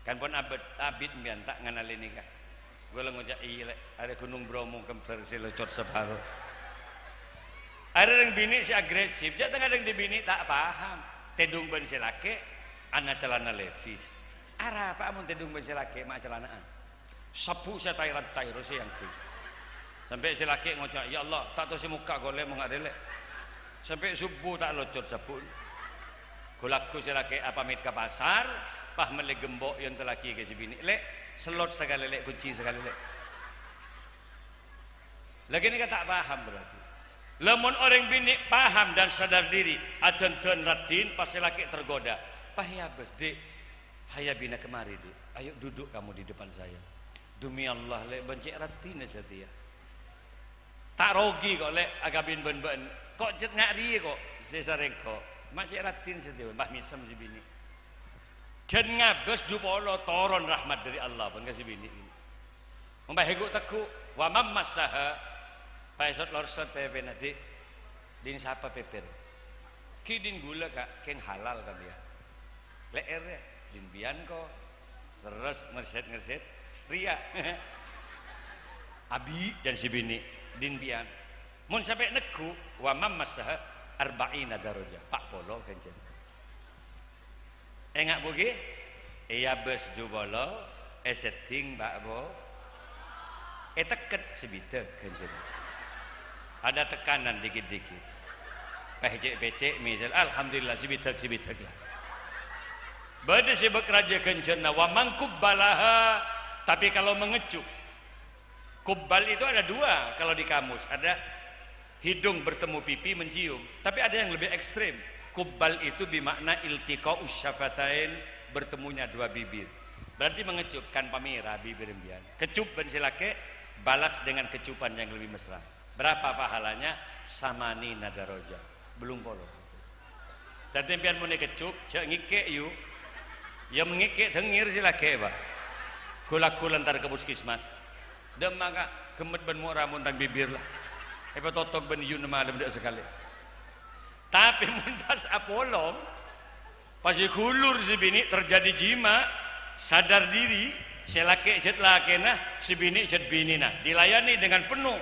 Kan pon abit, abit empèyan ta' nganalè nèka. Ghulâ ngoca', "Iyâ, Lè', arè Gunung Bromo kembar sè locot saparo." Arè rèng binè' sè agresif, jhâ' tang-kadhâng dhi' binè' ta' paham. Tèdhung bân sè lakè', ana calana Levi's. Arapa mon tèdhung bân sè lakè' ma' calana'an? Sabbhu' sè tai-rantai ro sè èyangghuy. Sampè' sè lakè' ngoca', "Ya Allah, ta' tao sè mokka' ghulâ mon nga' arè, Lè'." Sampè' sobbhu ta' locot sabbhu'na. Ghu-lagghu sè lakè' apamèt ka pasar, pas mellè gembok èyontollaghi ka sè binè', "Lè', sellot sakalè, Lè', ghunci sakalè, Lè'." Lagi nèka ta' paham berarti. Lamon orèng binè' paham dan sadar diri, adhândhân raddhin pas sè lakè' tergoda. Pas èabâs, "Dhi', haya bina kemari, Dhi'. Ayo duduk kamu di depan saya." "Demi Allah, Lè', bân cè' raddhinna satèya." "Ta' rogi ko', Lè', akabin bân bâ'na. Ko' cè' nga' rèya ko' sè sarèng ko'. Ma' cè' raddhin satèya." Pas mèsem sè binè'. Jhân ngabâs dhu polo toron rahmat dâri Allah bân ka sè binè'. Mon pas èghu'-tegghu', "Wa man massaha," pas èsot-lorsot pèpèna, "Dhi', Dhin sapa pèpèr? Ghi' dhin ghulâ, Ka', kèng halal, Ka', biya'. Lè'èrra, dhin biyan, ko. Terros ngerset-ngerset, rèya'. Abi', jhân sè binè', dhin biyan. Mon sampè' neggu', wa man massaha arba'ina darajah, pa' polo ghânjhârânna. Enga' bu ghi? Èabâs du polo, èsedding pa' po-, ètekket sabidhâk ghânjhârânna. Ada tekanan dikit-dikit. Pècè'-pècè' misal, alhamdulillah, sabidhâk-sabidhâk la. Bâdâ sè bâk rajâ ghânjhârânna, wa man qubbalaha, tapi kalau mengecup, Kubbal itu ada dua kalau di kamus. Ada hidung bertemu pipi mencium. Tapi ada yang lebih ekstrim. Kubbal itu bermakna iltiqa'us syafatain, bertemunya dua bibir. Berarti mengecup, kan pamèra bibir embiyan. Kecup bân sè lakè', balas dengan kecupan yang lebih mesra. Berapa pahalanya? Samanina darajah. Bâllung polo. Dhâddhi, sampèyan mon èkecup, jhâ' ngèkè', yu. Iyâ, ngèkè' dengngèr sè lakè', Pa'. Ghu-lagghu la èntar ka puskesmas. Dâ'emma, Ka', ghemmet bân mo' ramontang bibir, la. Èpatotok bân yuna malem dâ' sakalè. Tapè mon pas apolong, pas èghulur sè binè' terjadi jima', sadar diri, sè lakè' jhât lakèna, sè binè' jhât binèna. Dilayani dengan penuh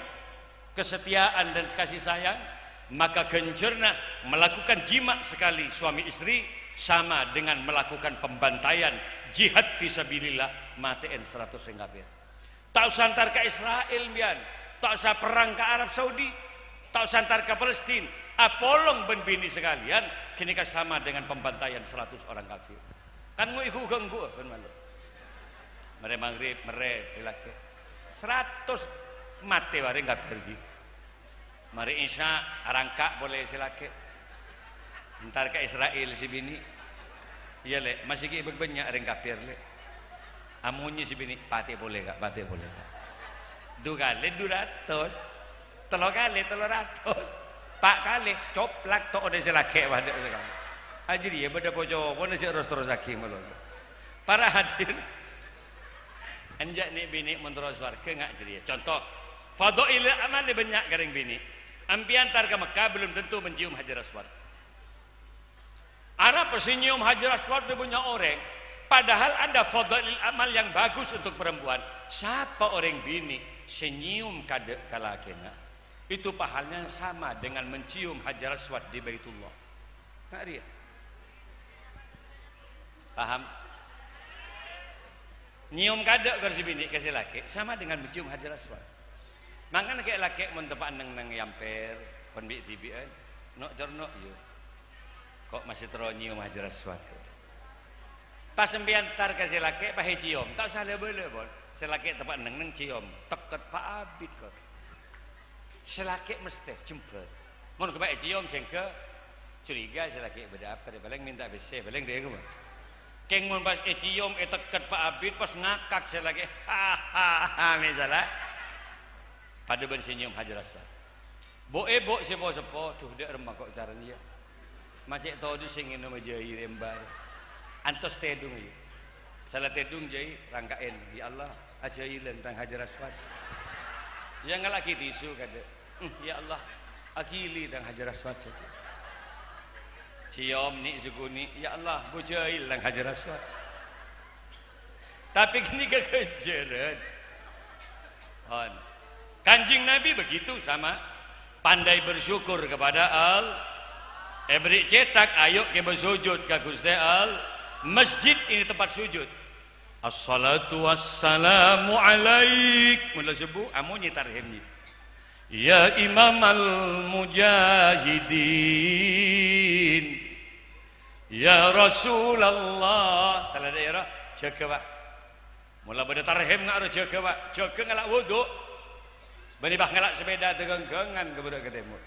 kesetiaan dan kasih sayang, maka ghânjhârânna melakukan jima' sekali suami istri sama dengan melakukan pembantaian jihad fisabilillah, matè'è saratos orèng kafir. Ta' osa èntar ka Israel, biyan. Ta' osa perrang ka Arab Saudi. Ta' osa èntar ka Palestina. Apolong bân binè sakalèyan, ghânèka sama dengan pembantaian saratos orang kafir. Kan ngo'è ghu-ghângguwâ, bân malu. Marè maghrib, marè sè lakè'. Saratos matè orèng kafir ghi. Marè isya, arangka' polè sè lakè'. Èntar ka Israel sè binè'. Iyâ, Lè', masè ghi' bâk bânnya' orèng kafir, Lè'. Amonyè sè binè', patè polè, Ka', patè polè, Ka'. Du kalè du ratos. Tello kalè tello ratos. Pa' kalè, coplak to' onèng sè lakè' padâ. Ajâriyâ bâdâ po-copona sè ros-terrosaghi malolo. Para hadirin, enjâ' nè'-binè' mon terro sowarghâ nga' jâriyâ. Conto, fadhailil amal bânnya' ka rèng binè'. Empèyan tar ka Mekkah belum tentu mencium Hajar Aswad. Arapa sè nyèyom Hajar Aswad bânnya' orèng, padahal ada fadhailil amal yang bagus untuk perempuan. Sapa orèng binè' sè nyèyom kadâ' ka lakèna, itu pahalanya sama dengan mencium Hajar Aswad di Baitullah. Nga' rèya. Paham? Nyèyom kadâ' kor sè binè' ka sè lakè', sama dengan mencium Hajar Aswad. Mangkana kè' lakè' mon teppa' neng-neng è ampèr, kon bi'-dhibi'ân, no'-corno', yu. Ko' masè terro nyèyom Hajar Aswad, ko'. Pas sampèyan tar ka sè lakè', pas ècèyom, ta' osa la-bâlâ, pon. Sè lakè' teppa' neng-neng cèyom, tekket pa' abit, ko'. Sè lakè' mestè jembhâr. Mon ghâbây ècèyom sèngghâ, curiga sè lakè' bâdâ apa, palèng mènta pèssè, palèng dhâ' ghâbây. Kèng mon pas ècèyom, ètekket pa' abit, pas ngakak sè lakè', "Ha, ha, ha," mèsalla. Padâ bân sè nyèyom Hajar Aswad. Bo'-èbo' sè po-seppo, "Dhu, dhâ' remma ko' carana, yâ?" Macè' todus sè ngènom ajâi rèmbar. Antos tèdung, yâ. Sala tèdung jâi, rangka'èn, "Ya Allah, ajâilân tang Hajar Aswad." Yâ, ngala' ghi' tisu kadâ'. "Hmm, ya Allah, aghili tang Hajar Aswad sadhâjâ." Cèyom nè' sakonè', "Ya Allah, bujâil tang Hajar Aswad." Tapè ghânèka ghânjhârân. Pon. Kanjeng Nabi begitu sama. Pandai bersyukur kepada Al-, èbherri' cètak, ayo' kèbâ sujud ka Ghustè Al-, masjid ini tempat sujud. Assalatu wassalamu alaik. Mula subuh, amonyè tarhim, yâ. Ya Imamal Mujahidin. Ya Rasulullah. Sala dhâ'âr, jâgâ, Pa'. Mula bâdâ tarhim nga' ro jâgâ, Pa'. Jâgâ ngala' wudu. Bânnè, Pa', ngala' sapèda dâgâng-gângan ka bârâ' ka tèmor.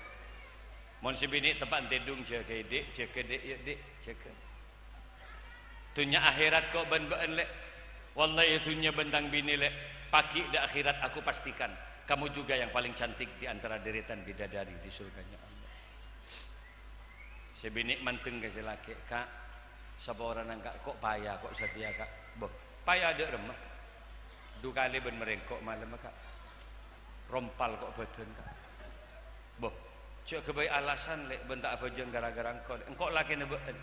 Mon sè binè' teppa' tèdung, jâgâ, Dhi', jâgâ, Dhi', yâ, Dhi', jâgâ. Dhunnya akhèrat ko' bân bâ'ân, Lè'. Wallahi, dhunnya bân tang binè, Lè'. Pagghi' dâ' akhèrat, aku pastikan kamu juga yang paling cantik di antara deretan bidadari di surganya Allah. Sè binè' mandeng ka sè lakè', "Ka', saporana, Ka', ko' paya, ko' satèya, Ka'." "Bâh, paya dâ' remma? Dhu kalè bân marèngko' malemma, Ka'. Rompal ko' bâdân, Ka'." "Bâh, Jhâ' ghâbây alasan, Lè', bân ta' abhâjâng ghârâ-ghârâ engko', Lè'. Engko' lakèna bâ'en.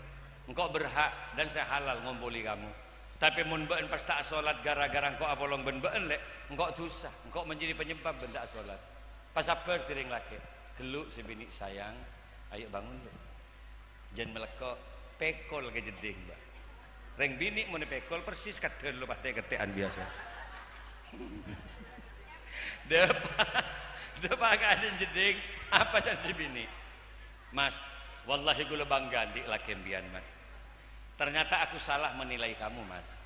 Engko' berhak dan saya halal ngompoli kamu. Tapè mon bâ'en pas ta' asolat ghârâ-ghârâ engko' apolong bân bâ'en, Lè', engko' dhusa. Engko' menjadi penyebab bân ta' asolat. Pasabbhâr dhi' rèng lakè'. Ghellu' sè binè', "Sayang, ayo bangun, Lè'." Jhân malèkko', pèkol ka jeddhing, Bâ. Rèng binè' mon èpèkol persis kaddhâ' lo patè'-kettè'an biyasa. Dâpa', dâpa' ka jeddhing, apa ca'na sè binè'? "Mas, wallahi kaulâ bangga andi' lakè empèyan, Mas. Ternyata aku salah menilai kamu, Mas.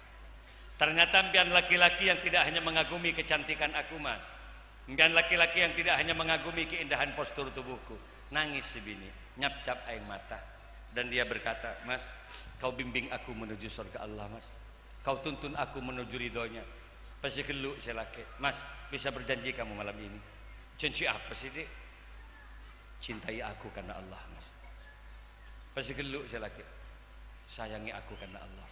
Ternyata empèyan laki-laki yang tidak hanya mengagumi kecantikan aku, Mas. Empèyan laki-laki yang tidak hanya mengagumi keindahan postur tubuhku." Nangès sè binè', nyapcap aèng mata. Dan dia berkata, "Mas, kau bimbing aku menuju surga Allah, Mas. Kau tuntun aku menuju ridhonya." Pas ghellu' sè lakè', "Mas, bisa berjanji kamu malam ini?" "Janji apa sih, Dek?" "Cintai aku karena Allah, Mas." Pas ghellu' sè lakè', "Sayangi aku karena Allah.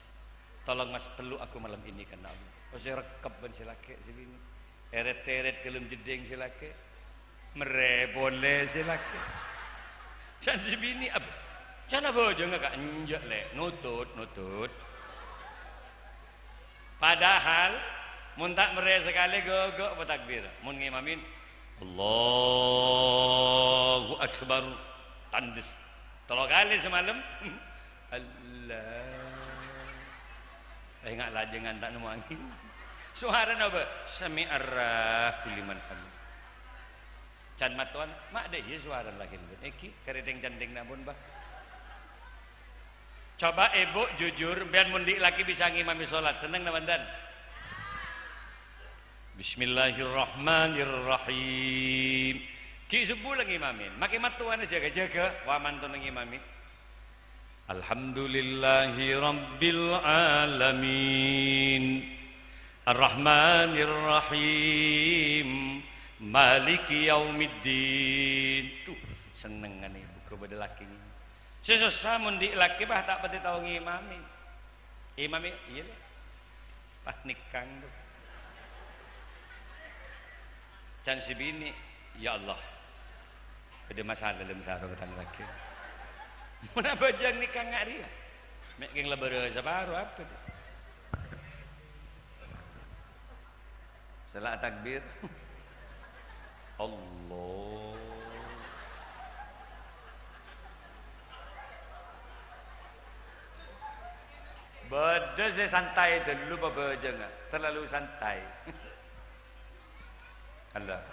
Tolong, Mas, peluk aku malam ini karena Allah." Pas èrekkep bân sè lakè' sè binè'. Èrèt-tèrèt ghâlem jeddhing sè lakè'. Mèrrè polè sè lakè'. Can sè binè', ab-, can abhâjângnga, Ka'? "Enjâ', Lè'. Nutut, nutut." Padahal, mon ta' mèrrè sakalè, ghâgâ' apa takbir. Mon ngimami, "Allahu Akbar." Tandhes. Tello kalè samalem. Allah. Eh, nga' lajângan ta' nemmo angèn. Sowarana apa? "Sami'allahu liman hamid." Can mattowan, ma' dâ' iyâ sowarana lakèna. Èngghi, karèthèng candhing nabun, Bâ. Coba Ibu jujur, empèyan mon andi' lakè bisa ngimami solat, senneng napa enten? Bismillahirrahmanirrahim. Ghi' subuh la ngimami, makè mattowana jâgâ-jâgâ, wa mantona ngimami. Alhamdulillahi rabbil alamin. Arrahmanirrahim. Maliki yaumiddin. Duh, sennengngana ibu ghâbây lakè ngimami. Sè sossa mon andi' lakè, Bâ, ta' patè tao ngimami. Imami, iyâ, Lè'. Pas nèkang, duh. Can sè binè', "Ya Allah, bâdâ masalah dâlem sarong tang lakè." Mon abhâjâng nèkang nga' rèya. Mè' kèng la bârâ saparo apa, duh? Sella takbir. Allah. Bâdâ sè santai ghâllu pabhâjângnga, terlalu santai. Allah.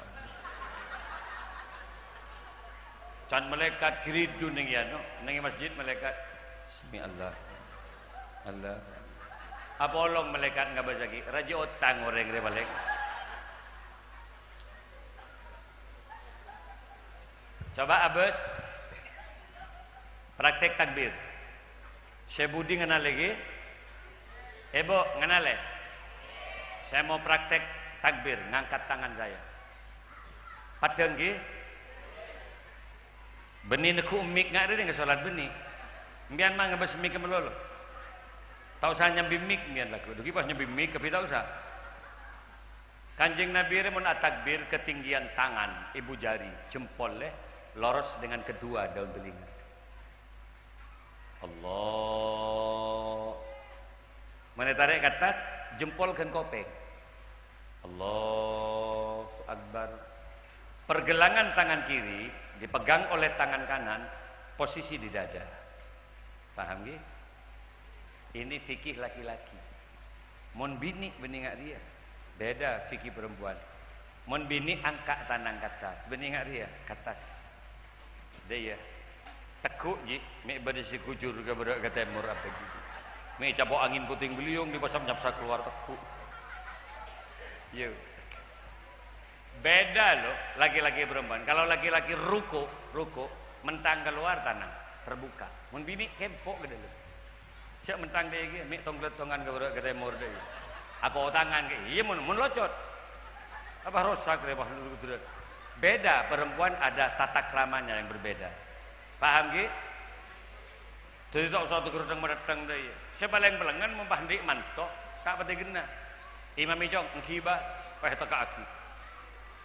Can malaèkat giridu neng iyâ, no? Neng masjid malaèkat. Sami Allah. Allah. Apolong malaèkat ngabâsaghi, rajâ otang orèng rè palèng. Coba abâs. Praktek takbir. Sè budi ngenalè ghi? Ibu, ngenalè? Saya mau praktek takbir, ngangkat tangan saya. Padâ ghi? Bânnè neggu' mik nga' rèng solat bânnè. Empèyan ma' ngabâs mik malolo. Ta' osa nyambi mik empèyan lagghu'. Dhu ghi pas nyambi mik kabbhi ta' osa. Kanjeng Nabi rè mon atakbir ketinggian tangan, ibu jari, jempol, eh, loros dengan kedua daun telinga. Allah. Mon ètarè' ka attas, jempol ghân kopèng. Allahu Akbar. Pergelangan tangan kiri dipegang oleh tangan kanan, posisi di dada. Paham, ghi? Ini fikih laki-laki. Mon binè' bânnè nga' rèya, beda fikih perempuan. Mon binè' angka' tanang ka attas, bânnè nga' rèya, ka attas. Dâ' iyâ. Tegghu', ji, mè' bâdâ sè ghujur ka bârâ' ka tèmor apa, ji. Mè' capo' angèn puting beliung, dipasam nyapsa kalowar tegghu'. Iyâ. Beda, loh, laki-laki perempuan. Kalau laki-laki ruku', ruku', mentang kalowar tanang, terbuka. Mon binè' kempo' ka dâlem. Jhâ' mentang dâ' iyâ, mè' tong-glettongan ka bârâ' ka tèmor dâ' iyâ. Akotangan ka iyâ, mon, mon locot. Apa rosak rè, wah, lurus. Beda, perempuan ada tata kramanya yang berbeda. Paham, ghi? Dhâddhi ta' osa tèghârâddhâng-marèddhâng dâ' iyâ. Sè palèng pèlengngen mon pas andi' manto, ta' patè ghenna. Imam Icong, èngghi, Bâ, pas ètekka'aghi.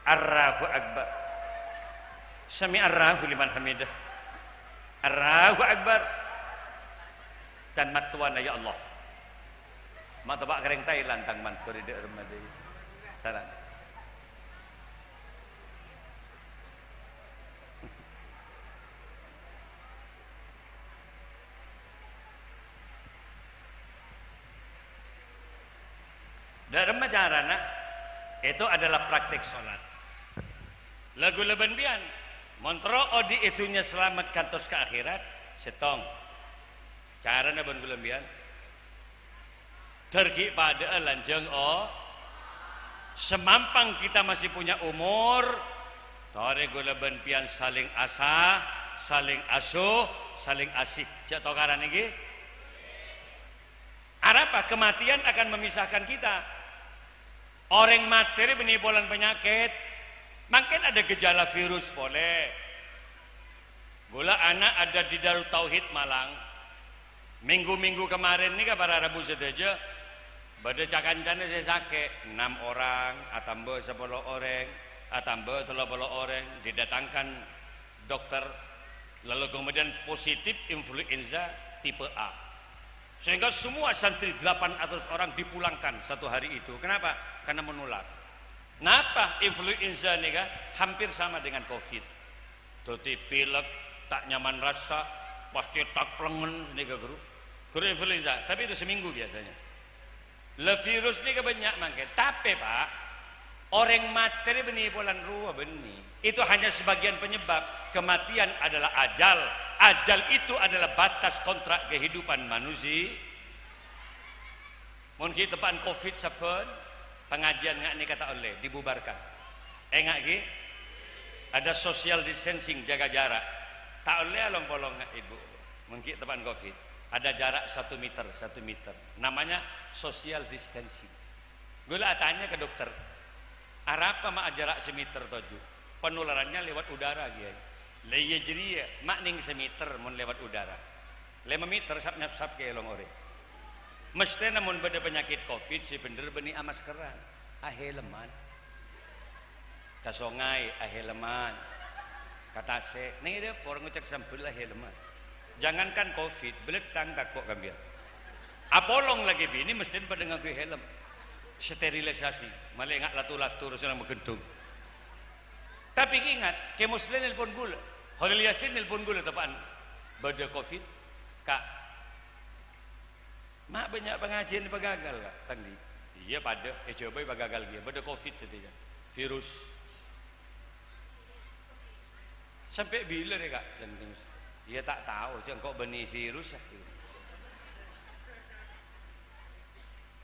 Allahu Akbar. Sami'allahu liman hamidah. Allahu Akbar. Can mattowana, ya Allah. Ma' teppa' kerrèng Thailand tang manto è dâ' remma dâi. Salam. Dâ' remma carana? Itu adalah praktek sholat. La ghulâ bân biyân, mon terro odi' è dhunnya salamet kantos ka akhèrat, sèttong. Carana bân ghulâ bân biyân, dâr ghi' padâ'â lanjhâng o-, semampang kita masih punya umur, torè ghulâ bân biyân saling asah, saling asuh, saling asih. Jhâ' tokaran èngghi. Arapa? Kematian akan memisahkan kita. Orèng matè rè bânnè polana panyakèt. Mangkèn ada gejala virus polè. Ghulâ ana' ada di Darut Tauhid Malang. Minggu-minggu kemarin nèka para rabu sadhâjâ, bâdâ ca-kancana sè sakè', enam orang, atamba sapolo orèng, atamba tello polo orèng, didatangkan dokter, lalu kemudian positif influenza tipe A. Sehingga semua santri delapan ratus orang dipulangkan satu hari itu. Kenapa? Karena menular. Napa influenza nèka hampir sama dengan covid. Dhâddhi pilek, ta' nyaman rassa, pas cètak plengngen nèka, Guru. Guru influenza, tapi itu seminggu biasanya. La virus nèka bânnya' mangkèn. Tapè, Pak, orèng matè rè bânnè polana rowa bânnè. Itu hanya sebagian penyebab. Kematian adalah ajal. Ajal itu adalah batas kontrak kehidupan manusia. Mon ghi' teppa'an covid sabbhân, pengajian nga' nèka ta' ollè dibubarkan. Enga' ghi? Ada social distancing, jaga jarak. Ta' ollè along-polong nga', Ibu. Mon ghi' teppa'an covid, ada jarak satu meter, satu meter. Namanya social distancing. Ghulâ atanya ka dokter, "Arapa ma' ajârâ' sameter toju'? Penularannya lewat udara, Kiai." "Lah iyâ jârèya, ma' nèng sameter mon lewat udara. Lèma meter sap-nyapsap kè long orèng." Mesthèna mon bâdâ panyakèt covid sè bhendher bânnè amaskeran, ahèlman. Ka songay, ahèlman. Ka tasè', nèng è dâpor ngocak sambel, ahèlman. Jangankan covid, belettang tako' ka biyân. Apolong lakè binè mesthèna padâ ngangghuy helm. Sterilisasi, malè nga' latu-latu, terros nang magendhung. Tapè ingat, Kè Musleh nelpon ghulâ, Kholil Yasin nelpon ghulâ teppa'an bâdâ covid, Ka'. Ma' bânnya' pangajiân pagagal, Ka', tang dhi'? Iyâ, padâ. Èjâbâ pagagal kèya. Bâdâ covid sadhâjâ. Virus. "Sampè' bilâ rè, Ka'?" ca'na Kè Musleh. "Iyâ, ta' tao, sèngko' bânnè virus, ah."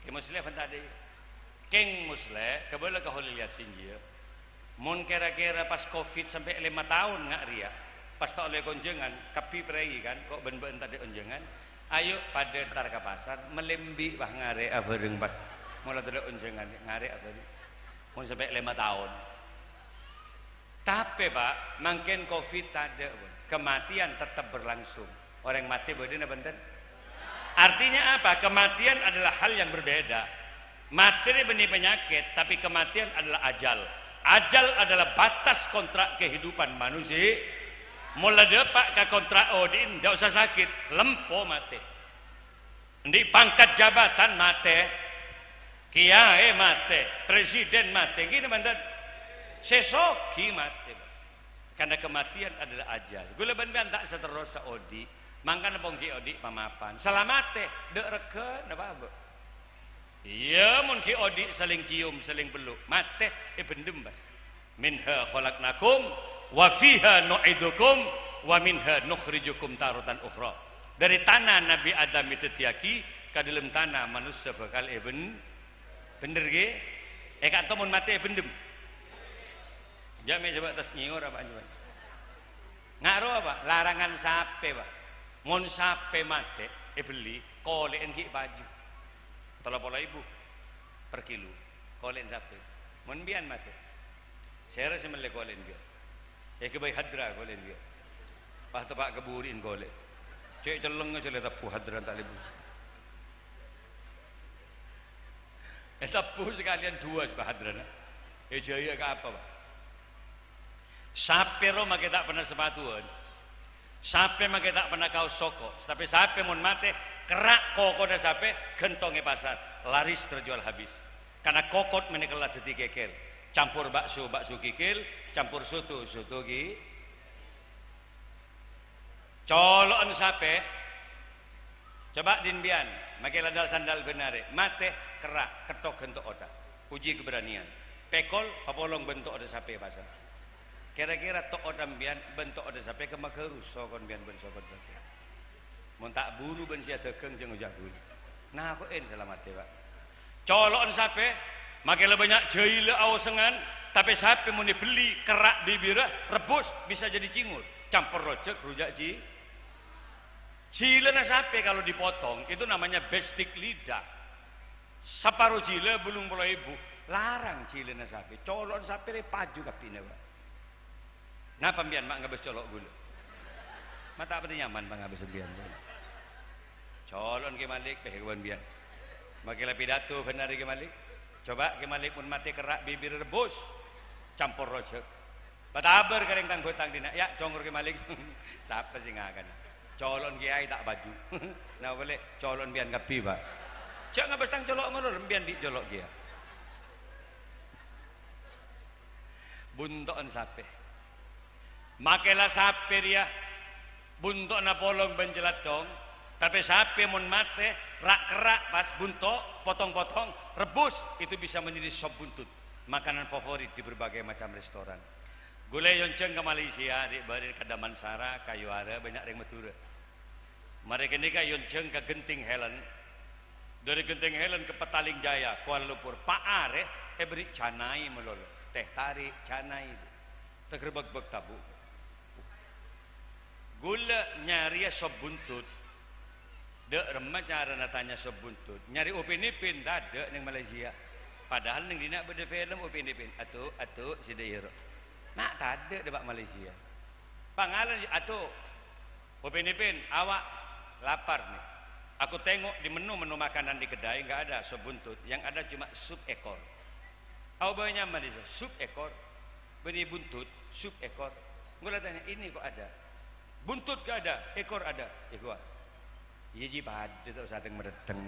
Kè Musleh bân tadâ'. Kèng Musleh, kabâlâ ka Kholil Yasin, iyâ. Mon kèra-kèra pas covid sampè' lèma taon nga' rèya, pas ta' ollè konjhângan, kabbhi prai kan, ko' bân bâ'na tadâ' konjhângan, ayo padâ entar ka pasar, mellè embi', wah, ngarè' abhâreng pas. Mola tadâ' konjhângan, ngarè' abhâreng. Mon sampè' lèma taon. Tapè, Pak, mangkèn covid tadâ', pon. Kematian tetap berlangsung. Orèng matè bâdâ napa enten? Artinya apa? Kematian adalah hal yang berbeda. Matè rè bânnè panyakèt, tapè kematian adalah ajal. Ajal adalah batas kontrak kehidupan manusia. Mon la dâpa' ka kontrak odi'na, ndak usah sakit, lempo matè. Andi' pangkat jabatan matè, kiyaè matè, presiden matè, ghi napa enten? Sè soghi matè, Bos. Karena kematian adalah ajal. Ghulâ bân sampèyan ta' saterrossa odi', mangkana pon ghi' odi' pamapan. Salamatè, dâ' regghâna, Pak, Bu. Iyâ, mon ghi' odi' salèng ciom, salèng pellu', matè èbhendhem, Bos. "Minha khalaqnakum wa fiha nu'idukum wa minha nukhrijukum taratan ukhra." Dâri tana Nabbhi Adam èdhâddhiyâghi, ka dâlem tana manossa bhâkal èbhen-, bhendher, ghi? È ka'dinto mon matè èbhendhem. Jhâ' mè' jhâ' bâ'na tas nyèyor apa jhâ'? Nga' rowa, Pak, larangan sapè, Pak. Mon sapè matè èbelli, kolè'en ghi' paju. Tello polo èbu per kilo. Kolè'en sapè. Mon sampèyan matè, sèra sè mellè kolè'en biyâ. Èghâbây hadra kolè'en biyâ. Pas teppa' ka buri'en kolè'. Cè' cellèng sè la ètabbu hadra ta' lebur. Ètabbu sakalèyan duwâ' sè hadrana. Èjâiyâ ka apa, Pak? Sapè rowa makè ta' pernah sapatuwân. Sapè makè ta' pernah kaos soko. Tapè sapè mon matè, kerra' kokoddhâ sapè, ghântong è pasar, laris terjual habis. Karna kokot mènèka la dhâddhi kèkèl. Campor bakso, bakso kèkèl, campor soto, soto kè-, Colo'en sapè. Coba' din biyân, makè sandal-sandal bân arè, matè, kerra', kettok ghântong oddhâ. Uji keberanian. Pèkol, papolong bân to'oddhâ sapè pasar. Kèra-kèra to'oddhâ biyân bân to'oddhâ sapè kemma ghâruso kon biyân bân sokon sapè. Mon ta' buru bân sè adhâghâng jhâ' ngoca' ghuli. Nako'è salameddhâ, Pak. Colo'en sapè, makè la bânnya' jhâilâ aosengan, tapè sapè mon èbelli, kerra' bibirra, rebbus, bisa jadi cingur. Campor rojhâk, rujak ci-, jhâilâna sapè kalau dipotong, itu namanya bestik lidah. Saparo jhâilâ bâllung polo èbu, larang jhâilâna sapè. Colo'en sapè rè paju kabbhina, Pak. Napa biyân ma' ngabâs colo' ghulâ? Ma' ta' patè nyaman pangabâs biyân. Colo'en Kè Malik, pè, kabân biyân. Makè la pidato bhender Kè Malik. Coba' Kè Malik mon matè kerra' bibir rebbus, campor rojhâk. Patabâr ka rèng tang-bhâtang dinna', "Ya', congor Kè Malik." Sapa sè ngakana? Colo'en kèyaè ta' paju. Nah, polè colo'en biyân kabbhi, Pak. Jhâ' ngabâs tang colo' malolo, biyân dhi' colo' kèya. Bunto'en sapè. Makè la sapè rèya bunto'na polong bân caladdhong, tapè sapè mon matè, ra'-kerra' pas bunto', potong-potong, rebbus, itu bisa menjadi sop buntut, makanan favorit di berbagai macam restoran. Ghulâ èyonjhâng ka Malaysia, ri'-bâri' ka Damansara, ka Yuwara, bânnya' rèng Madhurâ. Marè ghânèka èyonjhâng ka Genting Highland. Dhâri Genting Highland ka Petaling Jaya, Kuala Lumpur, pa' arè èberri' canai malolo. Teh tarik, canai. Tagher bâk-bâk tabu'. Ghulâ nyarèya sop buntut. Dâ' remma carana tanya sop buntut? Nyarè Upin Ipin tadâ' neng Malaysia. Padahal neng dinna' bâdâ film Upin Ipin. Atu, atu, sè dâ' iyâ ro. Ma' tadâ' dâ' pa' Malaysia. Pangala, atu. Upin Ipin, awak lapar nih. Aku tengok di menu-menu makanan di kedai, nggak ada sop buntut. Yang ada cuma sup ekor. Aku bâ' nyaman di sop ekor. Bânnè buntut, sup ekor. Ghulâ tanya, "Ini kok ada? Buntut nggak ada, ekor ada." Iyâ, ghuwa. Iyâ, jiyâ padâ ta' osa dhâng-marèdhâng.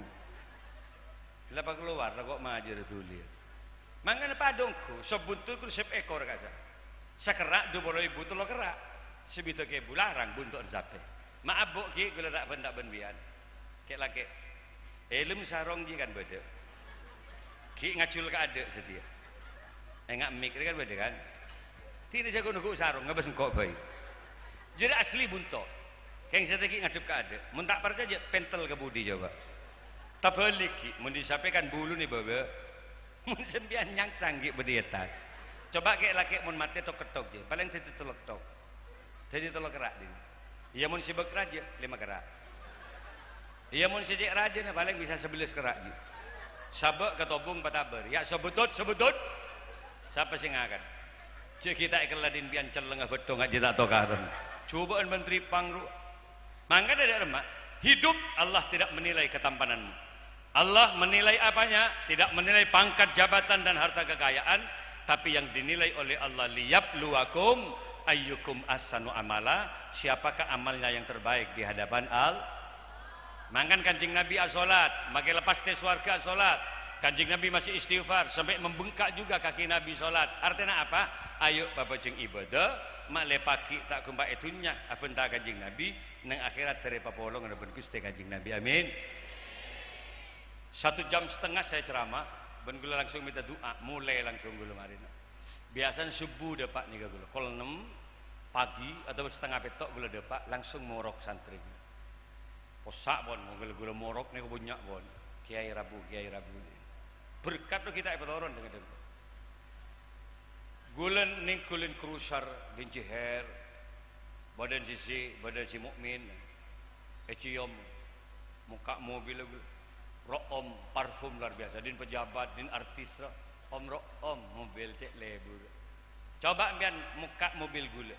La pakalowar, la ko' majâr dhuli. Mangkana padâ ongghu, sop buntut ghun sop ekor ka'issa'. Sakerra' du polo èbu tello kerra'. Sabidhâk èbu larang bunto'en sapè. Ma' abbo' ghi' ghulâ ta' bân-ta' bân biyân. Kè'-lakè'. Helm sarong ghi' kan bâdâ. Ghi' ngajhul ka adâ' satèya. Enga' mik rè kan bâdâ kan. Dhina sè ghun-ongghu sarong ngabâs engko' bhâi. Jârèya asli bunto'. Kèng satèya ghi' ngadhep ka adâ'. Mon ta' parcajâ, pentel ka budi coba. Tabâlik ghi', mon dhi' sapè kan buluna bâbâ. Mon sampèyan nyangsang ghi' bâdâ ètan. Coba kè'-lakè' mon matè tok-kettok jâ, palèng dhâddhi tello kettok. Dhâddhi tello kerra' dinna'. Iyâ mon sè bâk rajâ, lèma kerra'. Iyâ mon sè cè' rajâna palèng bisa sabellâs kerra' jiyâ. Sabâ' katobung patabâr. Ya, sop buntut, sop buntut. Sapa sè ngakan? Jâ' ghi' ta' èkella din biyân cellèngnga bâtto ngajhi ta' tokaran. Jhubâ'ân bân trèpang ru. Mangkana dâ' remma, hidup Allah tidak menilai ketampananmu. Allah menilai apanya? Tidak menilai pangkat jabatan dan harta kekayaan, tapi yang dinilai oleh Allah, "Liyabluwakum ayyukum ahsanu amala," siapakah amalnya yang terbaik di hadapan Allah. Mangkana Kanjeng Nabi asolat, makè lepas tè sowarga asolat. Kanjeng Nabi masih istighfar, sampai membengkak juga kaki Nabi solat. Artèna apa? Ayo, papajâng ibâdâ, ma' lè paghi' ta' ghâmpa è dhunnya, abhânta Kanjeng Nabi, neng akhèrat dhâri papolongana bân Ghustè Kanjeng Nabi. Amin. Satu jam setengah saya ceramah, bân ghulâ langsung minta du'a, molaè langsung ghulâ marèna. Biyasana subuh dâpa' nèka ghulâ, kol ennem pagi atau setengah pètto' ghulâ dâpa', langsung morok santrè. Possa' pon, ghulâ, ghulâ morok nèka bânnya' pon. Kèyaè rabu, kèyaè rabu. Berkat rowa ghi' ta' èpatoron dhâng-ngedhâng. Ghulâ nèng ghulâ krusar, din jihèr, bâdân sisi, bâdân sè mukmin, èciom, mokka' mobil, ro'-om, parfum luar biasa, din pejabat, din artis, ro'-om, ro'-om, mobil cè' lebur. Coba' sampèyan mokka' mobil ghulâ.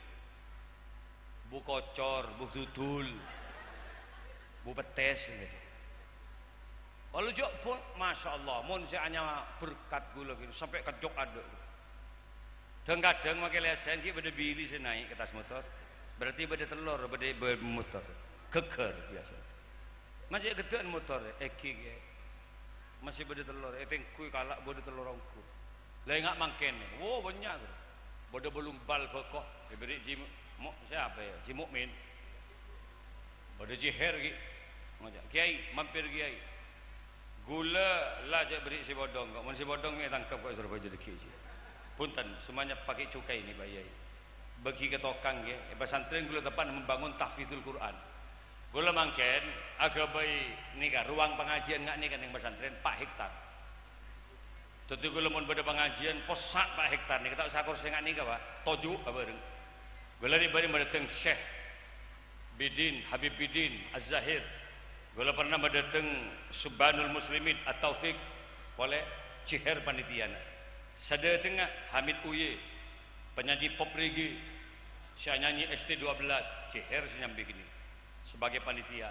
Bu kocor, bu dudul, bu pettès, gitu. Walu jâ' pon, masyaallah, mon sè anyama berkat ghulâ ghi' sampè' kejjhok adâ'. Dhâng-kadhâng make lèsèn ghi' bâdâ bili sè naè' ka attas motor. Berarti bâdâ tellor, bâdâ bân motor. Ghâggâr biyasa. Masih ghâddhâ'ân motor, èghi kèya. Masih bâdâ tellor, ètengghuy kala' bâdâ tellor ongghu. La enga' mangkèn, wo, bânnya', ghuru. Bâdâ bâlung bal bâko, èbèrri' Ji Mu-, Mu-, sapa ya? Ji Mukmin. Bâdâ Ji Her ghi'. Ngoca', "Kèyaè, mampir, Kèyaè." Ghulâ la jhâ' bèrri' sè bhudhung, kok mon sè bhudhung mè' ètangkep kok è Sorbhâjâ dhâggi', jhi. Bhunten, semuanya pakai cukai ini, Pak Yai. Bagi ke tokang, ngghi. È pesantren ghulâ teppa'na membangun tahfizul Quran. Ghulâ mangkèn aghâbây nèka, ruang pengajian nga' nèka neng pesantren, empat hektar. Dhâddhi ghulâ mon bâdâ pengajian, possa' empat hektar nèka, ta' osa korsè nga' nèka, Pak. Toju' abhâreng. Ghulâ rè-bâri' madâteng Syekh Bidin, Habib Bidin, Az-Zahir. Ghulâ pernah madâteng Subbanul Muslimin, At-Taufik, polè Ji Her panitiana. Sadhâtengnga Hamid Uye, penyanyi pop reggae, sè anyanyi S T dua belas, Ji Her sè nyambi kènè', sebagai panitia.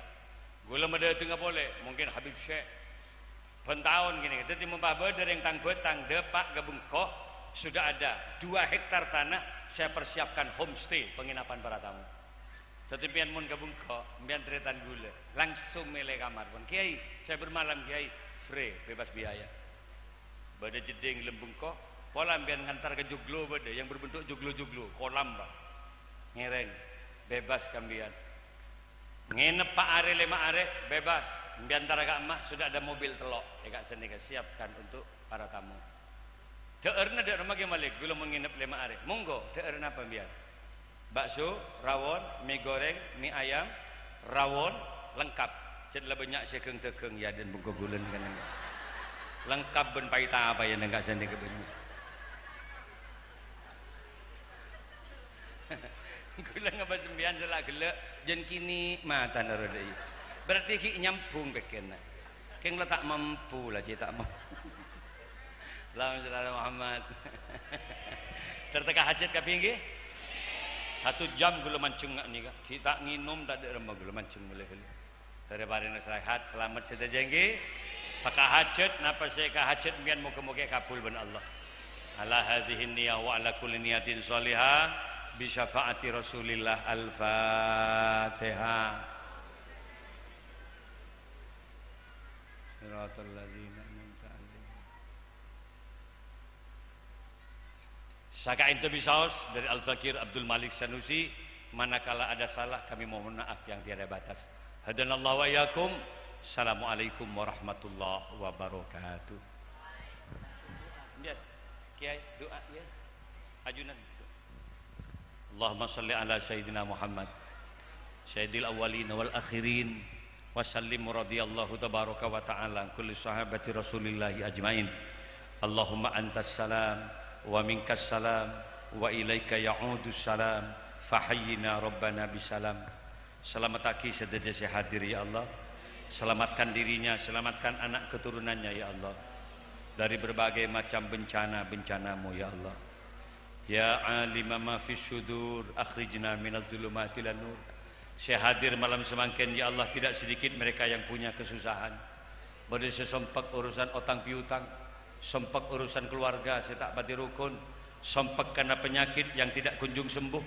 Ghulâ madâtengnga polè, mungkin Habib Syekh. Bân taon kènè', dhâddhi mon pas bâdâ rèng tang-bhâtang dâpa' ka bengko, sudah ada dua hektar tanah saya persiapkan homestay, penginapan para tamu. Dhâddhi empèyan mon ka bengko, empèyan tarètan ghulâ, langsung mèlè kamar pon. "Kiai, saya bermalam, Kiai." Free, bebas biaya. Bâdâ jeddhing lem bengko, pola empèyan ngantar ka joglo bâdâ, yang berbentuk joglo-joglo, kolam, Pak. Ngèrèng, bebas ka empèyan. Ngènep pa' arè lèma' arè, bebas. Empèyan antara ka'emma, sudah ada mobil tello', è ka'sanèka siapkan untuk para tamu. Dhâ'ârna dâ' remma Kè Malik, ghulâ mon ngènep lèma' arè. Monggo, dhâ'âr napa empèyan? Bakso, rawon, mi goreng, mi ayam, rawon, lengkap. Jhât la bânnya' sè ghâng-dâghâng, ya, dân bengko ghulâ nèka. Lengkap bân pa-ita apa ya, nèng ka'sanèka bânnya'. Ghulâ ngabâs empèyan sè la ghellâ', jân kènè' matana rowa dâ' iyâ. Berarti ghi' nyambung pèkkèrra. Kèng la ta' mampu la, jhi ta' mampu. Allahumma shalli ala Muhammad. Terteka hajat kabbhi, ngghi? Satu jam ghulâ manjeng nga' nèka. Ghi' ta' ngènom, ta' dâ' remma ghulâ manjeng molè ghâllu. Dhâri parèna sehat, salamet sadhâjâ, ngghi? Teka hajat, napa sè èkahajat empèyan moghâ-moghâ èkabul bân Allah. Ala hadzihin niyah wa ala kulli niyatin shalihah bi syafaati Rasulillah. Al-Fatihah. Shiratal ladzina an'amta 'alaihim. Saka'dinto bisaos dâri Al-Fakir Abdul Malik Sanusi, manakala ada salah kami mohon maaf yang tiada batas. Hadanallahu wa iyyakum. Assalamualaikum warahmatullahi wabarakatuh. Biar Kiai doa ya. Ajunan. Allahumma shalli ala Sayyidina Muhammad, Sayyidil awwalin wal akhirin, wa sallim radhiyallahu tabaraka wa ta'ala an kulli sahabati Rasulillahi ajmain. Allahumma antas salam, wa minkas salam, wa ilaika ya'udus salam, fahayyina Rabbana bisalam. Salamettaghi sadhâjâ sè hadir, ya Allah. Selamatkan dirinya, selamatkan anak keturunannya, ya Allah. Dari berbagai macam bencana-bencana-Mu, ya Allah. Ya alima ma fis sudur, akhrijna minadz dzulumati ilan nur. Sè hadir malam samangkèn, ya Allah, tidak sedikit mereka yang punya kesusahan. Bâdâ sè sompek urusan otang piutang, sompek urusan keluarga sè ta' patè rokon, sompek karena penyakit yang tidak kunjung sembuh,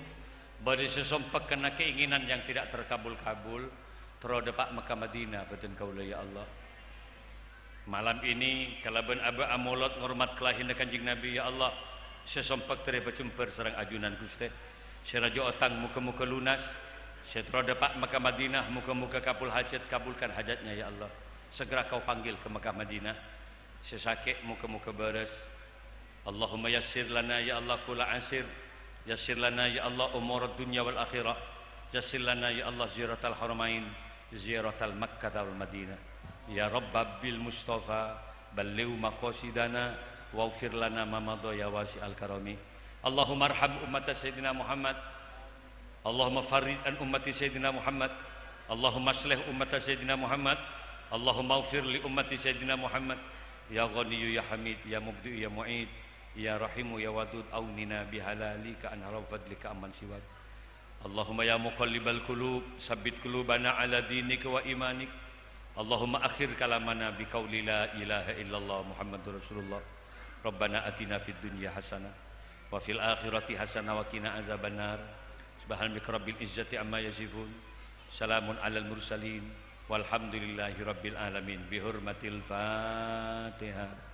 bâdâ sè sompek karena keinginan yang tidak terkabul-kabul, terro dâpa' Mekkah Madinah bâdân kaulâ, ya Allah. Malam ini, kalabân abâ' amolod ngormat kalahiranna Kanjeng Nabi, ya Allah, sè sompek terro èpajembhâr sareng ajunan, Ghustè. Sè rajâ otang moghâ-moghâ lunas, sè terro dâpa' Mekkah Madinah moghâ-moghâ kabul hajat, kabulkan hajatnya, ya Allah. Segera Kau panggil ke Mekkah Madinah. Sè sakè' moghâ-moghâ bârâs. Allahumma yassir lana, ya Allah, kulla asir. Yassir lana, ya Allah, umur dunya wal akhirah. Yassir lana, ya Allah, ziyaratal haramain, ziyaratal Makkah wal Madinah. Ya Rabba bil Mustafa, balligh maqasidana, waghfir lana ma madha ya wasi'al karami. Allahumma arham ummata Sayyidina Muhammad. Allahumma farrij an ummati Sayyidina Muhammad. Allahumma aslih ummata Sayyidina Muhammad. Allahumma ighfir li ummati Sayyidina Muhammad. Ya Ghaniyyu ya Hamid, ya Mubdi'u ya Mu'id, ya Rahimu ya Wadud, aunina bihalalika an haram fadlika amman siwak. Allahumma ya muqallibal qulub, sabbit qulubana ala dinika wa imanik. Allahumma akhir kalamana bi qauli la ilaha illallah Muhammadur Rasulullah. Rabbana atina fid dunya hasanah Wa fil akhirati hasanah wa qina adzabannar. Subhana rabbika rabbil izzati amma yasifun. Salamun alal mursalin. Walhamdulillahi rabbil alamin. Bihurmatil Fatihah.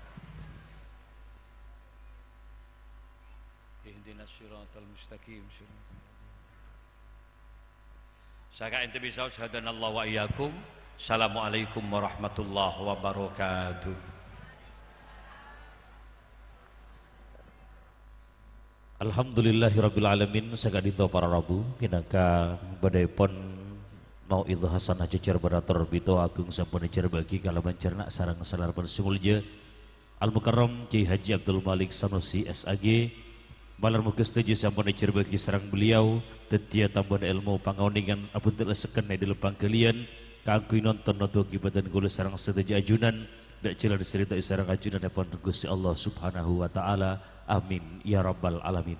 Ihdinas siratal mustaqim, siratal ladzina Saka ente bisa, hadanallahu wa iyyakum. Assalamualaikum warahmatullahi wabarakatuh. Alhamdulillahirabbil alamin, saka'dinto para rabu, mènangka bâdâèpon mau'idhah hasanah jhâjhâr bâdâ tor bito agung sampun èjhârbâ'âghi kalabân cerna' sareng salarapan sè molja. Al-Mukarram Kyai Haji Abdul Malik Sanusi, S A G, malar moghâ sadhâjâ sè ampon èjhârbâ'âghi sareng beliau, dhâddhiyâ tambâna èlmo pangaonèngan abhuntel èsekken è dhâlem pangghâliyân, kaangghuy nonton nodhuwâghi bhâdhân kaulâ sareng sadhâjâ ajunan, dâ' jhâlân sè èridhâi sareng ajunanèpon Ghustè Allah Subhanahu wa Ta'ala. Amin, ya rabbal alamin.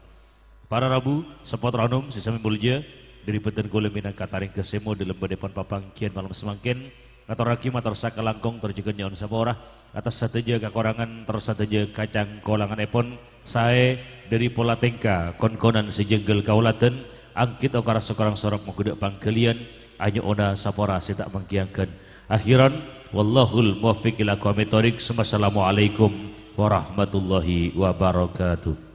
Para rabu, sapa tor anom sè samè molja, dhâri bhâdhân kaulâ mènangka tarèng ghâsèmo dhâlem bâdâèpon papangghiyân malem samangkèn, ngatorraghi mator sakalangkong tor jhughân nyo'on sapora atas sadhâjâ kakorangan tor sadhâjâ kacangkolanganèpon, saè dhâri pola tèngka, kon-konan sè jhânggâl kaoladhân, anggit okara sakorang sorok moghâ dâ' pangghâliyân, anyo'ona sapora sè ta' mangghiyânggân. Akhiran, wallahul muwaffiq ila aqwamit thoriq, summa assalamualaikum warahmatullahi wabarakatuh.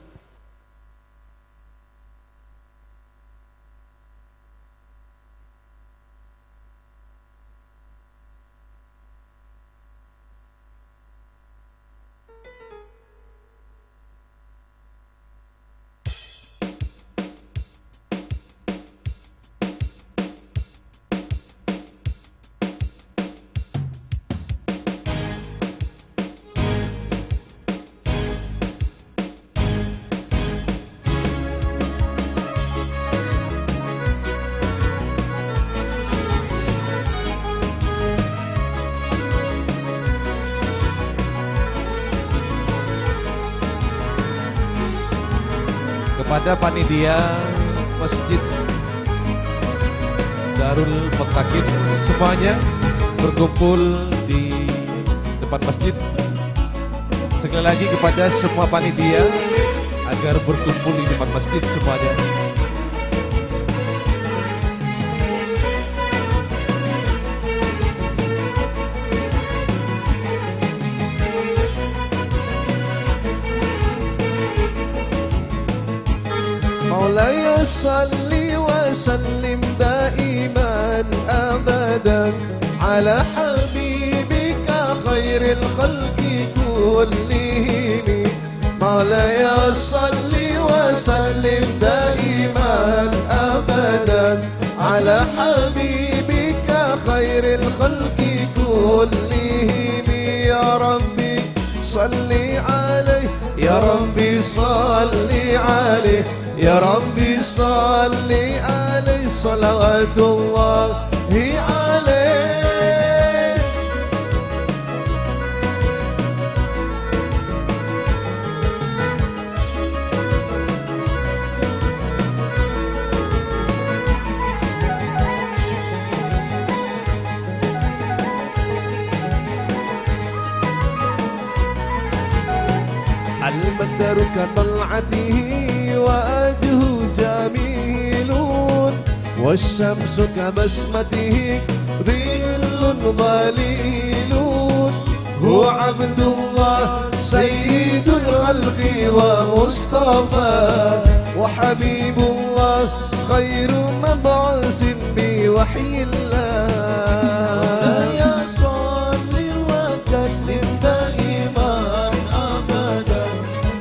Kepada panitia Masjid Darul Muttaqin, semuanya berkumpul di depan masjid. Sekali lagi kepada semua panitia agar berkumpul di depan masjid semuanya. مولاي صل وسلم دائما أبدا على حبيبك خير الخلق كلهم. مولاي صل وسلم دائما أبدا على حبيبك خير الخلق كلهم. يا ربي صل عليه، يا ربي صل عليه، يا ربي صل عليه، صلوات الله عليه. البدر كطلعته وجهه جميل، والشمس كبسمته ظل ظليل. هو عبد الله سيد الخلق ومصطفى، وحبيب الله خير مبعوث بوحي الله. مولاي صل وسلم دائما أبدا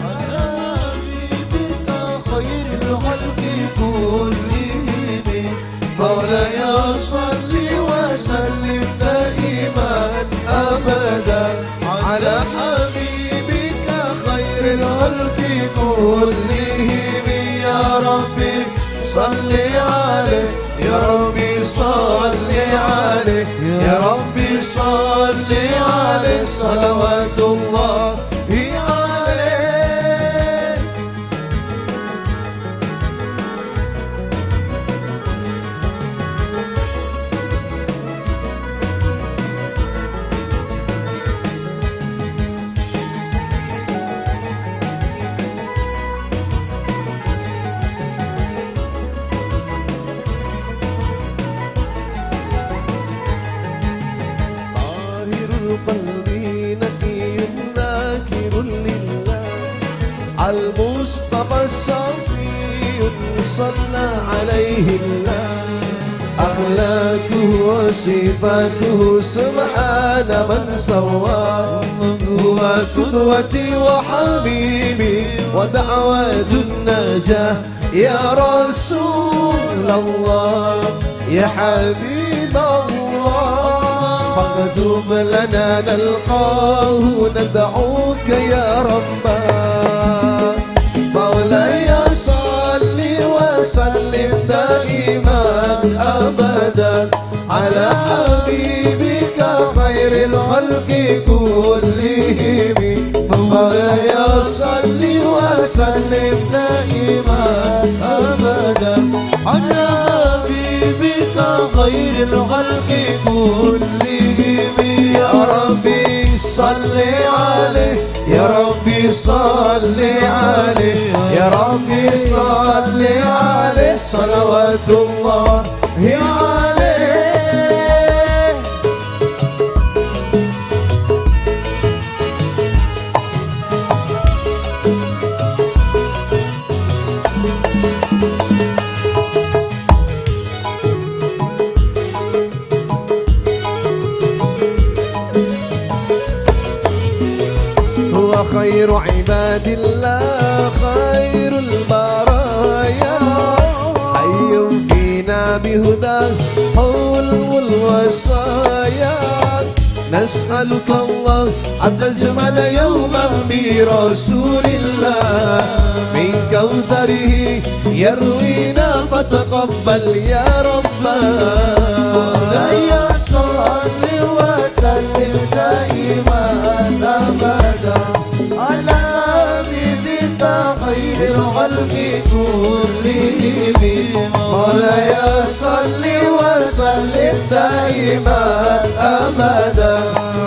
على حبيبك خير الخلق كلهم. مولاي صل وسلم دائما أبدا على حبيبك خير الخلق كلهم. يا ربي صل عليه، يا ربي صل عليه، يا ربي صل عليه، صلوات الله عليه. مصطفى صفي صلى عليه الله. أخلاقه وصفاته سبحان من سواه. هو قدوتي وحبيبي ودعوة النجاة. يا رسول الله، يا حبيب الله، فاكتب لنا نلقاه ندعوك يا ربا. مولاي صل وسلم دائما أبدا على حبيبك خير الخلق كلهم. مولاي صل وسلم دائما أبدا على حبيبك خير الخلق كلهم. يا ربي صل عليه، يا ربي صل عليه، يا ربي صل عليه، صلوات الله عليه. هو خير عباد الله، خير البرايا، حي فينا بهداه حلو الوصايا. نسألك الله أن تجمعنا يوما برسول الله، من كوثره يروينا، فتقبل يا ربنا. مولاي صل وسلم دائما أبدا على حبيبك خير الخلق كلهم. مولاي صل وسلم دائما أبدا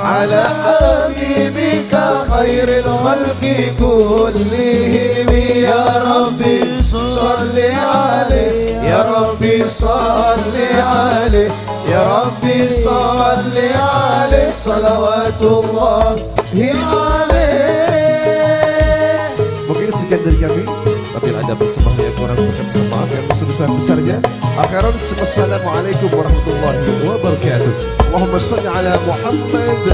على حبيبك خير الخلق كلهم. يا ربي صل عليه، يا ربي صل عليه، يا ربي صل عليه، صلوات الله عليه. Mungkin sekian dari kami. Apabila ada persembahan yang kurang, mohon maaf yang sebesar-besarnya. Akhiran, wassalamualaikum warahmatullahi wabarakatuh. Allahumma salli ala Muhammad.